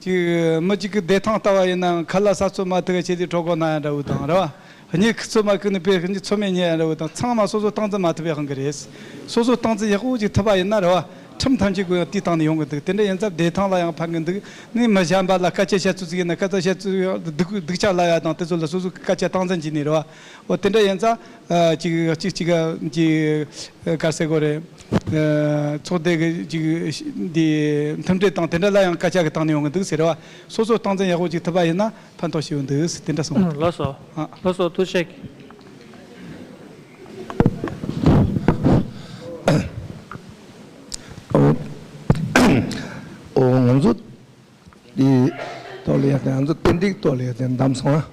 ཅིག་མི་གཅིག་གི་བདེ་ཐང་ལྟ་བ་ཡིན་ན་ཁ་ལག་ཟ་ཚོད་མ་ཐུབ་པའི་ཆེད་དུ་གྲོད་ཁོག་ན་ཡ་འདྲ་བོ་དང་རེད་བ། གཉིད་ཁུག་ཚོད་མ་ཁུག་ནས་དཔེ་གཉིད་ཚོད་མེད་ཉལ་ཡ་འདྲ་བོ་དང་ཚང་མ་སོ་སོ་སྟངས་འཛིན་མ་ཐུབ་པའི་དབང་གིས་རེད། སོ་སོ་སྟངས་འཛིན་ཡག་པོ་ཅིག་ཐུབ་པ་ཡིན་ན་རེད་བ། ཁྲིམས་ཐམས་ཅད་ཀྱིས་ཡང་དེའི་སྟེང་ནས་ཡོང་གི་འདུག་དེ་འདྲ་ཡིན་ཙང་བདེ་ཐང་ལ་ཡང་ཕན་གི་འདུག་ནི་མི་གཞན་པ་ལ་སྐད་ཆ་བཤད་ཚུལ་ཅིག་ཡིན་ན་སྐད་ཆ་བཤད་ཚུལ་ཡང་སྡུག་སྡུག་ཅག་ལབ་ཡ་དང་དེ་ཚོ་ལ་སོ་སོ་སྐད་ཆ་སྟངས་འཛིན་བྱས་ནས་རེད་བ། འོ་དེ་འདྲ་ཡིན་ཙང་། ཨ། ཅིག་ཅིག་ཅིག་ཅིག་ག་རེ་ཟེར་དགོས་རེད། ཨ། ཚོགས་སྡེ་གི་ཅིག་འདི་མཐུན་སྒྲིལ་དང་དེ་འདྲ་ལ་ཡང་སྐད་ཆ་གི་སྟེང་ནས་ཡོང་གི་འདུག་ཟེར་བ། སོ་སོ་སྟངས་འཛིན་ཡག་པོ་ཅིག་ཐུབ་པ་ཡིན་ན་ཕན་ཐོགས་ཤིག་ཡོང་འདུག་དེ་འདྲ་གསུངས། ལགས་སོ། ཨ། ལགས་སོ། ཐུགས་རྗེ་ཆེ། ཨོ། ཨོ། ང་ཚོ་འདི་ཐོག་ལ་ཡ་དེ་ང་ཚོ་རྟེན་འབྲེལ་ཐོག་ལ་ཡ་དེ་བདམས་སོང་ཨ།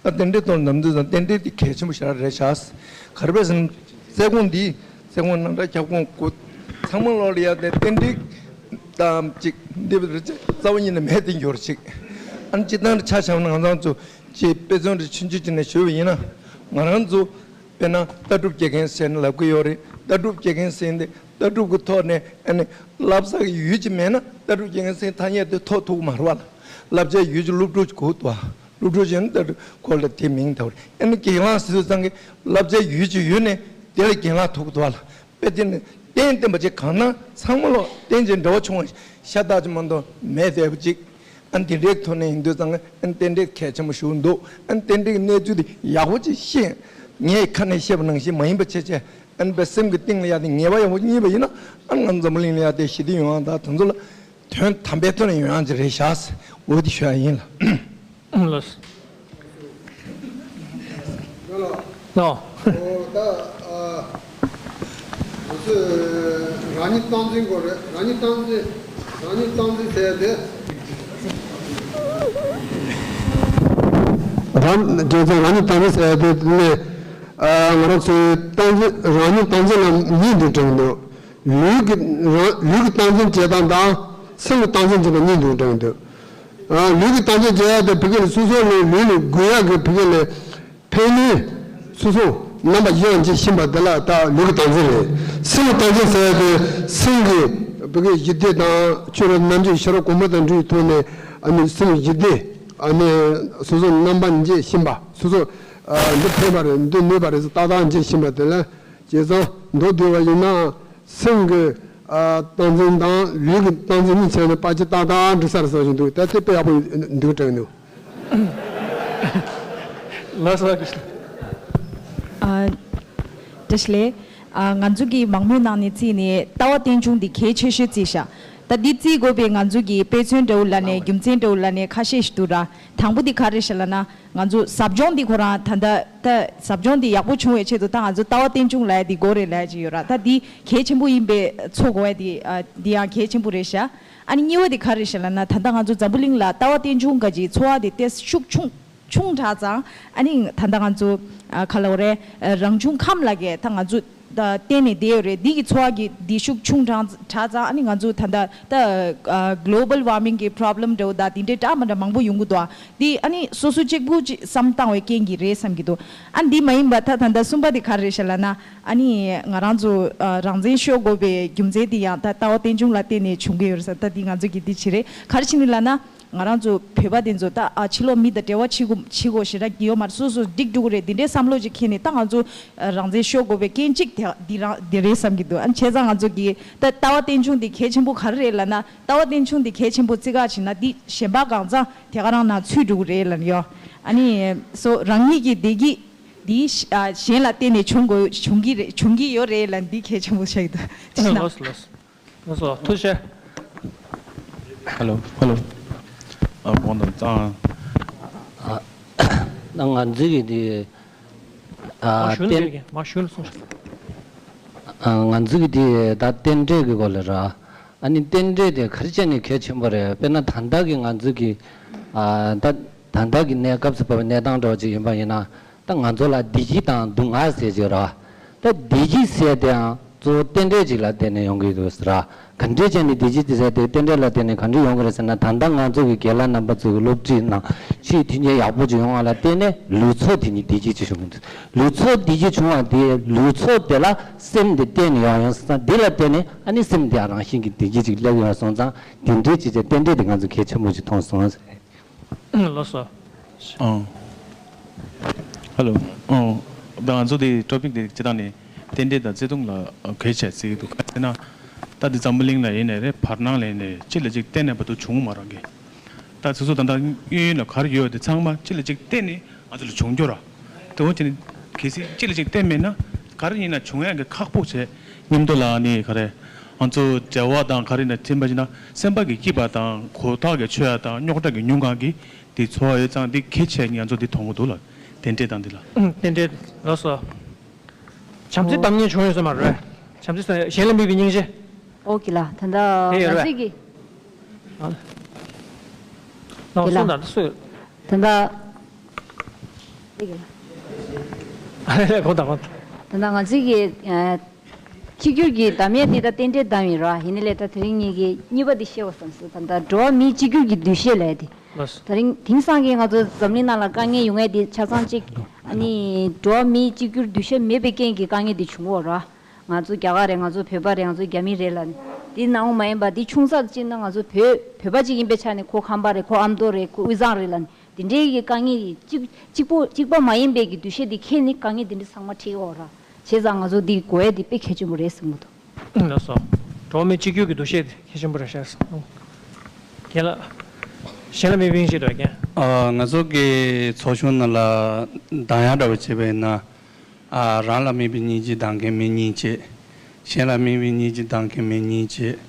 ད་རྟེན་འབྲེལ་ཐོག་ལ་བདམས་དུས་ཙང་རྟེན་འབྲེལ་དེ་གལ་ཆེན་པོ་ཞེ་དྲག་རེད་ཤག་ག་རེ་བས་ཟེར་ན། རྩལ་ཁོངས་འདི་རྩལ་ཁོངས་རྣམ་གྲངས་ཁྱབ་ཁོངས་དགུ་ཚང་མ་ལོག་ལ་ཡ་དེ་རྟེན་འབྲེལ་དང་ཅིག་འདི་རྩ་བ་ཉིད་ནས་མེད་དེ་འགྱུར་ཅིག་ཨ་ནི་སྤྱིར་བཏང་ཆ་བཞག་ན་ང་ཚོ་ཅིག་དཔེ་མཚོན་རེ་ཆུང་ཆུང་ཅིག་ནས་ཞུས་པ་ཡིན་ན། ང་རང་ཚོ་དཔེར་ན་ལྟ་གྲུབ་དགེ་རྒན་ཟེར་ནས་ལབ་ཀྱི་ཡོད་རེད། ལྟ་གྲུབ་དགེ་རྒན་ཟེར་འདི་ལྟ་གྲུབ་ཀྱི་ཐོག་ནས་ཨ་ནི་བསླབ་ས་ཀྱི་ཡུལ་ཅིག་མེད་ན་ལྟ་གྲུབ་དགེ་རྒན་ཟེར་ཐ་སྙད་དེ་ཐོགས་ཐུབ་ཀྱི་མ་རེད་བ་ལ། བསླབ་བྱའི་ཡུལ་གྱི་སློབ་ཕྲུག་ཅིག་དགོས་འདུག་བ། སློབ་ཕྲུག་ཅིག་ནི་ལྟ་གྲུབ་སྐོར་ལ་དེ་མིང་ཐོགས་རེད། ཨ་ནི་རྒན་ལགས་ཟེར་དུས་ཙང་གི་བསླབ་བྱའི་ཡུལ་ཅིག་ཡོད་ནས་དེ་ལ་རྒན་ལགས་ཐོགས་ཀྱི་འདུག་བ་ལ། དཔེ་དེ་ནི་རྟེན་བརྟེན་པ་ཅིག་གང་ན་ཚང་མ་ལོག་རྟེན་ཅིག་འདྲ་བོ་བྱུང་བ་ཤ་སྟག་ཅིག་མ་གཏོགས་མེད་བསྡད་པ་ཅིག་ཨ་ནི་དེ་འདྲའི་ཐོག་ནས་ཡིན་དུས་ཙང་ཨ་ནི་རྟེན་འབྲེལ་གལ་ཆེན་པོ་ཞིག་འདུག་ཨ་ནི་རྟེན་འབྲེལ་གྱི་གནས་ཚུལ་དེ་ཡག་པོ་ཅིག་ཤེས། ངས་ཁ་ནས་བཤད་པ་ནང་བཞིན་མ་ཡིན་པ་བྱས་བྱས་ཨ་ནི་བའི་སེམས་ཀྱི་གཏིང་ལ་ཡ་དེ་ངེས་པ་ཡག་པོ་རྙེད་པ་ཡིན་ན་ཨ་ནི་ང་འཛམ་བུ་གླིང་ལ་ཡ་དེ་ཞི་བདེ་ཡོང་ཡག་དང་དེ་ཚོ་ལ་དོན་དམ་པའི་ཐོག་ནས་ཡོང་ཡག་ཅིག་རེད་ཤག་འོ་དེ་ཞུ་ཡག་ཡིན་ལ། ལགས། ལགས། ཨོ་ད་ཨ་ང་ཚོས་རང་ཉིད་སྟངས་འཛིན་དགོས་རེད། རང་ཉིད་སྟངས་འཛིན། རང་ཉིད་སྟངས་འཛིན་ཟེར་ཡ་དེ། རང་རྒྱལ་ཚོགས་རང་ཉིད་སྟངས་འཛིན་ཟེར་ཡ་དེ་ནི། ཨ། ང་རང་ཚོའི་སྟངས་འཛིན། རང་ཉིད་སྟངས་འཛིན་ལ་གཉིས་འདུས་དྲན་གྱི་འདུག་ལུས་ཀྱི་རང་། ལུས་ཀྱི་སྟངས་འཛིན་བྱེད་སྟངས་དང་སེམས་ཀྱི་སྟངས་འཛིན་བྱེད་སྟངས་གཉིས་འདུས་དྲན་གྱི་འདུག་ཨ། ལུས་ཀྱི་སྟངས་འཛིན་བྱེད་ཡ་དེ་ཕ་གི་ལ་སོ་སོ་ལ་ལུས་ལ་དགོས་ཡ་གི་ཕ་གི་ལ། ཕན་གནོད། སོ་སོ་རྣམ་པ་བཞི་ཡང་འབྱེད་ཤེས་པ་དེ་ལ་ད་ལུས་ཀྱི་སྟངས་འཛིན་རེད། སེམས་ཀྱི་སྟངས་འཛིན་ཟེར་ཡ་དེ་སེམས་ཀྱི་བུ་གའི་ཞི་བདེ་དང་ཆོས་རབ་རྣམ་འབྱེད་ཤེས་རབ་གོང་མ་དང་འདྲ་བའི་ཐོག་ནས། ཨ་ནི་སེམས་ཀྱི་ཞི་བདེ། ཨ་ནི་སོ་སོ་རྣམ་པ་འབྱེད་ཤེས་པ། སོ་སོ། ཨ། འདི་ཕན་པ་རེད། འདི་གནོད་པ་རེད་ཟེར་ཏག་ཏག་འབྱེད་ཤེས་པ་དེ་ལ། བྱས་ཙང་མདོར་བསྡུས་པ་ཡིན་ན། སེམས་ཀྱི། ཨ། སྟངས་འཛིན་དང་ལུས་ཀྱི་སྟངས་འཛིན་གཉིས་བྱས་ནས་ཕལ་ཆེར་ཏག་ཏག་འགྲིག་ས་རེད་བསམ་བཞིན་འདུག་ད་དེ་དཔེ་ཡག་པོ་འདུག་དྲན་འདུག་ལགས་སོ། ཨ། བཀྲ་ཤིས་བདེ་ལེགས། ཨ། ང་ཚོ་གི་མང་མོས་ནང་ནས་བརྩིས་ནས་ལྟ་བ་རྟེན་འབྱུང་འདི་གལ་ཆེ་ཤོས་བརྩིས་ཤག་ད་འདི་བརྩི་དགོས་པའི་ང་ཚོ་གི་དཔེ་མཚོན་འདྲ་བོ་ལབ་ནས། རྒྱུ་མཚན་འདྲ་བོ་ལབ་ནས་ཁ་ཤས་ཤིག་འདུག་ར། དང་པོ་འདི་ག་རེ་རེད་ལབ་ན། ང་ཚོ་ཟབ་སྦྱོང་འདི་ཁོ་རང་ད་ལྟ་ད་ཟབ་སྦྱོང་འདི་ཡག་པོ་བྱུང་བའི་ཆེད་དུ། ད་ང་ཚོ་ལྟ་བ་རྟེན་འབྱུང་ལབ་ཡ་འདི་དགོས་རེད་ལབ་ཡ་ཅིག་ཡོད་ར། ད་འདི་གལ་ཆེན་པོ་ཡིན་པའི་ཚོར་དགོས་ཡ་འདི། ཨ། འདི་ཡང་གལ་ཆེན་པོ་རེད་ཤག་ཨ་ནི་གཉིས་པ་འདི་ག་རེ་རེད་ལབ་ན། ད་ལྟ་ང་ཚོ་འཛམ་བུ་གླིང་ལ་ལྟ་བ་རྟེན་འབྱུང་ག་ཅིག་ཚོར་བ་འདི་ཏོག་ཙམ་ཤུགས་ཆུང་ཆུང་དྲགས་ཙང་། ཨ་ནི་ད་ལྟ་ང་ཚོ། ཨ། ག་ལབ་དགོས་རེད། རང་བྱུང་ཁམས་ལ་གས་ད་ང་ཚོ་ད་བརྟེན་ནས་བསྡད་ཡོད་རེད། འདི་གི་ཚོར་བ་གི་འདི་ཤུགས་ཆུང་དྲགས་དྲགས་ཙང་། ཨ་ནི་ང་ཚོ་ད་ལྟ་ད། ཨ། གྷི་ལོ་བལ་ཝར་མིང་གི་པོ་རོབ་ལེམ་འདྲ་བོ་དང་དེ་འདྲའི་འདྲ་མི་འདྲ་མང་པོ་ཡོང་གི་འདུག་འདི་ཨ་ནི་སོ་སོ་གཅིག་པུ་ཅིག་བསམ་བཏང་བའི་རྐྱེན་གྱིས་རེད་བསམ་གྱི་འདུག་ཨ། འདི་མ་ཡིན་པ་ད་ད་ལྟ་གསུམ་པ་འདི་ག་རེ་རེད་ལབ་ན། ཨ་ནི་ང་རང་ཚོ། ཨ། རང་བཙན་ཤོར་དགོས་པའི་རྒྱུ་མཚན་འདི་ཡང་ད་ལྟ་བ་རྟེན་འབྱུང་ལ་བརྟེན་ནས་བྱུང་གི་ཡོད་རེད་ཟེར། ད་འདི་ང་ཚོ་གི་འདི་ཅིག་རེད། ག་རེ་བྱས་ནས་ལབ་ན། ང་རང་ཚོ་བོད་པ་དེ་ཚོ་ད། ཨ། ཕྱི་ལོགས་མི་དང་འབྲེལ་བ་བྱེད་དགོས་བྱེད་དགོས་ཞེ་དྲག་ཡོད་མ་རེད། སོ་སོ་འགྲིག་འགྲོ་གི་རེད། འདི་འདྲའི་བསམ་བློ་ཅིག་འཁྱེར་ནས་ད་ང་ཚོ། ཨ། རང་བཙན་ཤོར་དགོས་པའི་རྐྱེན་གཅིག་དེ་འདི་རང་འདི་རེད་བསམ་གྱི་འདུག་ཨ། བྱས་ཙང་ང་ཚོ་གི་ད་ལྟ་བ་རྟེན་འབྱུང་འདི་གལ་ཆེན་པོ་ག་རེ་རེད་ལབ་ན། ལྟ་བ་རྟེན་འབྱུང་འདི་གལ་ཆེན་པོ་བརྩི་ག་བྱེད་ན། འདི་གཞན་པ་གང་ཚང་དེ་ག་རང་ནང་ཚུད་འགྲོ་གི་རེད་ལབ་ཡོད། ཨ་ནི་སོ་རང་ཉིད་ཀྱི་བདེ་སྐྱིད་འདི། ཨ། གཞན་ལ་བརྟེན་ནས་བྱུང་དགོས་བྱུང་གི་རེད། བྱུང་གི་ཡོད་རེད་ལབ། འདི་གལ་ཆེན་པོ་ཆགས་ཀྱི་འདུག་ཅི་ན། ལགས་སོ། ལགས་སོ། ལགས་སོ། ཐུགས་རྗེ་ཆེ། ཧེ་ལོ། ཧེ་ལོ། ཨ། དགོངས་དག་ཙང་། ཨ། ད་ང་ཚོ་གི་དེ། ཨ། མ་ཞུ་ན། རྟེན། མ་ཞུ་ན་སོང་། ཨ། ང་ཚོ་གི་དེ་ད་རྟེན་འབྲེལ་གི་སྐོར་ལ་ར། ཨ་ནི་རྟེན་འབྲེལ་དེ་ག་རེ་བྱས་ནས་གལ་ཆེན་པོ་རེད། དཔེར་ན་ད་ལྟ་གི་ང་ཚོ་གི། ཨ། ད་ད་ལྟ་གི་གནས་སྐབས་སུ་བབས་པའི་གནས་སྟངས་འདྲ་བོ་ཅིག་ཡིན་པ་ཡིན་ན། ད་ང་ཚོ་ལ་བདེ་སྐྱིད་དང་སྡུག་བསྔལ་ཟེར་གྱི་ར། ད་བདེ་སྐྱིད་ཟེར་དེའང་གཙོ་བོ་རྟེན་འབྲེལ་ཅིག་ལ་བརྟེན་ནས་ཡོང་གི་འདུག་ཟེར་ར། ག་འདྲས་བྱས་ནས་བདེ་སྐྱིད་དེ་ཟེར་དེ་རྟེན་འབྲེལ་ལ་བརྟེན་ནས་ག་འདྲས་ཡོང་གི་རེད་ཟེར་ན། ད་ལྟ་ང་ཚོ་གི་རྒན་ལགས་རྣམ་པ་ཚོ་གི་སློབ་ཁྲིད་ནང་ཆེས་མཐུན་རྐྱེན་ཡག་པོ་ཅིག་ཡོང་བ་ལ་བརྟེན་ནས་ལུས་ཚོགས་དེ་ཉིད་བདེ་སྐྱིད་ཅིག་བྱུང་གི་འདུག་ལུས་ཚོགས་བདེ་སྐྱིད་བྱུང་བ་དེ། ལུས་ཚོགས་དེ་ལ་སེམས་དེ་བརྟེན་ནས་ཡོང་ཡོང་སོང་ཙང་། དེ་ལ་བརྟེན་ནས་ཨ་ནི་སེམས་དེ་རང་བཞིན་གྱིས་བདེ་སྐྱིད་ཅིག་སླེབས་ཡོང་སོང་ཙང་། དེ་འདྲས་ཅིག་བྱས། རྟེན་འབྲེལ་དེ་ང་ཚོ་གལ་ཆེན་པོ་ཅིག་མཐོང་སོང་ཟེར། ལགས་སོ། ཨང་། ཧེ་ལོ། ཨང་། ད་ང་ཚོ་དེ་ཊོ་པིག་དེ་སྤྱིར་བཏང་ནས་རྟེན་འབྲེལ་དང་བརྩེ་དུང་ལ་གལ་ཆེ་ཟེར་གྱི་འདུག་ག་རེ་ཟེར་ན། ད་དེ་འཛམ་བུ་གླིང་ལ་ཡིན་ནའི་རེད། བར་སྣང་ལ་ཡིན་ནའི་རེད། གཅིག་ལ་གཅིག་བརྟེན་ནས་བར་དུ་བྱུང་མ་རང་གི། ད་སོ་སོ་ད་ལྟ་གཡས་གཡོན་ལ་ག་རེ་ཡོད་དེ་ཚང་མ་གཅིག་ལ་གཅིག་བརྟེན་ནས་ང་ཚོ་ལ་བྱུང་རྒྱུ་ར། དེ་འོ་དེ་ནི་གལ་སྲིད་གཅིག་ལ་གཅིག་བརྟེན་མེད་ན། ག་རེ་ཡིན་ན་བྱུང་ཡག་གི་ཁག་པོ་བྱས། མཉམ་དུ་ལ་ནི་ག་རེ། ང་ཚོ་འབྲེལ་བ་དང་ག་རེ་ན་ཐིམ་པ་ཞིག་ན། སེམས་པ་གི་སྐྱིད་པ་དང་། གོ་ཐག་གི་ཆོད་ཡ་དང་། རྙོག་དྲ་གི་ཉུང་གང་གི་དེ་ཚོར་བ་ཡོད་ཙང་། དེ་གལ་ཆེ་ནི་ང་ཚོ་འདི་མཐོང་གི་འདུག་ལ། རྟེན་འབྲེལ་དང་འདི་ལ། ཨུམ། རྟེན་འབྲེལ། ལགས་སོ། བྱམས་བརྩེ་གཏམ་སྙན་བྱུང་ཡོད་ས་མ་རེད། བྱམས་བརྩེ་གཞན་ལ་དམིགས་པའི་སྙིང་རྗེ། ཨོ་ཀེ་ལ། ད་ལྟ། དེ་ཡོད་ང་རེད་ཚོས་ཀྱི། ཨ་ལ། ལགས་སོ། ད་ལྟ་སུ་ཡོད། ད་ལྟ། ཨ་ལ་ལ། གོ་ད་གོ་ད། ད་ལྟ་ང་ཚོས་ཀྱི། ཨ། གཅིག་གྱུར་གྱི་གདམ་ཡས་འདི་ད་རྟེན་འབྲེལ་གདམ་ཡིན་ར། ཡིན་ནའི་ལས་ད་དེ་རིང་ངེད་ཀྱིས་གཉིས་པ་འདི་བཤད་དགོས་བསམ་སོང་། ད་ལྟ་འགྲོ་བ་མིའི་གཅིག་གྱུར་གྱི་འདུ་ཤེས་ལབ་ཡ་དེ། ལགས་སོ། དེ་རིང་དེང་སང་གི་ང་ཚོ་འཛམ་གླིང་ནང་ལ་དཀའ་ངལ་ཡོང་ཡ་དེ་ཆ་ཚང་གཅིག་ཨ་ནི་འགྲོ་བ་མིའི་གཅིག་གྱུར་འདུ་ཤེས་མེད་པའི་རྐྱེན་གྱིས་དཀའ་ངལ་དེ་བྱུང་གི་ཡོད་ར། ང་ཚོ་རྒྱ་གར་རེད། ང་ཚོ་བོད་པ་རེད། ང་ཚོ་རྒྱ་མི་རེད་ལབ་ནས། དེ་ནང་མ་ཡིན་པ་དེ་ཆུང་ཙག་ཅིག་ན། ང་ཚོ་བོད་བོད་པ་ཅིག་ཡིན་པའི་ཆ་ནས་ཁོ་ཁམས་པ་རེད། ཁོ་ཨ་མདོ་རེད། ཁོ་དབུས་གཙང་རེད་ལབ་ནས། དེ་འདྲའི་གི་དཀའ་ངལ་གཅིག་གཅིག་པོ་གཅིག་པ་མ་ཡིན་པའི་གི་འདུ་ཤེས་དེ་འཁྱེར་ནས་དཀའ་ངལ་དེ་འདྲ་ཚང་མ་འཕྲད་ཡོད་ར། བྱས་ཙང་ང་ཚོ་འདི་དགོས་ཡ་དེ་དཔེ་གལ་ཆེན་པོ་རེད་བསམ་གྱི་འདུག་ལགས་སོ། འགྲོ་བ་མི་གཅིག་གྱུར་གྱི་འདུ་ཤེས་དེ་གལ་ཆེན་པོ་རེད་ཤག་རྒན་ལགས། གཞན་ལ་དམིགས་པའི་སྙིང་རྗེ་འདྲ་བ་རྒན། ཨ། ང་ཚོ་གི་ཚོགས་ཆུང་ནང་ལ་གདམ་ཡ་འདྲ་བ་བྱས་པ་ཡིན་ན། ཨ། རང་ལ་དམིགས་པའི་སྙིང་རྗེ་གདམ་མཁན་མི་གཉིས་བྱས། གཞན་ལ་དམིགས་པའི་སྙིང་རྗེ་གདམ་མཁན་མི་གཉིས་བྱས།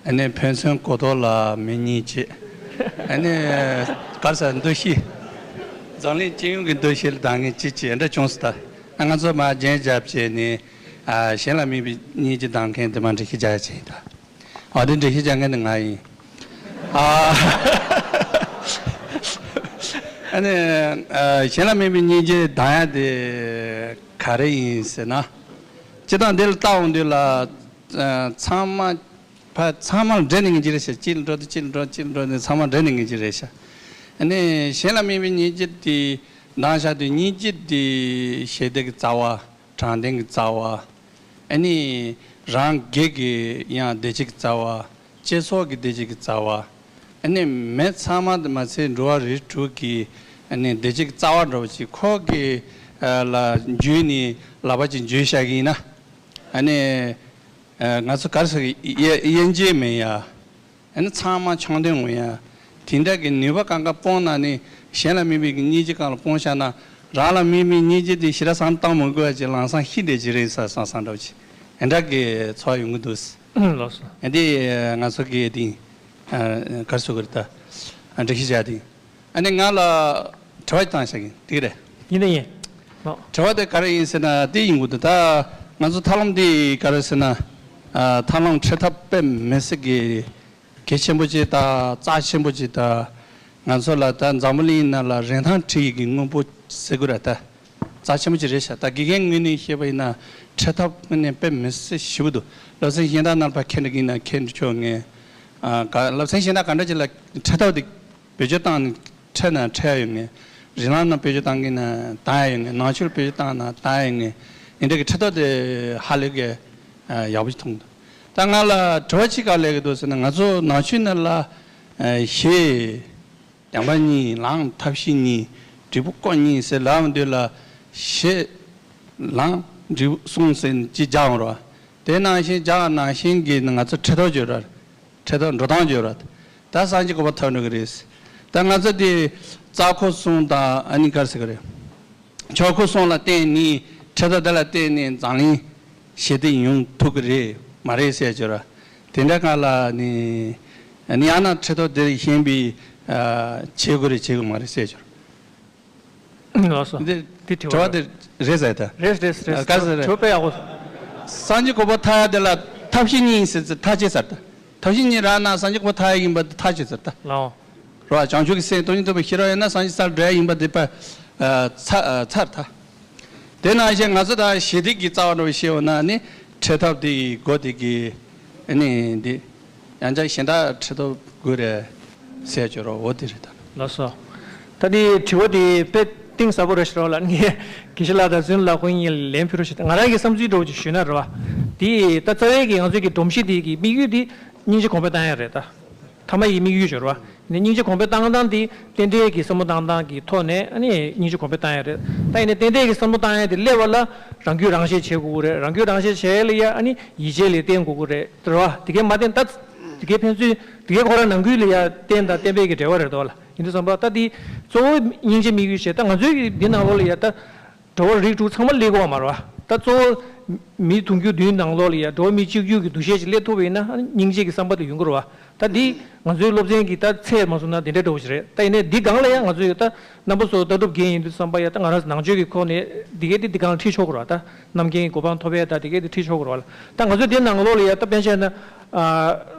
ཨ་ནི་ཕན་ཚུན་གོ་རྟོགས་ལ་མི་གཉིས་བྱས། ཨ་ནི་ག་རེ་ཟེར། འདུ་ཤེས། འཛམ་གླིང་སྤྱི་ཡོངས་ཀྱི་འདུ་ཤེས་ལ་གདམ་མཁན་གཅིག་བྱས། འདྲ་བྱུང་སོང་ད། ཨ། ང་ཚོ་མར་རྒྱན་རྒྱབ་བྱས་ནས། ཨ། གཞན་ལ་དམིགས་པའི་སྙིང་རྗེ་གདམ་མཁན་དེ་མར་འགྲེལ་བཤད་རྒྱག་ཡ་བྱས་ཡིན་ད། ཨ་དེ་འགྲེལ་བཤད་རྒྱག་མཁན་ནི་ང་ཡིན། ཨ་ཨ་ནི་ཨ་གཞན་ལ་དམིགས་པའི་སྙིང་རྗེ་ལྡང་ཡ་དེ་ག་རེ་ཡིན་ཟེར་ན། སྤྱིར་བཏང་འདི་ལ་བལྟ་འོང་དུས་ལ་ཨ་ཚང་མ་ཕ་ཚང་མ་ལ་འདྲེ་ནི་ངེས་ཀྱི་རེད་ཤག་གཅིག་ལ་འགྲོ་དུས་གཅིག་ལ་འགྲོ་གཅིག་ལ་འགྲོ་ནི་ཚང་མ་འདྲེ་ནི་ངེས་ཀྱི་རེད་ཤག་ཨ་ནི་གཞན་ལ་དམིགས་པའི་སྙིང་རྗེ་དེ་ལྡང་བཞག་དུས་སྙིང་རྗེ་དེ་ཞི་བདེ་གི་རྩ་བ། དྲང་བདེན་གྱི་རྩ་བ། ཨ་ནི་རང་སྒེར་གྱི་ཡང་བདེ་སྐྱིད་ཀྱི་རྩ་བ། སྤྱི་ཚོགས་ཀྱི་བདེ་སྐྱིད་ཀྱི་རྩ་བ། ཨ་ནི་མི་ཚང་མ་དེ་མ་ཚད་འགྲོ་བ་རིགས་དྲུག་གི་ཨ་ནི་བདེ་སྐྱིད་ཀྱི་རྩ་བ་འདྲ་བོ་ཅིག་ཁོ་གི་ཨ་ལ་འཇུས་ནས་ལག་པ་ཅིག་འཇུས་བཞག་གི་ཡིན་ན། ཨ་ནི་ཨ་ང་ཚོ་ག་རེ་ཟེར་གི་དབྱེ་དབྱེ་འབྱེད་མེད་ཡ། ཨ་ནི་ཚང་མ་ཆང་འདོན་འོང་ཡ། དེ་འདྲ་གི་ནུས་པ་གང་ག་སྤུངས་ན་ནི་གཞན་ལ་དམིགས་པའི་གི་སྙིང་རྗེ་གང་ལ་སྤུངས་བཞག་ན། རང་ལ་དམིགས་པའི་སྙིང་རྗེ་དེ་ཞེ་དྲག་བསམ་བློ་བཏང་མི་དགོས་པ་ཅིག་ལམ་སང་ཤི་བསྡད་ཀྱི་རེད་བསམ་བསམ་འདྲ་བོ་ཅིག་ཨེ་འདྲ་གི་ཚོར་བ་ཡོང་གི་འདུག་ལགས་སོ། ཨ་འདི་ང་ཚོ་གི་དེ་ག་རེ་ཟེར་དགོས་རེད་ད། འགྲེལ་བཤད་བྱ་དེ། ཨ་ནི་ང་ལ་དྲི་བ་བཏང་བཞག་གི་འདུག་རེད། ཡིན་ད་ཡིན། ལགས། དྲི་བ་དེ་ག་རེ་ཡིན་ཟེར་ན་དེ་ཡིན་དགོས་འདུག་ད་ང་ཚོ་ཐབས་ལམ་འདི་ག་རེ་ཟེར་ན། ཨ་ཐབས་ལམ་ཁྲིད་ཐབས་དཔེ་མི་སྲིད་གི་གལ་ཆེན་པོ་ཅིག་དང་རྩ་ཆེན་པོ་ཅིག་དང་། ང་ཚོ་ལ་ད་འཛམ་བུ་གླིང་ནང་ལ་རིན་ཐང་ཁྲི་ཡི་གི་དངོས་པོ་ཟེར་དགོས་རེད་ད། རྩ་ཆེན་པོ་ཅིག་རེད་ཤག་ད་དགེ་རྒན་ངོས་ནས་བཤད་པ་ཡིན་ན་ཁྲིད་ཐབས་ངོས་ནས་དཔེ་མི་སྲིད་ཞེ་པོ་འདུག་སློབ་ཚན་གཞན་དག་ནང་ཕར་འཁྱེར་འགྲོ་གི་ཡིན་ན་འཁྱེར་འགྲོ་ཆོག་ངེས། ཨ་ག་སློབ་ཚན་གཞན་དག་ག་འདྲ་ཅིག་ལ་ཁྲིད་ཐབས་དེ། བེད་སྤྱོད་བཏང་ནས་ཁྲིད་ན་ཁྲིད་ཡ་ཡོད་ངེས། རིགས་ལམ་ནང་བེད་སྤྱོད་བཏང་གི་ན་བཏང་ཡ་ཡོད་ངེས། ནང་ཆོས་ལ་བེད་སྤྱོད་བཏང་ན་བཏང་ཡ་ཡོད་ངེས། འདི་འདྲ་གི་ཁྲིད་ཐབས་དེ་ཧ་ལས་གི་ཡག་པོ་ཞིག་མཐོང་འདུག་ད་ང་ལ་དྲི་བ་གཅིག་ག་ལས་གི་འདུག་ཟེར་ན། ང་ཚོ་ནང་ཆོས་ནང་ལ་ཞེས་བདེན་པ་གཉིས། ལའང་ཐབས་ཤེས་གཉིས། འབྲས་བུ་སྐོར་གཉིས་ཟེར་ལབ་འདུག་ལ། ཞེས་ལའང་འབྲས་བུ་གསུམ་ཟེར་ཅིག་སྦྱར་འོང་ར། དེ་ནང་བཞིན་སྦྱར་ནང་བཞིན་གྱི་ང་ཚོ་ཁྲིད་ཐབས་བརྗོད་ར། ཁྲིད་ཐབས་འགྲོ་སྟངས་བརྗོད་ར། ད་སངས་རྒྱས་གོ་འཕང་ཐོབ་འགྲོ་གི་རེད། ད་ང་ཚོ་དེ་རྩ་འཁོར་གསུམ་དང་ཨ་ནི་ག་རེ་ཟེར་གི་རེད། ཆོས་འཁོར་གསུམ་ལ་བརྟེན་ནས་ཁྲིད་ཐབས་དེ་ལ་བརྟེན་ནས་འཛམ་གླིང་ཞི་བདེ་ཡོང་ཐུབ་ཀྱི་རེད་མ་རེད་ཟེར་བརྗོད་ར། དེ་འདྲ་གང་ལ་ནི་ཨ་ནི་ཡང་ན་ཁྲིད་ཐབས་དེ་ལ་ཞེན་པའི་ཨ་བྱེད་དགོས་རེད་བྱེད་དགོས་མ་རེད་ཟེར་བརྗོད་ར། ལགས་སོ། འདི་འདི་དྲི་བ་དྲི་བ་རེད། དེ་རེད་ཟེར་ད། རེད་རེད་རེད། ག་ཟེར་རེད། དྲི་བ་དཔེ་ཡག་པོ། སངས་རྒྱས་གོ་འཕང་ཐོབ་ཡ་དེ་ལ་ཐབས་ཤེས་གཉིས་ཟེར་ཚེ་ཐབས་ཤེས་ཟེར་ད། ཐབས་ཤེས་གཉིས་རག་ན་སངས་རྒྱས་གོ་འཕང་ཐོབ་ཡ་ཡིན་པ་དེ་ཐབས་ཤེས་ཟེར་ད། ལགས། རེད་བ། བྱང་ཆུབ་ཀྱི་སེམས་སྟོང་ཉིད་རྟོགས་པའི་ཤེས་རབ་ཡོད་ན་སངས་རྒྱས་སར་འགྲོ་ཡ་ཡིན་པ་དེ་དཔེ་ཨ་ཚར་ཨ་ཚར་ད། དེ་ནང་བཞིན་ང་ཚོ་ད་ཞི་བདེ་གི་རྩ་བ་འགྲོ་བའི་ཤེས་འོང་ན་ནི་ཁྲིད་ཐབས་དེ་ཡི་སྒོ་དེ་གི་ཨ་ནི་འདི། ཡང་བསྐྱར་གཞན་དག་ཁྲིད་ཐབས་དགོས་རེད་ཟེར་བརྗོད་རོགས། འོ་དེ་རེད་ད། ལགས་སོ། ད་དེ་དྲི་བ་དེ་དཔེ་གཏིང་ཟབ་པོ་རེད་ཤག་རོགས་ལ་ངས་དགེ་བཤེས་ལགས་དང་ཚུན་ལགས་ཁོང་གཉིས་ལན་ཕུལ་རོགས་ཞེས་ང་རང་གི་བསམ་ཚུལ་འདྲ་བོ་ཅིག་ཞུས་ན་རེད་བ། དེ་ད་རྩ་བའི་གི་ང་ཚོའི་གི་སྒྲོམ་གཞི་དེ་གི་དམིགས་ཡུལ་དེ་སྙིང་རྗེ་གོང་འཕེལ་བཏང་ཡ་རེད་ད། ཐ་མ་ཡི་དམིགས་ཡུལ་ཅིག་རེད་བ། ནས་སྙིང་རྗེ་གོང་འཕེལ་བཏང་སྟངས་དེ་རྟེན་འབྲེལ་གྱི་བསམ་བློ་བཏང་སྟངས་ཀྱི་ཐོག་ནས་ཨ་ནི་སྙིང་རྗེ་གོང་འཕེལ་བཏང་ཡ་རེད། ད་ཡིན་ནའི་རྟེན་འབྲེལ་གྱི་བསམ་བློ་བཏང་ཡ་དེ་སླེབས་པ་ལ་རང་རྒྱུད་རང་ཤེས་བྱེད་དགོས་ཀྱི་རེད། རང་རྒྱུད་རང་ཤེས་བྱས་ལ་ཡ་ཨ་ནི་ཡིད་བྱེད་ལ་བརྟེན་དགོས་ཀྱི་རེད། རེད་བ། དེ་གའི་མ་བརྟེན་ད་དེ་གའི་ཕན་ཚུན་དེ་གའི་ཁོ་རང་ནང་ཁུལ་ལ་ཡ་རྟེན་དང་བརྟེན་པའི་གི་འབྲེལ་བ་རེད་དོ་ལ། ཡིན་དུས་ཙམ་པ་ད་དེ་གཙོ་བོ་སྙིང་རྗེ་དམིགས་ཡུལ་བྱས། ད་ང་ཚོའི་གི་འདི་ནང་ལོགས་ལ་ཡ་ད། འགྲོ་བ་རིགས་དྲུག་ཚང་མ་སླེབས་ཀྱི་ཡོད་མ་རེད་བ། ད་གཙོ་བོ་མི་དུང་ཕྱུར་བདུན་ནང་ལོགས་ལ་ཡ་འགྲོ་བ་མི་གཅིག་གྱུར་གྱི་འདུ་ཤེས་ཅིག་སླེབས་ཐུབ་པ་ཡིན་ན་སྙིང་རྗེ་གི་བསམ་པ་དེ་ཡོང་གི་རེད་བ། ད་འདི་ང་ཚོའི་སློབ་ཚན་གྱི་ད་ཚད་མ་བཟུང་ན་འདི་འདྲ་འདྲ་བོ་ཞིག་རེད། ད་ཡིན་ནའི་འདི་སྒང་ལ་ཡང་ང་ཚོས་ད་རྣམ་པ་ཚོ་ལྟ་གྲུབ་རྒན་ཡིན་དུས་བསམ་པ་ཡ་ད་ང་རང་ནང་ཆོས་ཀྱི་ཁོག་ནས་འདི་གས་འདི་འདི་སྒང་ལ་ཁྲིད་ཆོག་གི་རེད་བ། ད་རྣམ་མཁྱེན་གྱི་གོ་འཕང་ཐོབ་ཡས་ད་འདི་གས་འདི་ཁྲིད་ཆོག་གི་རེད་བ། ད་ང་ཚོ་འདི་ནང་ལོགས་ལ་ཡ་ད་དཔེ་བཤད་ན་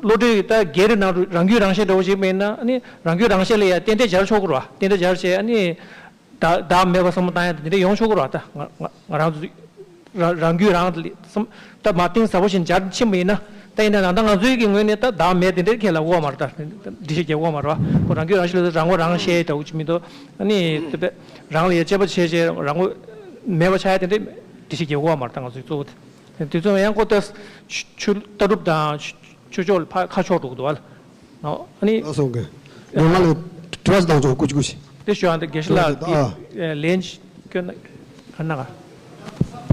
བློ་གྲོས་ཀྱི་ད་སྒེར་རི་ནང་རང་རྒྱུད་རང་བཤད་འདྲ་བོ་ཞིག་མེད་ན་ཨ་ནི་རང་རྒྱུད་རང་བཤད་ལ་ཡ་རྟེན་འབྲེལ་སྦྱར་ཆོག་གི་རེད་བ། རྟེན་འབྲེལ་སྦྱར་བྱས་ཨ་ནི། བདག་བདག་མེད་པ་བསམ་བློ་བཏང་ཡ་དེ་འདྲ་ཡོང་ཆོག་གི་རེད་བ། ད་ང་ང་ང་རང་ཚོ་རང་རང་རྒྱུད་རང་ལ་བསམ་ད་མ་གཏིང་ཟབ་པོ་ཞིག་འབྱར་ཕྱིན་པ་ཡིན་ན། ད་ཡིན་ན་ད་ལྟ་ང་ཚོའི་གི་ངོས་ནས་ད་བདག་མེད་དེ་འདྲའི་ཁས་ལེན་དགོས་མ་རེད། ད་འགྲེལ་བཤད་རྒྱག་དགོས་མ་རེད་བ། ཁོ་རང་རྒྱུད་རང་ཤེས་ལ་རང་ངོ་རང་ཤེས་འདྲ་བོ་ཅིག་མི་འདུག་ཨ་ནི་དེ་བས་རང་ལ་ཡ་དཔྱད་པ་བྱས་བྱས་རང་ངོ་མེད་པ་ཆགས་ཡ་དེ་འདྲའི་འགྲེལ་བཤད་རྒྱག་དགོས་མ་རེད། ད་ང་ཚོའི་གཙོ་བོ་དེ་དེ་ཚོ་ཡང་ཁོ་ད་ཆུ་ཆུ་ལྟ་གྲུབ་དང་ཆུ་ཆོས་ཕྱོགས་ལ་ཕར་ཁ་ཕྱོགས་འགྲོ་གི་འདུག་བ། ཨ་ནི། ལགས་སོ། ངས་ང་ལ་དྲི་བ་ཞིག་བཏང་ཆོག་ཀུ་ཅི་ཀུ་ཅི། དེ་ཞུ་ཨ་འདི་དགེ་བཤེས་ལགས་ཀྱིས་ལན་ཞིག་སྐྱོན་ན་ག་ན་ག་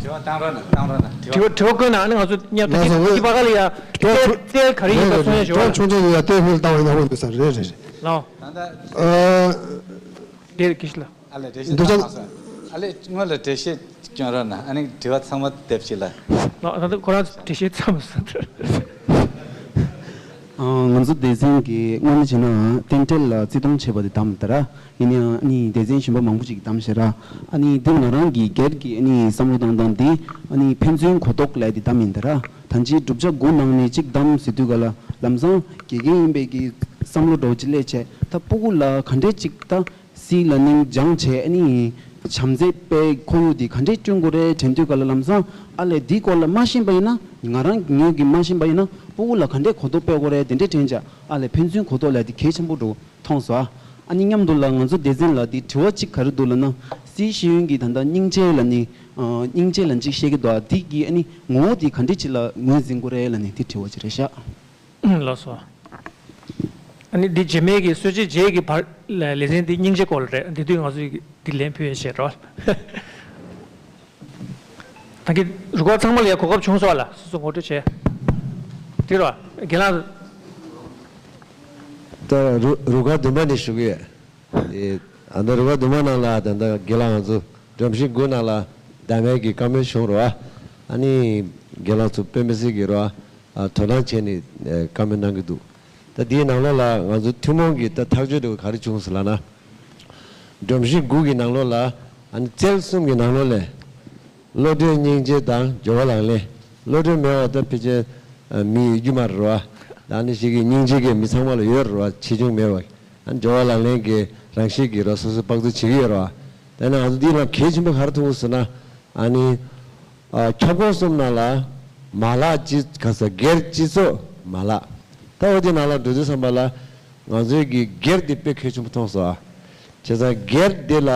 དྲི་བ་བཏང་རོགས་གནང་། བཏང་རོགས་གནང་། དྲི་བ་དྲི་བ་བཀོད་ན་ཨ་ནི་ང་ཚོ་མཉམ་དུ་ལགས་སོ། ཁྱི་ཁྱི་པ་ག་ལ་ཡ་རྩལ་རྩལ་ག་རེ་ཡིན་པ་གསུང་ཡ་ཞུ་བ་ལ། ཆུང་ཆུང་ཡིན་ཡ་དེ་ཕུལ་བཏང་བ་ཡིན་ན་འོང་འདུག་ས་རེད་རེད་རེད། ལགས། ཨ། དེ་དགེ་བཤེས་ལགས། ཨ་ལས་འགྲེལ་བཤད་འདུག་ཅང་། ཨ་ལས་སྔོན་ལ་འགྲེལ་བཤད་སྐྱོན་རོགས་གནང་། ཨ་ནི་དྲི་བ་ཚང་མ་འདེབས་ཤིག་ལ། ལགས། ད་ལྟ་ཁོ་རང་འགྲེལ་བཤད་མཚམས་སུ། ང་ཚོ་སྡེ་ཚན་གྱིས་དངོས་གནས་བྱས་ན་རྟེན་འབྲེལ་ལ་བརྩི་མཐོང་བྱེད་པ་དེ་དམ་དྲ། ཡིན་ནའང་ཨ་ནི་སྡེ་ཚན་གཞན་པ་མང་པོ་ཞིག་གིས་དམ་ཞེ་དྲག་ཨ་ནི་འདི་ང་རང་གི་སྒེར་གྱི་ཨ་ནི་བསམ་བློ་བཏང་སྟངས་འདི་ཨ་ནི་ཕན་ཚུན་གོ་རྟོགས་ལས་དེ་དམ་ཡིན་དྲ། ད་ཅི་བསྒྲུབ་བྱ་དགུ་ནང་ནས་གཅིག་དམ་ཟེར་དུས་ག་ལ་ལམ་སང་དགེ་རྒན་ཡིན་པའི་གི་བསམ་བློ་འདྲ་བོ་ཅིག་སླེབས་བྱས། ད་སྤུ་གུ་ལ་ག་འདྲས་ཅིག་ད་སྲིད་ལ་སྙིང་སྦྱངས་བྱས་ཨ་ནི་བྱམས་བརྩེ་སྤེལ་ཁོར་ཡུག་འདི་ག་འདྲས་བསྐྲུན་དགོས་རེད་དྲན་དུས་ག་ལ་ལམ་སང་ཨ་ལས་འདིའི་སྐོར་ལ་མ་ཤེས་པ་ཡིན་ན། ང་རང་ངོས་ཀྱིས་མ་ཤེས་པ་ཡིན་ན་སྤུ་གུ་ལ་ག་འདྲས་གོ་རྟོགས་སྤེལ་དགོས་རེད་དེ་འདྲས་དྲན་བྱས། ཨ་ལས་ཕན་ཚུན་གོ་རྟོགས་ལས་དེ་གལ་ཆེན་པོ་འདྲ་བོ་མཐོང་སོང་ཨ། ཨ་ནི་མཉམ་དུ་ལ་ང་ཚོ་སྡེ་ཚན་ལ་དེ་དྲི་བ་གཅིག་ག་རེ་འདུག་ལབ་ན། སྲིད་ཤེས་ཡོན་གྱི་ད་ལྟ་སྙིང་རྗེ་ལ་ནི་སྙིང་རྗེ་ལ་གཅིག་བཤད་ཀྱི་འདུག་ཨ། དེ་གི་ཨ་ནི་ངོ་བོ་དེ་ག་འདྲས་ཅིག་ལ་ངོས་འཛིན་དགོས་རེད་ལབ་ནི་དེ་དྲི་བ་ཅིག་རེད་ཤག་ལགས་སོ། ཨ་ནི་འདི་རྗེས་མའི་གི་གསོལ་ཇ་རྗེས་ཀྱི་བར་ལ་ལེ་ཚན་འདི་སྙིང་རྗེ་སྐོར་ལ་རེད། འདི་དུས་ང་ཚོས་འདི་ལན་ཕུལ་ཡས་བྱས་རོགས། ད་གི་རུ་ཁག་ཚང་མ་ལ་ཡ་གོ་སྐབས་བྱུང་སོང་བ་ལ་སོ་སོ་ངོ་སྤྲོད་བྱས། འདི་རོ་རྒན་ལགས། ད་རུ་རུ་ཁག་བདུན་པ་ནས་ཞུ་གི་ཡོད། ཨ་ད་རུ་ཁག་བདུན་པ་ནང་ལ་ད་ད་རྒན་ལགས་ང་ཚོ་སྒྲོམ་གཞི་དགུ་ནང་ལ་ཟླ་མེད་ཀྱི་བཀའ་མོལ་བྱུང་རོགས། ཨ་ནི་རྒན་ལགས་ཚོ་དཔེ་མི་སྲིད་ཀྱི་རོགས། ཨ་དོ་སྣང་བྱས་ནས་ཨ་བཀའ་མོལ་གནང་གི་འདུག་ད་འདིའི་ནང་ལོགས་ལ་ང་ཚོ་ཐུན་མོང་གི་ད་ཐག་གཅོད་འདྲ་བོ་ག་རེ་བྱུང་ཟེར་ལབ་ན། སྒྲོམ་གཞི་དགུ་གི་ནང་ལོགས་ལ་ཨ་ནི་རྩལ་གསུམ་གྱི་ནང་ལོགས་ལས་བློ་གྲོས་སྙིང་རྗེ་དང་སྦྱོར་བ་ལག་ལེན། བློ་གྲོས་མེད་པ་ད་ཕལ་ཆེར་ཨ་མི་ཡོད་རྒྱུ་མ་རེད་བ། ད་ཨ་ནི་ཞིག་གི་སྙིང་རྗེ་གི་མི་ཚང་མ་ལ་ཡོད་རེད་བ། ཆེ་ཆུང་མེད་པ། ཨ་ནི་སྦྱོར་བ་ལག་ལེན་གྱི་རང་བཞིན་གྱིས་རོ་སོ་སོ་དཔག་ཚོད་བྱེད་ཀྱི་ཡོད་རེད་བ། ད་ནི་ང་ཚོ་འདི་ལ་གལ་ཆེན་པོ་ག་རེ་མཐོང་གི་ཟེར་ན། ཨ་ནི། ཨ་ཁྱབ་ཁོངས་གསུམ་ནང་ལ་མ་ལག་སྤྱི་ག་ས་སྒེར་སྤྱི་ཚོགས་མ་ལག་ད་འོ་དེ་ནང་ལ་འགྲོ་དུས་ཙམ་པ་ལ་ང་ཚོའི་གི་སྒེར་དེ་དཔེ་གལ་ཆེན་པོ་མཐོང་སོང་ཨ། བྱས་ཙང་སྒེར་དེ་ལ་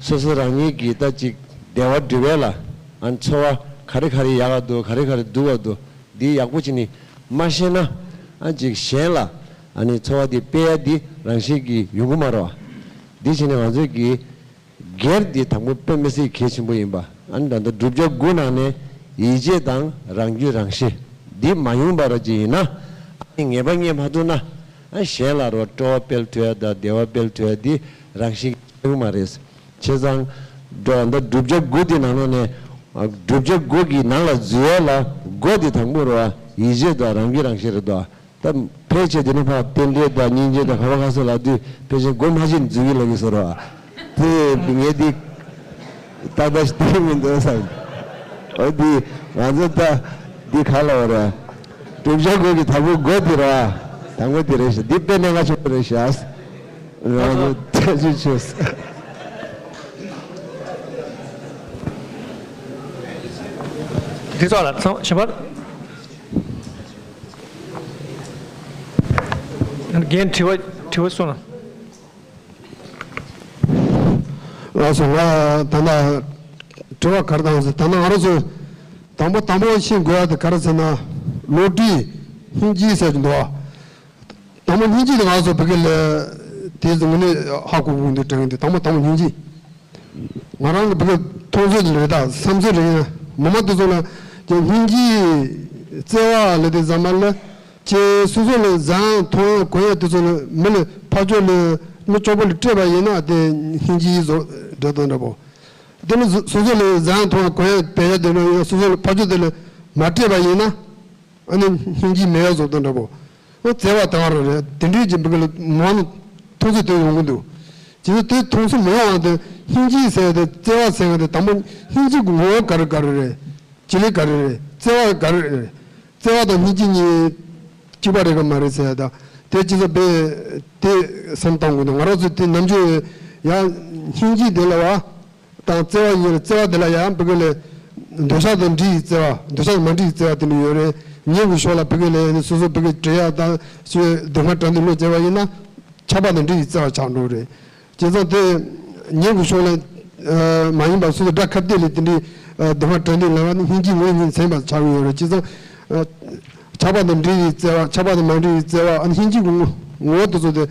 སོ་སོ་རང་ཉིད་ཀྱི་ད་ཅིག་བདེ་བ་སྒྲུབ་ཡས་ལ་ཨ་ནི་འཚོ་བ་ག་རེ་ག་རེ་ཡག་ག་འདུག་ག་རེ་ག་རེ་སྡུག་ག་འདུག་འདི་ཡག་པོ་བྱས་ནས་མ་ཤེས་ན་ཨ་ཅིག་གཞན་ལ་ཨ་ནི་འཚོ་བ་དེ་སྤེལ་ཡ་འདི་རང་བཞིན་གྱིས་ཡོང་གི་མ་རེད་བ། འདི་བྱས་ནས་ང་ཚོས་ཀྱི་སྒེར་འདི་དང་པོ་དཔེ་མི་སྲིད་གལ་ཆེན་པོ་ཡིན་པ། ཨ་ནི་ད་ལྟ་བསྒྲུབ་བྱ་དགུ་ནང་ནས་ཡིད་ཆེས་དང་རང་རྒྱུད་རང་ཤེས་འདི་མ་ཡོང་བ་ར་ཅིག་ཡིན་ན། ཨ་ནི་ངེས་པ་རྙེད་མ་ཐུབ་ན། ཨ་གཞན་ལ་རོ་སྤྲོ་བ་སྤེལ་ཐུབ་ཡ་དང་བདེ་བ་སྤེལ་ཐུབ་ཡ་འདི་རང་བཞིན་གྱིས་ཡོང་མ་རེད། བྱས་ཙང་འགྲོ་ད་བསྒྲུབ་བྱ་དགུ་འདི་ནང་ལོགས་ནས་ཨ་བསྒྲུབ་བྱ་དགུ་གི་ནང་ལ་འཛུལ་ཡ་ལ་སྒོ་འདི་དང་པོ་རོ་ཡིད་ཆེས་དང་རང་རྒྱུད་རང་ཤེས་རེད་དོ། ད་ཕལ་ཆེར་དེ་ནི་ཕར་རྟེན་འབྲེལ་དང་སྙིང་རྗེ་དང་ག་བ་ག་ས་ལབ་དུས་ཕལ་ཆེར་སྒོ་མ་ཕྱེ་ནས་འཛུལ་གྱི་ལབ་ཀྱི་ཟེར་རོ། དེ་ངས་འདི་ཏག་ཏག་ཞིག་བལྟས་མི་འདུག་བསམ། འོ་འདི་ང་ཚོ་ད་འདི་ག་ལ་བ་རེད། བསྒྲུབ་བྱ་དགུ་གི་དང་པོ་སྒོ་འདི་ར། དང་པོ་འདི་རེད་ཤག་འདི་དཔེ་གནད་འགག་ཆེན་པོ་རེད་ཤག་ང་ཚོ་ཐག་གཅོད་བྱོས། འདི་ཚོ་ལ་ཚང་བྱེད་པར། རྒན་དྲི་བ་དྲི་བ་གསུངས་ལ། ལགས་སོ། ང་ད་ལྟ་དྲི་བ་ག་རེ་བཏང་ཟེར། ད་ལྟ་ང་རང་ཚོ་དང་པོ་དང་པོ་ཤེས་དགོས་ཡ་དེ་ག་རེ་ཟེར་ན། བློ་གྲོས་སྙིང་རྗེ་ཟེར་གྱི་འདུག་བ། དང་པོ་སྙིང་རྗེ་དེ་ང་ཚོ་བོད་སྐད་ལ་དེ་ཚོ་དངོས་གནས་ཧ་གོ་གི་འདུག་དྲན་གི་འདུག་དང་པོ་དང་པོ་སྙིང་རྗེ། ང་རང་གི་བོད་སྐད་མཐོང་ཚུལ་དེ་རེད་ད། བསམ་ཚུལ་རེད། ཡིན་ན་མི་མང་དེ་ཚོ་ལ་ཀྱང་སྙིང་རྗེ་བརྩེ་བ་ལབ་དུས་ཙམ་པ་ལ་ཁྱེད་སོ་སོ་ལ་བཟང་མཐོང་གོ་ཡ་དེ་ཚོ་ལ་མི་ལ་ཕར་ཕྱོགས་ལ་མི་སྐྱོ་པོ་ལ་སྤྲད་པ་ཡིན་ན་དེ་སྙིང་རྗེ་བཟོ་འདྲ་དང་འདྲ་པོ། དེ་ནི་སོ་སོ་ལ་བཟང་མཐོང་གོ་ཡ་བེད་ཡ་དེ་ནི་སོ་སོ་ལ་ཕར་ཕྱོགས་དེ་ལ་མ་སྤྲད་པ་ཡིན་ན། ཨ་ནི་སྙིང་རྗེ་མེད་ཡ་བཟོ་དང་འདྲ་པོ། ཨོ་བརྩེ་བ་དང་ར་རེད། དེ་འདྲའི་ཀྱི་བོད་སྐད་ལ་མང་མཐོང་ཚུལ་དེ་ཡོང་གི་འདུག་བྱས་ཙང་དེ་མཐོང་ཚུལ་མི་ཡོང་བ་དེ་སྙིང་རྗེ་ཟེར་ཡ་དེ་བརྩེ་བ་ཟེར་ཡ་དེ་དང་པོ་སྙིང་རྗེ་གི་ངོ་བོ་ག་རེ་ག་རེ་རེད། བྱེད་ལས་ག་རེ་རེད། བརྩེ་བ་ག་རེ་རེད། བརྩེ་བ་དང་སྙིང་རྗེ་གཉིས་གཅིག་པ་རེད་ག་མ་རེད་ཟེར་ཡ་དང་དེ་ཅི་ཙམ་པས་དེ་བསམ་བཏང་དགོས་འདུག་ང་རང་ཚོ་དེ་ནམ་རྒྱུན་ཡང་སྙིང་རྗེ་དེ་ལ་བ། དང་བརྩེ་བ་གཉིས་ལ་བརྩེ་བ་དེ་ལ་ཡང་བོད་སྐད་ལ་འདོད་ཆགས་དང་འདྲིས་ཡི་བརྩེ་བ། འདོད་ཆགས་དང་མ་འདྲིས་ཡི་བརྩེ་བ་དེ་འདྲ་ཡོད་རེད། ཉིན་གྱི་ཞོགས་ལ་བོད་སྐད་ལ་ཡང་སོ་སོ་བོད་སྐད་བྲིས་ཡ་དང་སོ་སོའི་སྡུག་བསྔལ་དྲན་དུས་བློ་བྱས་པ་ཡིན་ན་ཆགས་པ་དང་འདྲིས་ཡི་བརྩེ་བ་ཆགས་འགྲོ་རེད། བྱས་ཙང་དེ་ཉིན་གྱི་ཞོགས་ལ་མ་ཡིན་པ་སོ་སོ་དགྲ་ཁ་གཏད་ལས་དེ་འདྲའི་སྡུག་བསྔལ་དྲན་དུས་ལ་ནི་སྙིང་རྗེ་ངོས་གཉིས་མཚན་པ་ཆགས་ཡོད་རེད། བྱས་ཙང་། ཆགས་པ་དང་འདྲིས་ཡི་བརྩེ་བ། ཆགས་པ་དང་མ་འདྲིས་ཡི་བརྩེ་བ། ཨ་ནི་སྙིང་རྗེ་གི་ངོ་ངོ་བོ་དེ་ཚོ་དེ་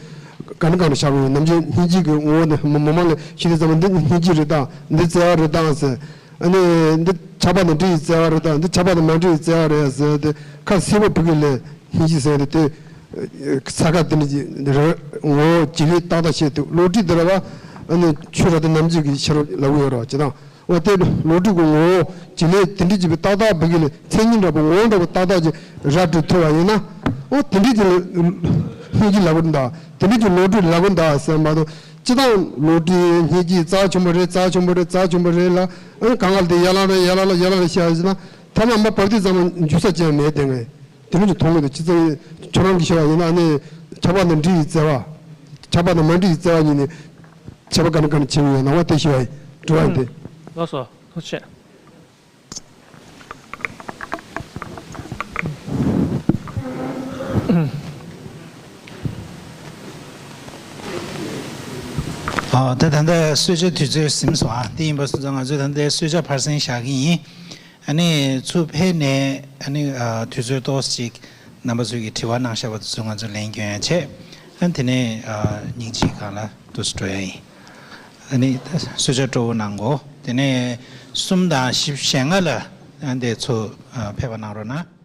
ག་ནས་ག་ནས་ཤར་བ་ཡིན། ནམ་རྒྱུན་སྙིང་རྗེ་གི་ངོ་བོ་དེ་མི་མི་མང་ལ་ཤེས་དུས་ཙམ་པ་འདི་སྙིང་རྗེ་རེད་དང་འདི་བརྩེ་བ་རེད་དང་ཟེར། ཨ་ནི་འདི་ཆགས་པ་དང་འདྲིས་ཡི་བརྩེ་བ་རེད་དང་འདི་ཆགས་པ་དང་མ་འདྲིས་ཡི་བརྩེ་བ་རེད་ཟེར་ཏེ་ཁ་གསལ་པོ་བོད་སྐད་ལ་སྙིང་རྗེ་ཟེར་ཏེ་དེ་ས་ཁ་དེ་འདྲ་ཅིག་རེད། ངོ་བོ་བྱེད་ལས་ཏག་ཏག་བཤད་ཐུབ། བློ་གྲོས་དེ་རེད་བ། ཨ་ནི་ཆོས་ར་དེ་ནམ་རྒྱུན་གྱི་ཕྱིར་ལབ་ཡོད་ར་བྱེད་དང་། འོ་དེ་བློ་གྲོས་ཀྱི་ངོ་བོ་བྱེད་ལས་དེ་འདྲ་ཅིག་པའི་ཏག་ཏག་བོད་སྐད་ལ་མཚན་ཉིད་འདྲ་པོ་ངོ་བོ་འདྲ་པོ་ཏག་ཏག་ཅིག་ར་སྤྲོད་ཐུབ་པ་ཡིན་ན། ཨོ་དེ་འདྲའི་གི་སྙིང་རྗེ་ལབ་དགོས་འདུག་དེ་འདྲའི་གི་ལོ་དྲུག་ལབ་དགོས་འདུག་ཟེར་མ་གཏོགས། སྤྱི་བཏང་ལོ་དྲུག་སྙིང་རྗེ་རྩ་ཆེན་པོ་རེད། རྩ་ཆེན་པོ་རེད། རྩ་ཆེན་པོ་རེད་ལ། ཨང་གང་ག་ལ་དེ་ཡར་ལངས་རེད། ཡར་ལངས་རེད། ཡར་ལངས་རེད་བཤད་ཟིན་ན། ཐ་ན་མ་བབས་དུས་ཙམ་པ་འཇུ་ས་ཅི་ཡང་མེད་དེ། ངས་དེ་འདྲ་ཅིག་མཐོང་གི་འདུག་སྤྱི་ཚོགས་ཁྱོད་རང་གིས་ཤོད་པ་ཡིན་ན། ཨ་ནི་ཆགས་པ་དང་འདྲིས་ཡི་བརྩེ་བ། ཆགས་པ་དང་མ་འདྲིས་ཡི་བརྩེ་བ་གཉིས་ནི་ཁྱད་པར་ག་འདྲ་ག་འདྲ་ཕྱེ་གི་ཡོད་ན་བ་དེ་ཤོད་པ་ཡིན། དྲི་བ་ཡིན་ཏེ། ལགས་སོ། ཐུགས་རྗེ་ཆེ། ཨ། ད་ད་ལྟ་གསོལ་ཇ་དུས་ཚོད་ཟིན་སོང་ཨ། དེ་ཡིན་པ་སོང་ཙང་ང་ཚོས་ད་ལྟ་གསོལ་ཇ་ཕར་ཟིན་བཞག་གི་ཡིན། ཨ་ནི་ཚུར་ཕེབས་ནས་ཨ་ནི་ཨ་དུས་ཚོད་ཏོག་ཙམ་ཅིག་རྣམ་པ་ཚོས་ཀྱི་དྲི་བ་གནང་བཞག་པ་དེ་ཚོ་ང་ཚོས་ལན་སྐྱོན་ཡ་བྱས། ཨ་དེ་ནས་ཨ་ཉིན་གཅིག་སྒང་ལ་འདུག་སེ་འགྲོ་ཡ་ཡིན། ཨ་ནི་གསོལ་ཇ་སྤྲོ་བོ་གནང་གོ། དེ་ནས་གསུམ་དང་བཞི་བཅུ་ཞེ་ལྔ་ལ་ཨ་འདི་ཚུར་ཨ་ཕེབས་པ་གནང་རོགས་གནང་།